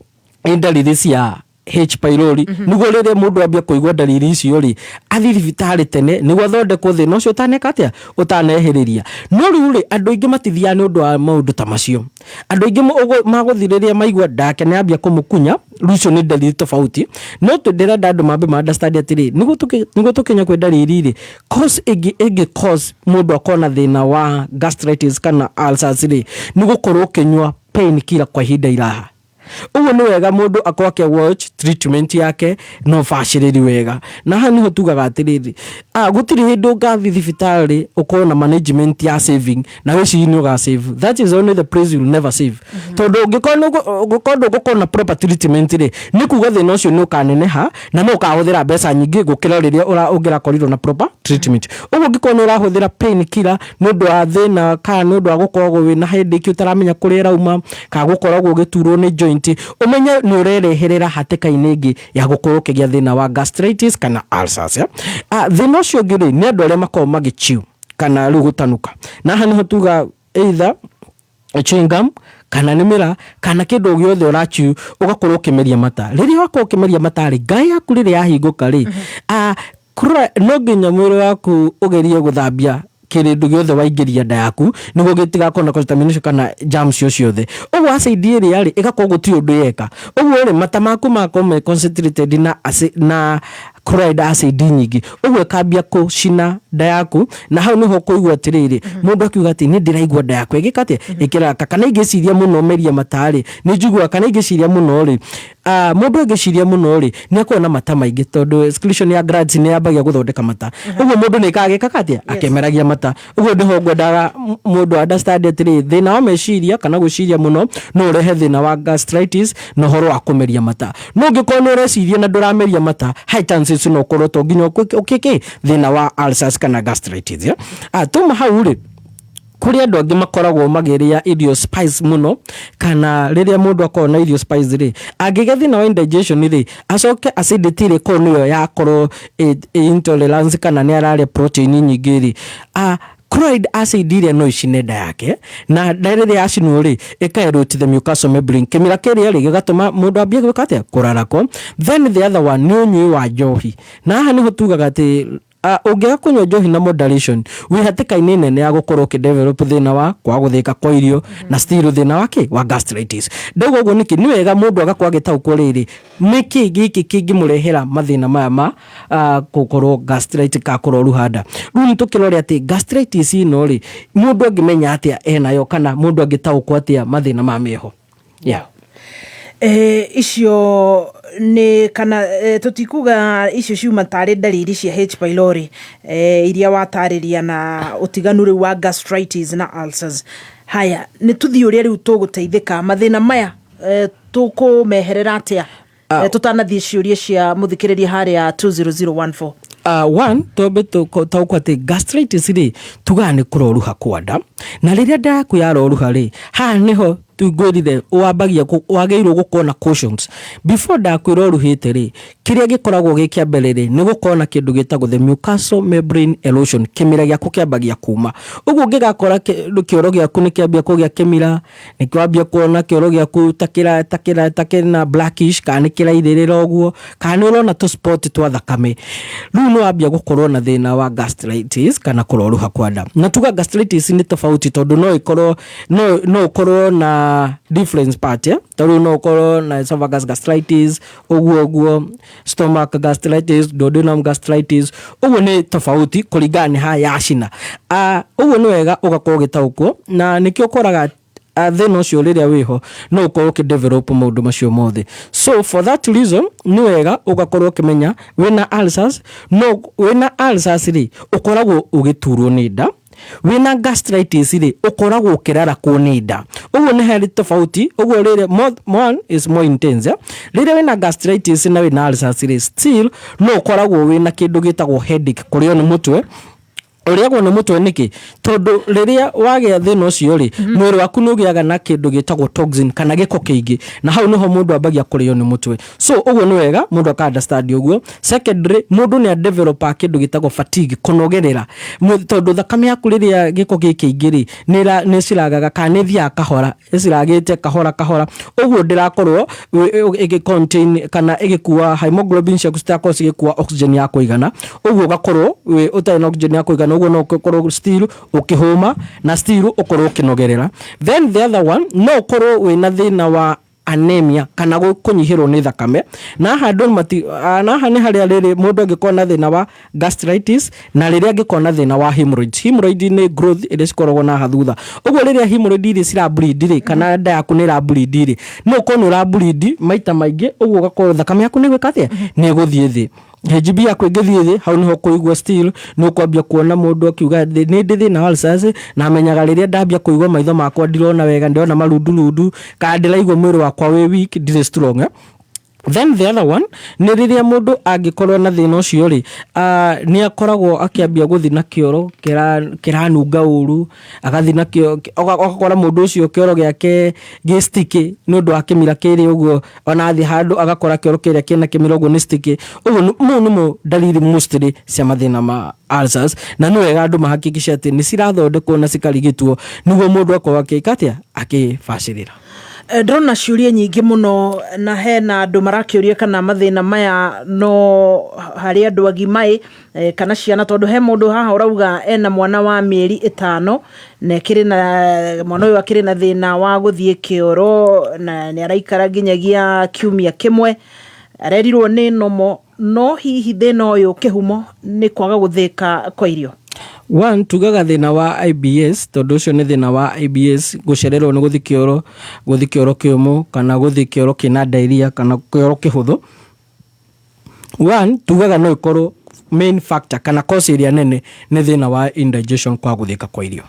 Nĩ ndariri cia H pylori nĩguo rĩrĩa mũndũ ambia kũigua ndariri icio rĩ, athiĩ thibitarĩ tene nĩguo athondekwo thĩna ũcio ũtaneka atĩa, ũtanehĩrĩria. No rĩu rĩ, andũ aingĩ matithiaga nĩ ũndũ wa maũndũ ta macio. Andũ aingĩ magũthiĩ rĩrĩa maigua nda yake nĩ yambia kũmũkunya, rĩu icio nĩ ndariri tofauti. No ndĩrenda andũ mambe ma understand atĩrĩ, nĩguo tũkinye kwĩ ndariri rĩ, cause ĩngĩ ĩngĩ cause mũndũ akorwo na thĩna wa gastritis kana ulcers rĩ, nĩ gũkorwo ũkĩnyua pain killer kwa ihinda iraha. Ũguo nĩ wega mũndũ akorwo akĩ watch treatment yake na ũbacĩrĩri wega. Na haha nĩho tugaga atĩrĩrĩ, gũtirĩ hĩndĩ ũngathiĩ thibitarĩ ũkorwo na management ya saving na wĩcirie nĩ ũga save. That is only the place you will never save. Tondũ ũngĩkorwo nĩ ũngĩkorwo ndũgũkorwo na proper treatment rĩ, nĩ kuga thĩna ũcio nĩ ũkaneneha na no ũkahũthĩra mbeca nyingĩ gũkĩra rĩrĩa ũngĩrakorirwo na proper treatment. Ũguo ũngĩkorwo nĩ ũrahũthĩra pain killer nĩ ũndũ wa thĩna kana nĩ ũndũ wa gũkoragwo wĩna headache ũtaramenya kũrĩa ĩrauma kana gũkoragwo ũgĩturwo nĩ joint, ũmenye nĩ ũrereherera hatĩka-inĩ ĩngĩ ya gũkorwo ũkĩgĩa thĩna wa gastritis kana ulcers, yeah? Thĩna ũcio ũngĩ rĩ, nĩ andũ arĩa makoragwo magĩchew kana rĩu gũtanuka. Na haha nĩho tuga either chewing gum kana nĩ mĩraa kana kĩndũ o gĩothe ũrachew ũgakorwo ũkĩmeria mata. Rĩrĩa wakorwo ũkĩmeria mata rĩ, ngaĩ yaku rĩrĩa yahingũka rĩ, no nginya mwĩrĩ waku ũgerie gũthambia kĩrĩndũ gĩothe waingĩria nda yaku nĩguo gĩtigakorwo na contamination kana germs cio ciothe. Ũguo acid ĩrĩa rĩ, ĩgakorwo gũtirĩ ũndũ yeka. Ũguo rĩ, mata maku magakorwo me concentrated na chloride acid nyingĩ, ũguo ĩkambia kũcina nda yaku, na hau nĩho ũkũigua atĩrĩrĩ, mũndũ akiuga atĩ niĩ ndĩraigua nda yakwa ĩgĩka atĩa, ĩkĩraka, kana ingĩciria mũno meria mata rĩ, nĩ njiguaga, kana ingĩciria mũno rĩ, mũndũ angĩciria mũno rĩ, nĩ akoragwo na mata maingĩ tondũ excretion ya glands nĩ yambagia gũthondeka mata. Ũguo mũndũ nĩ ĩkaga gĩkaga atĩa, akĩmeragia mata. Ũguo nĩho ngwendaga mũndũ understand atĩrĩ, thĩna wa meciria kana gwĩciria mũno no ũrehe thĩna wa gastritis na ũhoro wa kũmeria mata. No ũngĩkorwo nĩ ũreciria na ndũrameria mata, high chances no ũkorwo to nginya ũkĩke thĩna wa ulcers kana gastritis, yeah? Tuma hau rĩ, kũrĩ andũ angĩ makoragwo makĩrĩa irio spice mũno, kana rĩrĩa mũndũ akorwo na irio spice rĩ, angĩgĩa thĩna wa indigestion rĩ, acoke acidity rĩ korwo nĩyo yakorwo intolerance kana nĩ ararĩa protein nyingĩ rĩ, chloride acid ĩrĩa no ĩcine nda yake, na nda rĩrĩa yacinwo rĩ, ĩka erode the mucosal membrane, kĩmira kĩrĩa rĩ gĩgatũma mũndũ ambie gwĩka atĩa, kũrarakwo. Then the other one nĩ ũnyui wa njohi, na haha nĩho tugaga atĩ ũngĩaga kũnyua njohi na moderation, wĩ hatĩka-inĩ nene ya gũkorwo ũkĩdevelop thĩna wa kwaga gũthĩĩka kwa irio na still thĩna wa kĩ wa gastritis. Ndauga ũguo nĩkĩ? Nĩ wega mũndũ agakorwo agĩtaũkwo rĩrĩ, nĩkĩ gĩkĩ kĩngĩmũrehera mathĩna maya ma gũkorwo gastritis ka kũroruha nda. Rĩu nĩ tũkĩrore atĩ gastritis ĩno rĩ, mũndũ angĩmenya atĩa enayo kana mũndũ angĩtaũkwo atĩa mathĩna ma meho. Yeah. Icio nĩ kana tũtikuga icio ciuma tarĩ ndariri cia H pylori iria watarĩria na ũtiganu rĩu wa gastritis na ulcers. Haya, nĩ tũthiĩ ũrĩa rĩu tũgũteithĩka mathĩna maya, tũkũmeherera atĩa, tũtanathiĩ ciũria cia mũthikĩrĩria harĩa 20014? One, twambe taũkwo atĩ gastritis rĩ, tugaga nĩ kũroruha kwa nda, na rĩrĩa nda yaku yaroruha rĩ, haha nĩho ngwĩrire wambagia wagĩrĩirwo gũkorwo na cautions before nda yaku ĩroruhĩte rĩ. Kĩrĩa gĩkoragwo gĩ kĩa mbere rĩ, nĩ gũkorwo na kĩndũ gĩtagwo the mucosal membrane erosion. Kĩmira gĩaku kĩambagia kuma. Ũguo ũngĩgakora kĩoro gĩaku nĩ kĩambia kũgĩa kĩmira, nĩ kĩwambia kuona kĩoro gĩaku ta kĩra ta kĩra ta kĩna blackish, kana nĩ kĩrairĩrĩra ũguo, kana nĩ ũrona tũ spot twa thakame, rĩu nĩ wambia gũkorwo na thĩna wa gastritis kana kũroruha kwa nda. Na tuga gastritis nĩ tofauti tondũ no ĩkorwo no ũkorwo na different part, eh? Ta rĩu no ũkorwo na esophagus gastritis, ũguo ũguo stomach gastritis, duodenum gastritis, ũguo nĩ tofauti kũringana nĩ ha yacina. Ũguo nĩ wega ũgakorwo ũgĩtaũkwo, na nĩkĩo ũkoraga thĩna ũcio rĩrĩa wĩho no ũkorwo ũkĩdevelop maũndũ macio mothe. So for that reason nĩ wega ũgakorwo ũkĩmenya wĩna ulcers. No wĩna ulcers rĩ, ũkoragwo ũgĩturwo nĩ nda. Wĩna gastritis rĩ, ũkoragwo ũkĩrarakwo nĩ nda. Ũguo nĩ harĩ tofauti. Ũguo rĩrĩa one is more intense, yeah? Rĩrĩa wĩna gastritis na wĩna ulcers rĩ, still no ũkoragwo wĩna kĩndũ gĩtagwo headache, kũrĩo nĩ mũtwe. Ũrĩagwo nĩ mũtwe nĩkĩ? Tondũ rĩrĩa wagĩa thĩna ũcio rĩ, mwĩrĩ waku nĩ ũgĩaga na kĩndũ gĩtagwo toxin kana gĩko kĩingĩ, na hau nĩho mũndũ ambagia kũrĩo nĩ mũtwe. So ũguo nĩ wega mũndũ aka understand ũguo. Secondly, mũndũ nĩ a develop kĩndũ gĩtagwo fatigue, kũnogerera. Tondũ thakame yaku rĩrĩa gĩko gĩ kĩingĩ rĩ, nĩ ĩciragaga kana nĩ ĩthiaga kahora, ĩciragĩte kahora kahora, ũguo ndĩrakorwo ĩgĩ contain kana ĩgĩkua hemoglobin ciaku citirakorwo cigĩkua oxygen ya kũigana, ũguo ũgakorwo wĩ ũtarĩ na oxygen ya kũigana, ũguo no ũkorwo still ũkĩhũma na still ũkorwo ũkĩnogerera. Then the other one, no ũkorwo wĩna thĩna wa anemia kana kũnyihĩrwo nĩ thakame, na haha andũ mati, na haha nĩ harĩa rĩrĩ mũndũ angĩkorwo na thĩna wa gastritis na rĩrĩa angĩkorwo na thĩna wa hemorrhoids. Hemorrhoid nĩ growth ĩrĩa cikoragwo na haha thutha, ũguo rĩrĩa hemorrhoid iria cira bleed rĩ, kana nda yaku nĩ ĩra bleed rĩ, no ũkorwo nĩ ũra bleed maita maingĩ, ũguo ũgakorwo thakame yaku nĩ ĩgwĩka atĩa? Nĩ ĩgũthiĩ thĩ. HB yaku ĩngĩthiĩ thĩ, hau nĩho ũkũigua still nĩ ũkwambia kuona mũndũ akiuga nĩ ndĩ thĩna wa ulcers, na menyaga rĩrĩa ndambia kũigua maitho makwa ndirona wega, ndĩrona marundurundu, kana ndĩraigua mwĩrĩ wakwa wĩ weak, ndirĩ strong, eh? Then the other one nĩ rĩrĩa mũndũ angĩkorwo na thĩna ũcio rĩ, nĩ akoragwo akĩambia gũthiĩ na kĩoro kĩranunga ũru, agathiĩ na kĩo, ũgakora mũndũ ũcio kĩoro gĩake gĩ sticky nĩ ũndũ wa kĩmira kĩrĩa ũguo, ona athiĩ handũ agakora kĩoro kĩrĩa kĩna kĩmira ũguo nĩ sticky. Ũguo mau nĩmo ndariri mostly cia mathĩna ma ulcers, na nĩ wega andũ mahakikishe atĩ nĩ cirathondekwo na cikarigitwo nĩguo mũndũ akorwo akĩka atĩa, akĩbacĩrĩra. Ndĩrona ciũria nyingĩ mũno, na hena andũ marakĩũria kana mathĩna maya no harĩ andũ agima kana ciana, tondũ he mũndũ haha ũrauga ena mwana wa mĩeri 5 na akĩrĩ na mwana ũyũ akĩrĩ na thĩna wa gũthiĩ kĩoro na nĩ araikara nginyagia kiumia kĩmwe, arerirwo nĩ nomo, no hihi thĩna ũyũ kĩhumo nĩ kwaga gũthĩka kwa irio? One, tugaga thĩna wa IBS, tondũ ũcio nĩ thĩna wa IBS, gũcererwo nĩ gũthiĩ kĩoro, gũthiĩ kĩoro kĩũmũ, kana gũthiĩ kĩoro kĩna diarrhea, kana kĩoro kĩhũthũ. One, tugaga no ĩkorwo main factor kana cause ĩrĩa nene nĩ thĩna wa indigestion, kwa gũthĩka kwa irio.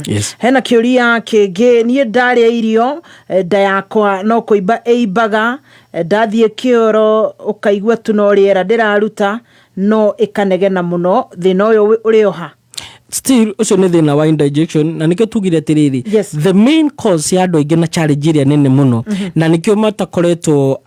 Yes. Hena kĩũria kĩngĩ, niĩ ndarĩa irio nda yakwa no kũimba ĩimbaga, ndathiĩ kĩoro ũkaigua tu no rĩera ndĩraruta, no ĩkanegena mũno, thĩna ũyũ ũrĩ oha? Still ũcio nĩ thĩna wa indigestion, na nĩkĩo tugire atĩrĩrĩ, the main cause ya andũ aingĩ na challenge ĩrĩa nene mũno, na nĩkĩo matakoretwo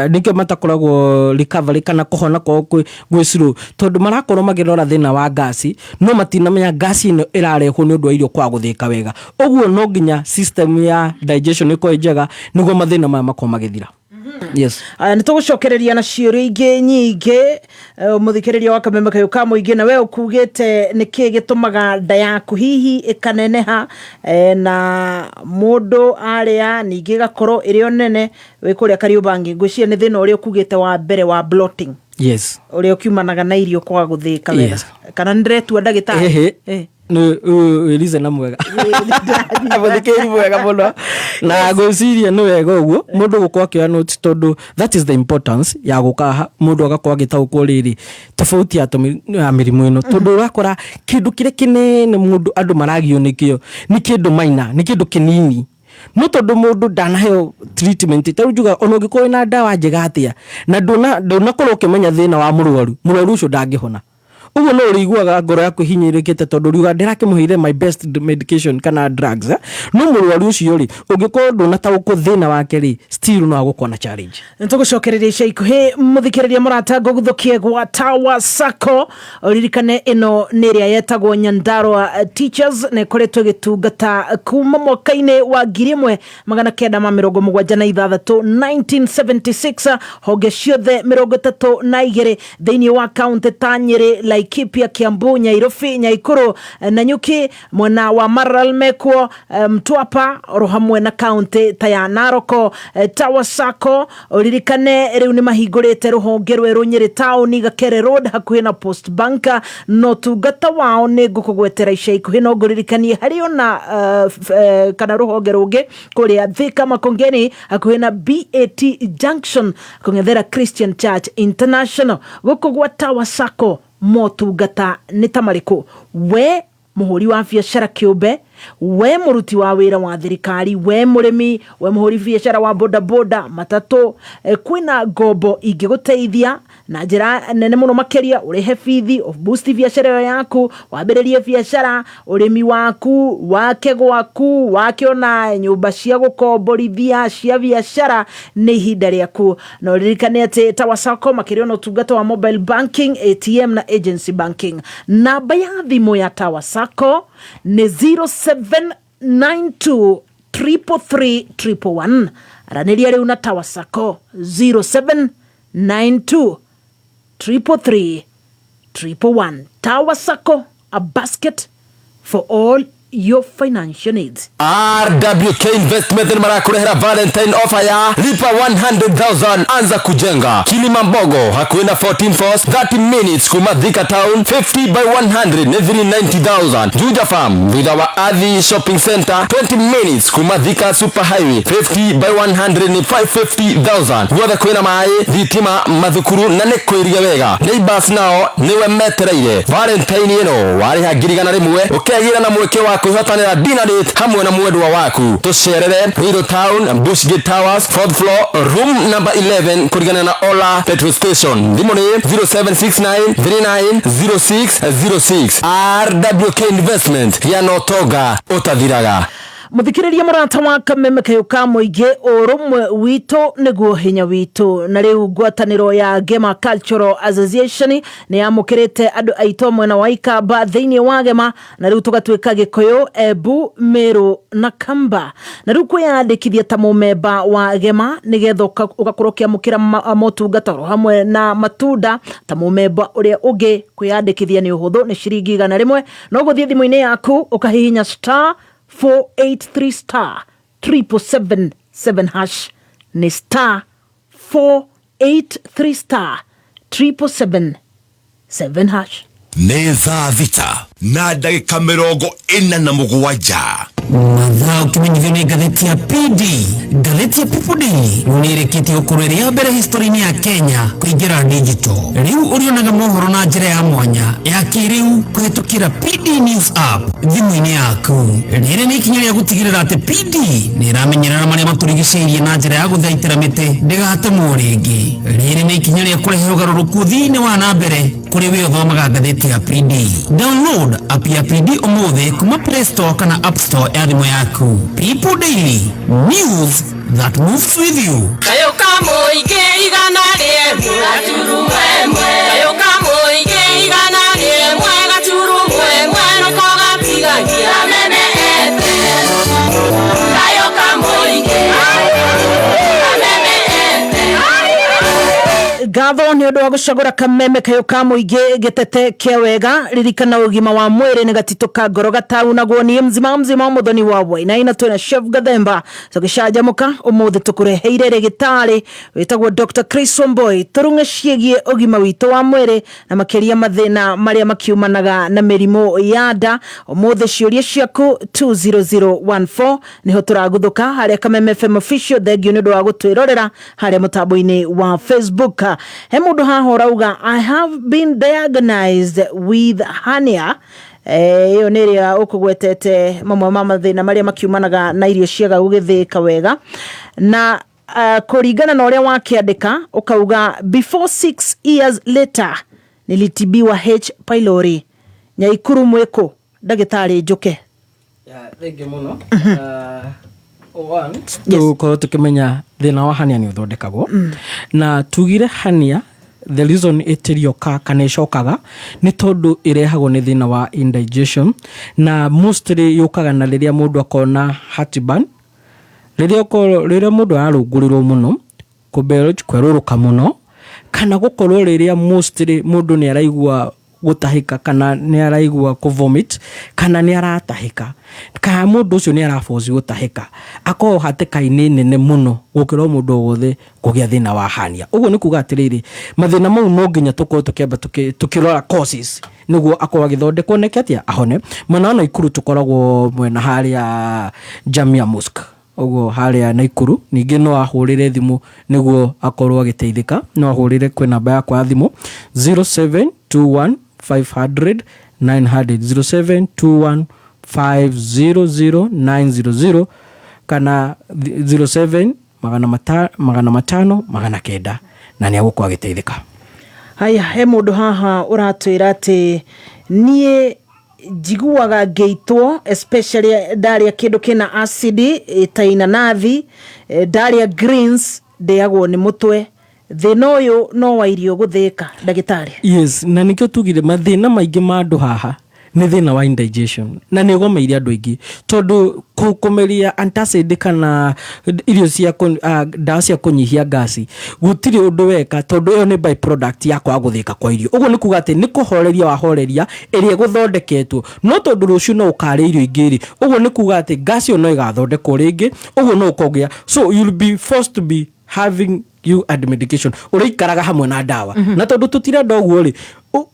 nĩkĩo matakoragwo recovery kana kũhona kwao gwĩ slow, tondũ marakorwo makĩrora thĩna wa ngasi, no matinamenya ngasi ĩno ĩrarehwo nĩ ũndũ wa irio kwaga gũthĩka wega. Ũguo no nginya system ya digestion ĩkorwo ĩ njega nĩguo mathĩna maya makorwo magĩthira. Yes. Nĩ tũgũcokereria na ciũria ingĩ nyingĩ, mũthikĩrĩria wa Kameme Kayũ ka Mũingĩ, na we ũkugĩte nĩ kĩĩ gĩtũmaga nda yaku hihi ĩkaneneha, na mũndũ arĩa ningĩ ĩgakorwo ĩrĩ o nene wĩ kũrĩa Kariobangi. Ngwĩciria nĩ thĩna ũrĩa ũkugĩte wa mbere wa bloating, ũrĩa ũkiumanaga na irio kwaga gũthĩka wega. Kana nĩ ndĩretua ndagĩtarĩ? Ehe. Nĩ wĩrize na mwega mũthikĩri mwega mũno, na ngwĩciria nĩ wega ũguo mũndũ gũkorwo akĩoya notes, tondũ that is the importance ya gũka haha, mũndũ agakorwo agĩtaũkwo rĩrĩ tofauti ya ya mĩrimũ ĩno, tondũ ũrakora kĩndũ kĩrĩa kĩnene mũndũ andũ maragio nĩkĩo nĩ kĩndũ minor, nĩ kĩndũ kĩnini, no tondũ mũndũ ndanaheo treatment, ta rĩu njugaga ona ũngĩkorwo wĩna ndawa njega atĩa na ndũnakorwo ũkĩmenya thĩna wa mũrwaru, mũrwaru ũcio ndangĩhona. Ũguo no ũrĩiguaga ngoro yaku ĩhinyĩrĩrĩkĩte, tondũ ũriuga ndĩrakĩmũheire my best medication kana drugs, eh? No mũrwaru ũcio rĩ, ũngĩkorwo ndũnataũkwo thĩna wake rĩ, still no agũkorwo na challenge. Nĩ tũgũcokereria ica ikuhĩ, mũthikĩrĩria mũrata, ngũguthũkie gwa Tower Sacco. Ũririkane ĩno nĩ ĩrĩa yetagwo Nyandarua Teachers, na ĩkoretwo ĩgĩtungata kuma mwaka-inĩ wa 1976, 1976, honge ciothe 32 thĩinĩ wa kaunti ta Nyĩrĩ, Laikipia, Kiambu, Nyairobi, Nyaikuru, Nanyuki, mwena wa Maralal mekuo, Mtwapa, oro hamwe na kaunti ta ya Naroko. Tower Sacco, ũririkane rĩu nĩ mahingũrĩte rũhonge rwerũ Nyĩrĩ taũni, Gakere Road, hakuhĩ na Post Bank. Na ũtungata wao nĩ ngũkũgwetera ica ikuhĩ, no ngũririkanie harĩ ona kana rũhonge rũngĩ kũrĩa Thika Makongeni, hakuhĩ na BAT Junction, kũng'ethera Christian Church International. Gũkũ gwa Tower Sacco motungata nĩ ta marĩkũ? We mũhũri wa biacara kĩũmbe We mũruti wa wĩra wa thirikari, we mũrĩmi, we mũhũri biacara wa bodaboda, matatũ, kwĩna ngombo ingĩgũteithia na njĩra nene mũno makĩria, ũrĩhe bithi, boost biacara ĩyo yaku, wambĩrĩrie biacara, ũrĩmi waku, wake gwaku, wake ona nyũmba cia gũkomborithia cia biacara. Nĩ ihinda rĩaku. Na ũririkane atĩ Tower Sacco makĩrĩ ona ũtungata wa mobile banking, ATM na agency banking. Namba ya thimũ ya Tower Sacco nĩ 0792 333 111. Aranĩria rĩu na Tower Sacco, 0792 333 111. Tower Sacco, a basket for all your financial needs. RWK Investment nĩ marakũrehera Valentine offer ya lipa 100,000 anza kujenga. Kilimambogo hakuhĩ na 14 Force, 30 minutes kuma Thika Town, 50 by 100 nĩ 390,000. Juja Farm thutha wa Athi Shopping Center, 20 minutes kuma Thika Super Highway, 50 by 100 nĩ 550,000. Guothe kwĩna maĩ, thitima, mathukuru na nĩ kwĩrige wega. Neighbors nao nĩwe metereire. Valentine ĩno warĩha 100,000 ũkegĩra na mweke wa kwĩhotanĩra dinner date hamwe na mwendwa waku. Tũcerere Ruiru Town, Bushgate Towers, fourth floor, room number 11, kũrigana na Ola petrol station. Thimũ nĩ 0769 390606. RWK Investment, gĩa na ũtonga ũtathiraga. Muthikiriria murata wa Kameme kayo ka muingi, urumwe witũ nĩguo hinya witũ. Na rĩu ngwatanĩro ya Gema Cultural Association nĩ yamũkĩrĩte andũ aitũ mwena wa Ikamba thĩinĩ wa Gema, na rĩu tũgatuĩka Gĩkũyũ, Embu, Meru na Kamba. Na rĩu kwĩyandĩkithia ta mũmemba wa Gema nĩgetha ũgakorwo ũkĩamũkĩra motungata oro hamwe na matunda ta mũmemba ũrĩa ũngĩ, kwĩyandĩkithia nĩ ũhũthũ, nĩ ciringi 100. No gũthiĩ thimũ-inĩ yaku ũkahihinya star 483 star 777 hash, nĩ star 483 star 777 hash. Nĩ thaa 6 na ndagĩka 47. Mathaa ũkĩmenyithio nĩ ngathĩti ya PD. Ngathĩti ya People Daily nĩ ĩrĩkĩtie gũkorwo ĩrĩ ya mbere history-inĩ ya Kenya kũingĩra digital. Rĩu ũrĩonaga mohoro na njĩra ya mwanya ya kĩrĩu kũhĩtũkĩra PD News app thimũ-inĩ yaku. Rĩrĩ nĩ ikinya rĩa gũtigĩrĩra atĩ PD nĩ ĩramenyerera marĩa matũrigicĩirie na njĩra ya gũthaitĩra mĩtĩ ndĩgatemwo rĩngĩ. Rĩrĩ nĩ ikinya rĩa kũrehe ũgarũrũku thĩinĩ wa na mbere kũrĩ we ũthomaga ngathĩti ya PD. Download app ya PD ũmũthĩ kuma Play Store kana App Store ya thimũ yaku. People Daily, news that moves with you. Kayo kamũingĩ 101.1, kayo kamũingĩ 101.1 nĩko gatigagia. Kameme FM, kayo kamũingĩ, Kameme FM. Ngatho nĩ ũndũ wa gũcagũra Kameme kayo ka mũingĩ, gĩtete kĩa wega. Ririkana, ũgima wa mwĩrĩ nĩ gatitũ ka ngoro gataunagwo. Niĩ mzima mzima mũthoni wa Wainaina, twĩna Chef Gathemba tũgĩcanjamũka. Ũmũthĩ tũkũreheire rĩgĩtarĩ wĩtagwo Dr. Chris Wamboi, tũrung'e ciĩgiĩ ũgima witũ wa mwĩrĩ na makĩria mathĩna marĩa makiumanaga na mĩrimũ ya nda. Ũmũthĩ ciũria ciaku 20014 nĩho tũraguthũka harĩa Kameme FM official. Thengiũ nĩ ũndũ wa gũtwĩrorera harĩa mũtambo-inĩ wa Facebook. He mũndũ haha ũrauga, "I have been diagnosed with hernia." Ĩyo nĩ ĩrĩa ũkũgwetete mamwe ma mathĩna marĩa makiumanaga na irio ciaga gũgĩthĩĩka wega. Na kũringana na ũrĩa wakĩandĩka, ũkauga, "Before 6 years later nilitibiwa H pylori. Nyaikuru mwĩkũ ndagĩtarĩ njũke?" Thengiũ mũno. Tũkorwo tũkĩmenya thĩna wa hernia nĩ ũthondekagwo, na tugire hernia, the reason ĩtĩrioka kana ĩcokaga nĩ tondũ ĩrehagwo nĩ thĩna wa indigestion, na mostly yũkaga na rĩrĩa mũndũ akona heartburn, rĩrĩa ũkorwo rĩrĩa mũndũ ararũngũrĩrwo mũno, kũbelch, kwerũrũka mũno, kana gũkorwo rĩrĩa mostly mũndũ nĩ araigua gũtahĩka, kana nĩ araigua kũvomit, kana nĩ aratahĩka, kana mũndũ ũcio nĩ araboci gũtahĩka, akoragwo hatĩka-inĩ nene mũno gũkĩra o mũndũ o wothe kũgĩa thĩna wa hernia. Ũguo nĩ kuga atĩrĩrĩ, mathĩna mau no nginya tũkorwo tũkĩamba tũkĩrora causes nĩguo akorwo agĩthondekwo neke atĩa ahone. Mwena wa Naikuru tũkoragwo mwena harĩa Jamia Mosque, ũguo harĩa Naikuru. Ningĩ no ahũrĩre thimũ nĩguo akorwo agĩteithĩka. No ahũrĩre kwĩ namba yakwa ya thimũ 0721 500 900, 0721. 500 900 kana 07 500 900 na nä agåkorwo agä teithä ka. Haya, he mũndũ haha ũratwĩra atĩ niĩ njiguaga ngĩitwo, especially ndarĩa kĩndũ kĩna acid ta inanathi, ndarĩa greens ndĩagwo nĩ mũtwe. Thĩna ũyũ no wa irio gũthĩĩka, ndagĩtarĩ? Yes, na nĩkĩo tugire mathĩna maingĩ ma andũ haha nĩ thĩna wa indigestion, na nĩ ũgomeire andũ aingĩ tondũ kũmeria antacid kana irio cia ndawa cia kũnyihia ngasi gũtirĩ ũndũ weka, tondũ ĩyo nĩ byproduct ya kwaga gũthĩka kwa irio. Ũguo nĩ kuga atĩ nĩ kũhoreria wahoreria ĩrĩa ĩgũthondeketwo, no tondũ rũciũ no ũkarĩa irio ingĩ rĩ, ũguo nĩ kuga atĩ ngasi ĩyo no ĩgathondekwo rĩngĩ, ũguo no ũkogĩa, so you'll be forced to be having you and medication, ũrĩikaraga hamwe na ndawa. Na tondũ tũtirenda ũguo rĩ,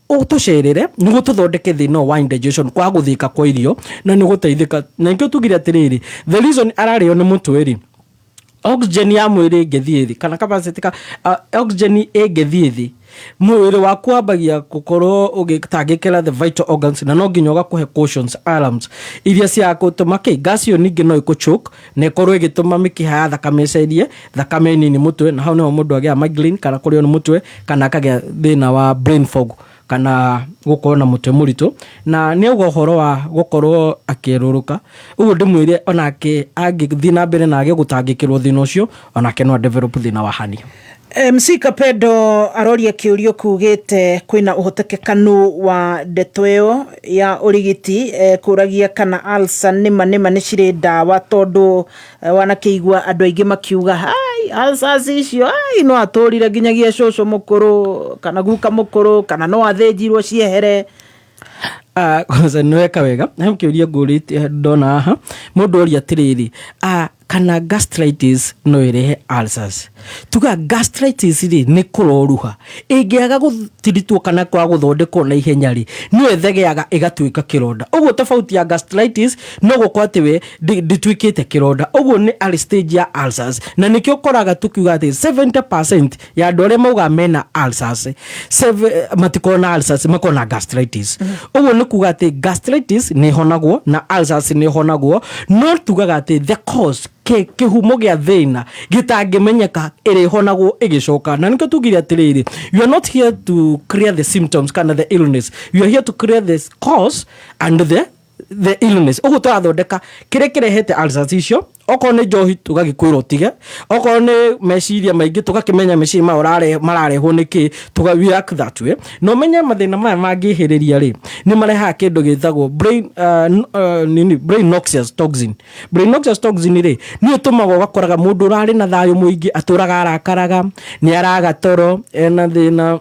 ũtũcerere nĩguo tũthondeke thĩna ũyũ wa indigestion, kwaga gũthĩka kwa irio, na nĩ ũgũteithĩka. Na nĩkĩo tugire atĩrĩrĩ, the reason ararĩo nĩ mũtwe rĩ, oxygen ya mwĩrĩ ĩngĩthiĩ thĩ kana capacity ka oxygen ĩngĩthiĩ thĩ, mwĩrĩ waku wambagia gũkorwo ũgĩtangĩkĩra the vital organs, na no nginya ũgakũhe cautions, alarms iria cia gũtũma kĩ gas ĩyo ningĩ no ĩkũ-choke na ĩkorwo ĩgĩtũma mĩkiha ya thakame ĩcerie thakame nini mũtwe, na hau nĩho mũndũ agĩaga migraine kana kũrĩo nĩ mũtwe kana akagĩa thĩna wa brain fog kana gũkorwo na mũtwe mũritũ. Na nĩ auga ũhoro wa gũkorwo akĩrũrũka, ũguo ndĩmwĩre onake angĩthiĩ na mbere na age gũtangĩkĩrwo thĩna ũcio, onake no develop thĩna wa hernia. MC Kapedo aroria kĩũrio kugĩte kwĩna ũhotekekanu wa ndeto ĩyo ya ũrigiti, kũragia kana ulcer nĩma nĩma nĩ cirĩ ndawa, tondũ wanakĩigua andũ aingĩ makiuga hai ulcers icio ai no atũrire nginyagia cũcũ mũkũrũ kana guka mũkũrũ kana no athĩnjirwo ciehere. Kwanza nĩ weka wega, he kĩũria ngũrĩtie ndona haha, mũndũ oria atĩrĩrĩ, kana gastritis no ĩrehe ulcers. Tuga gastritis rĩ nĩ kũroruha, ĩngĩaga gũtiritwo kana kwaga gũthondekwo na ihenya rĩ, nĩyo ĩthegeaga ĩgatuĩka kĩronda. Ũguo tofauti ya gastritis no gũkorwo atĩ we ndĩtuĩkĩte kĩronda, ũguo nĩ early stage ya ulcers. Na nĩkĩo ũkoraga tũkiuga atĩ 70% ya andũ arĩa maugaga mena ulcers, matikoragwo na ulcers, makoragwo na gastritis. Ũguo nĩ kuga atĩ gastritis nĩ ĩhonagwo na ulcers nĩ ĩhonagwo, no tugaga atĩ the cause, kĩhumo gĩa thĩna gĩtangĩmenyeka, ĩrĩhonagwo ĩgĩcoka. Na nĩkĩo tugire atĩrĩrĩ, you are not here to clear the symptoms kana the illness, you are here to clear the cause and the illness. Ũguo tũrathondeka kĩrĩa kĩrehete ulcers icio. Okorwo nĩ njohi tũgagĩkwĩra ũtige, okorwo nĩ meciria maingĩ tũgakĩmenya meciria maya mararehwo nĩ kĩ, tũga react that way. Na ũmenye mathĩna maya mangĩhĩrĩria rĩ, nĩ marehaga kĩndũ gĩtagwo brain, nini, brain noxious toxin. Brain noxious toxin rĩ, nĩ ĩtũmaga ũgakoraga mũndũ ũrarĩ na thayũ mũingĩ atũraga arakaraga, nĩ araga toro, ena thĩna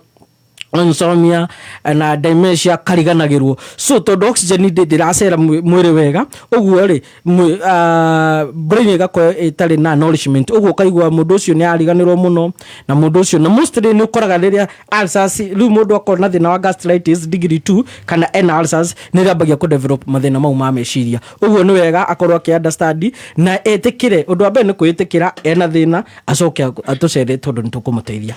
insomnia na dementia, kariganagĩrwo. So tondũ oxygen ndĩracera mwĩrĩ wega, ũguo rĩ brain ĩgakorwo ĩtarĩ na nourishment, ũguo ũkaigua mũndũ ũcio nĩ ariganĩrwo mũno. Na mũndũ ũcio na mostly nĩ ũkoraga rĩrĩa ulcers, rĩu mũndũ akorwo na thĩna wa gastritis degree 2 kana ena ulcers, nĩ rĩambagia kũ develop mathĩna mau ma meciria. Ũguo nĩ wega akorwo akĩ understand na etĩkĩre. Ũndũ wa mbere nĩ kwĩĩtĩkĩra ena thĩna, acoke atũcere tondũ nĩ tũkũmũteithia.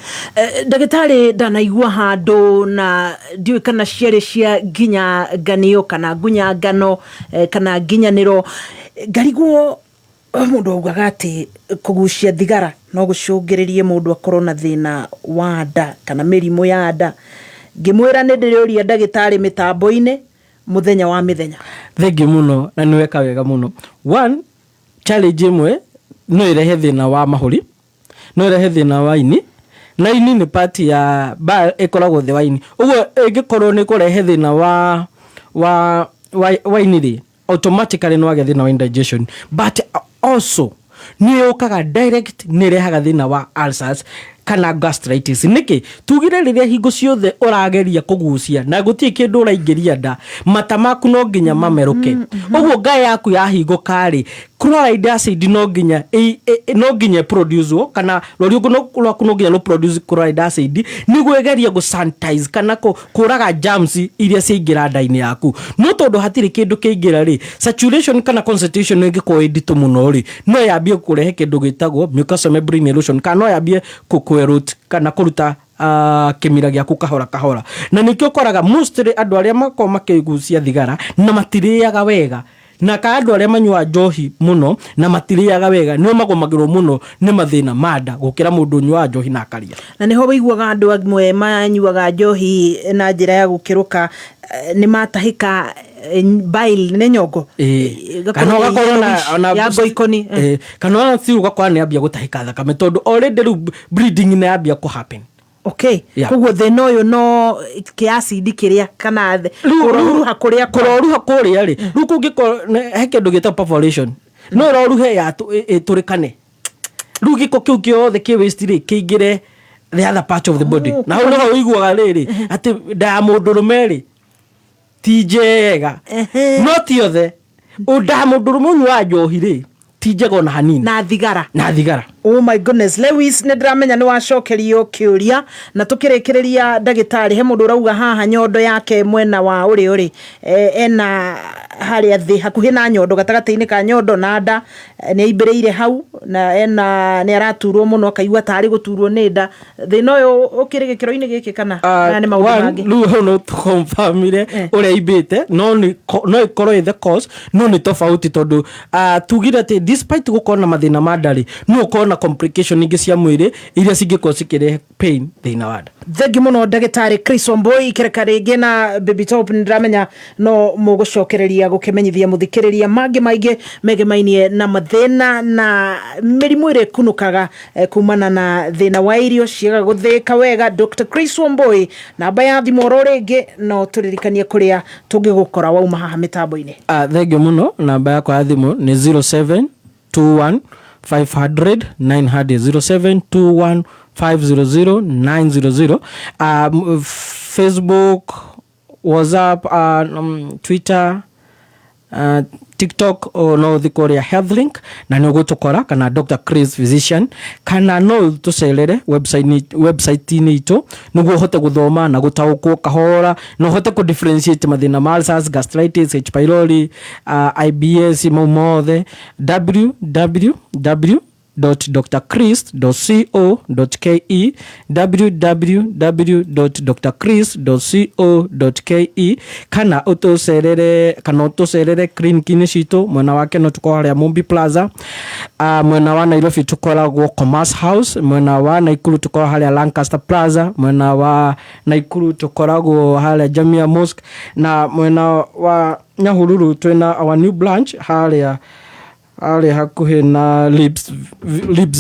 Ndagĩtarĩ, ndanaigua handũ na ndiũĩ kana ciarĩ cia nginya nganio kana ngunya ngano, kana nginyanĩro, ngarigwo mũndũ augaga atĩ kũgucia thigara no gũcũngĩrĩrie mũndũ akorwo na thĩna wa nda kana mĩrimũ ya nda. Ngĩmwĩra nĩ ndĩrĩũria ndagĩtarĩ mĩtambo-inĩ mũthenya wa mĩthenya. Thengiũ mũno na nĩ weka wega mũno. One challenge ĩmwe no ĩrehe thĩna wa mahũri, no ĩrehe thĩna wa ini, na ini nĩ part ya bile ĩkoragwo thĩ wa ini, ũguo ĩngĩkorwo nĩ kũrehe thĩna wa ini rĩ, automatically no wagĩa thĩna wa indigestion. But also nĩ yũkaga direct, nĩ ĩrehaga thĩna wa ulcers kana gastritis. Nĩkĩ tugire rĩrĩa hingo ciothe ũrageria kũgucia na gũtirĩ kĩndũ ũraingĩria nda, mata maku no nginya mamerũke, ũguo ngaĩ yaku yahingũka rĩ, chloride acid no nginya produce, kana rũriũngũ rwaku no nginya rũ produce chloride acid nĩguo ĩgerie gũ sanitize kana kũraga germs iria ciaingĩra nda-inĩ yaku. No tondũ hatirĩ kĩndũ kĩingĩra rĩ, saturation kana concentration ĩngĩkorwo ĩ nditũ mũno rĩ, no yambie kũrehe kĩndũ gĩtagwo mucosal membrane erosion, kana no yambie kũ-erode kana kũruta kĩmira gĩaku kahora kahora. Na nĩkĩo ũkoraga mostly andũ arĩa makoragwo makĩgucia thigara na matirĩaga wega. Na ka andũ arĩa manyuaga njohi mũno na matirĩaga wega nĩo magũmagĩrwo mũno nĩ mathĩna ma nda gũkĩra mũndũ ũnyuaga njohi na akarĩa. Na nĩho wĩiguaga andũ amwe manyuaga njohi na njĩra ya gũkĩrũka nĩ matahĩka bile nĩ nyongo. Ĩgakorwo Kana ĩ ũgakorwo na ya ngoikoni. Kana ona still ũgakora nĩ ambia gũtahĩka thakame tondũ already rĩu bleeding nĩ yambia kũ happen. Okay. Yeah. Koguo thĩna ũyũ no kĩacidi kĩrĩa kana kũroruha kũrĩa kũroruha kũrĩa rĩ, rĩu kũngĩkorwo he kĩndũ gĩtagwo perforation, no ĩroruhe ĩtũrĩkane, rĩu gĩko kĩu kĩothe kĩ waste rĩ kĩingĩre the other part of the body. Na hau nĩho ũiguaga rĩrĩ atĩ nda ya mũndũrũme rĩ ti njega, no ti othe. Nda ya mũndũrũme ũnyuaga njohi rĩ ti njega ona hanini. Na thigara. Na thigara. Oh my goodness, Lewis, nĩ ndĩramenya nĩ wacokerio kĩũria na tũkĩrĩkĩrĩria ndagĩtarĩ, he mũndũ ũrauga haha nyondo yake mwena wa ũrĩo rĩ, ena harĩa thĩ hakuhĩ na nyondo, gatagatĩ-inĩ ka nyondo na nda, nĩ aimbĩrĩire hau na ena nĩ araturwo mũno akaigua tarĩ gũturwo nĩ nda. Thĩna ũyũ ũkĩrĩ gĩkĩro-inĩ gĩkĩ kana kana nĩ maũndũ mangĩ? Rĩu hau no tũconfirmire ũrĩa aimbĩte, no nĩ no ĩkorwo ĩ the cause, no nĩ tofauti tondũ tugire atĩ despite gũkorwo na mathĩna ma nda rĩ, no ũkorwo na complication ingĩ cia mwĩrĩ iria cingĩkorwo cikĩrehe pain thĩinĩ wa nda. Thengi mũno ndagĩtarĩ Chris Wambui, kereka rĩngĩ na Baby Top, nĩ ndĩramenya no mũgũcokereria gũkĩmenyithia mũthikĩrĩria mangĩ maingĩ megemainie na mathĩna na mĩrimũ ĩrĩa ĩkunũkaga kumana na thĩna wa irio ciaga gũthĩĩka wega. Dr. Chris Wambui, namba ya thimũ oro rĩngĩ no tũririkanie kũrĩa tũngĩgũkora wauma haha mĩtambo-inĩ. Thengiũ mũno, namba yakwa ya thimũ nĩ 0721 500 900, 0721 500 900. Facebook, WhatsApp, Twitter, TikTok, no ũthiĩ kũrĩa Healthlink na nĩ ũgũtũkora, kana Dr. Chris Physician, kana no tũcerere website-inĩ itũ nĩguo ũhote gũthoma na gũtaũkwo kahora na ũhote kũ differentiate mathĩna ma ulcers, gastritis, H pylori, IBS, mau mothe, www.drchris.co.ke, www.drchris.co.ke, kana ũtũcerere clinic-inĩ citũ. Mwena wa Keno tũkoragwo harĩa Mumbi Plaza, mwena wa Nairobi tũkoragwo Commerce House, mwena wa Nakuru tũkoragwo harĩa Lancaster Plaza, mwena wa Nakuru tũkoragwo harĩa Jamia Mosque, na mwena wa Nyahururu twĩna our new branch harĩa hakuhĩ na Lips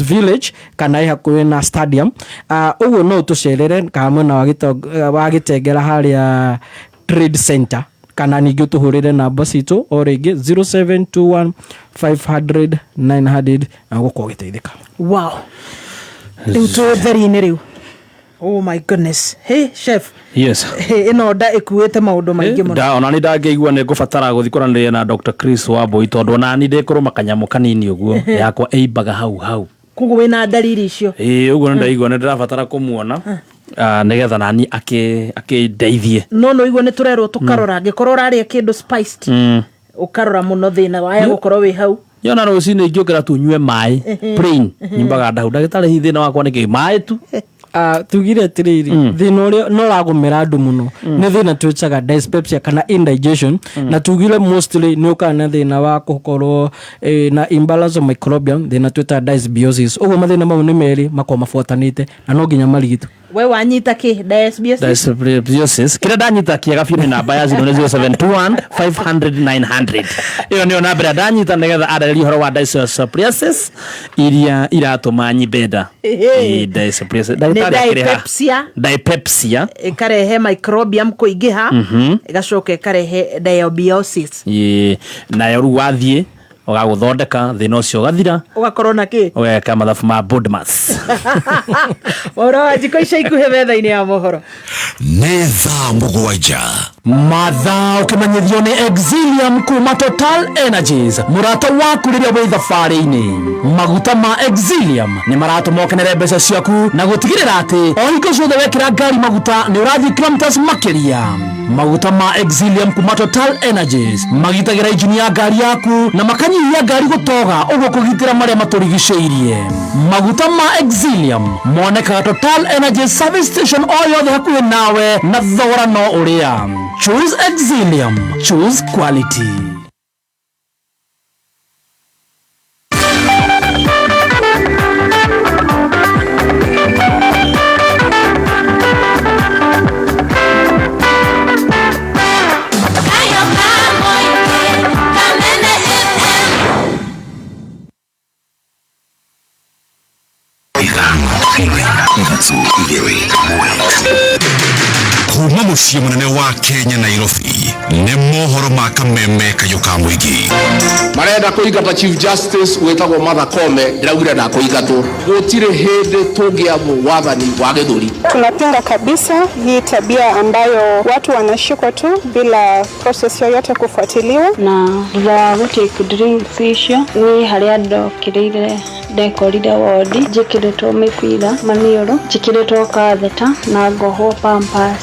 Village, kana ĩ hakuhĩ na stadium. Ũguo no ũtũcerere, kana mwena wa Gĩtengera harĩa Trade Center, kana ningĩ ũtũhũrĩre namba citũ o rĩngĩ 0721 500 900 na ũgũkorwo ũgĩteithĩka. Wow. Rĩu twĩ ũtheri-inĩ rĩu. Oh my goodness. Hey chef. Yes. Hey, ĩno nda ĩkuĩte maũndũ maingĩ mũno. Ona nĩ ndangĩigua nĩ ngũbatara gũthiĩ kwaranĩria na Dr. Chris Wambui tondũ ona ni ndĩkũrũma kanyamũ kanini ũguo yakwa ĩimbaga hau hau. Koguo wĩna ndariri icio? Ĩĩ, ũguo nĩ ndaigua nĩ ndĩrabatara kũmuona, nĩgetha nani akĩndeithie. No no igua nĩ tũrerwo tũkarora, angĩkorwo ũrarĩa kĩndũ spiced, ũkarora mũno thĩna waya gũkorwo wĩ hau. Yona rũcinĩ ingĩũkĩra tu nyue maĩ plain, nyimbaga ndau. Ndagĩtarĩ, hihi thĩna wakwa nĩ kĩ? Maĩ tu. Tugire atĩrĩrĩ, thĩna ũrĩa no ũragũmĩra andũ mũno nĩ thĩna twĩtaga dyspepsia kana indigestion, na tugire mostly nĩ ũkaga na thĩna wa gũkorwo na imbalance of microbiome, thĩna twĩtaga dysbiosis. Ũguo mathĩna mau nĩ merĩ makoragwo mabuatanĩte na no nginya marigitwo. We wanyita kĩ? Dysbiosis? Dysbiosis. Kĩrĩa ndanyita kĩega biũ nĩ namba ya 0721 500 900. Ĩyo nĩyo namba ĩrĩa ndanyita nĩgetha andarĩrie ũhoro wa dysbiosis iria iratũma nyimbe nda. Ĩĩ, dysbiosis. Nĩ Ndagĩtarĩ akĩrĩ haha. dyspepsia. Dyspepsia. Ĩkarehe microbiome kũingĩha, ĩgacoka ĩkarehe diabiosis. Ĩĩ, nayo rĩu wathiĩ ũgagũthondeka thĩna ũcio ũgathira, ũgakorwo na kĩ? Ũgeka mathabu ma BODMAS. Ũhoro wa njiko ica ikuhĩ metha-inĩ ya mohoro. Nĩ thaa 7. Mathaa ũkĩmenyithio nĩ Exilium kuma Total Energies, mũrata waku rĩrĩa wĩ thabarĩ-inĩ. Maguta ma Exilium nĩ maratũma ũkenere mbeca ciaku na gũtigĩrĩra atĩ o hingo ciothe wekĩra ngari maguta nĩ ũrathiĩ kilometers makĩria. Maguta ma Exilium kuma Total Energies magitagĩra injini ya ngari yaku na makanyihia ngari gũtoga, ũguo kũgitĩra marĩa matũrigicĩirie. Maguta ma Exilium monekaga Total Energies service station o yothe hakuhĩ nawe na thogora no ũrĩa. Choose Exilium, choose quality. Mũciĩ mũnene wa Kenya, Nairobi, nĩ mohoro ma Kameme kayũ ka mũingĩ. Marenda kũingata Chief Justice wĩtagwo Martha Koome. Ndĩraugire ndakũingatwo. Gũtirĩ hĩndĩ tũngĩamũ wathani wa gĩthũri. Tunapinga kabisa hii tabia ambayo watu wanashikwa tu bila process yoyote kufuatiliwa. Na thutha wa gũtake drinks icio, niĩ harĩa ndokĩrĩire ndekorire wodi njĩkĩrĩtwo mĩbira maniũrũ, njĩkĩrĩtwo katheta na ngohwo pampers.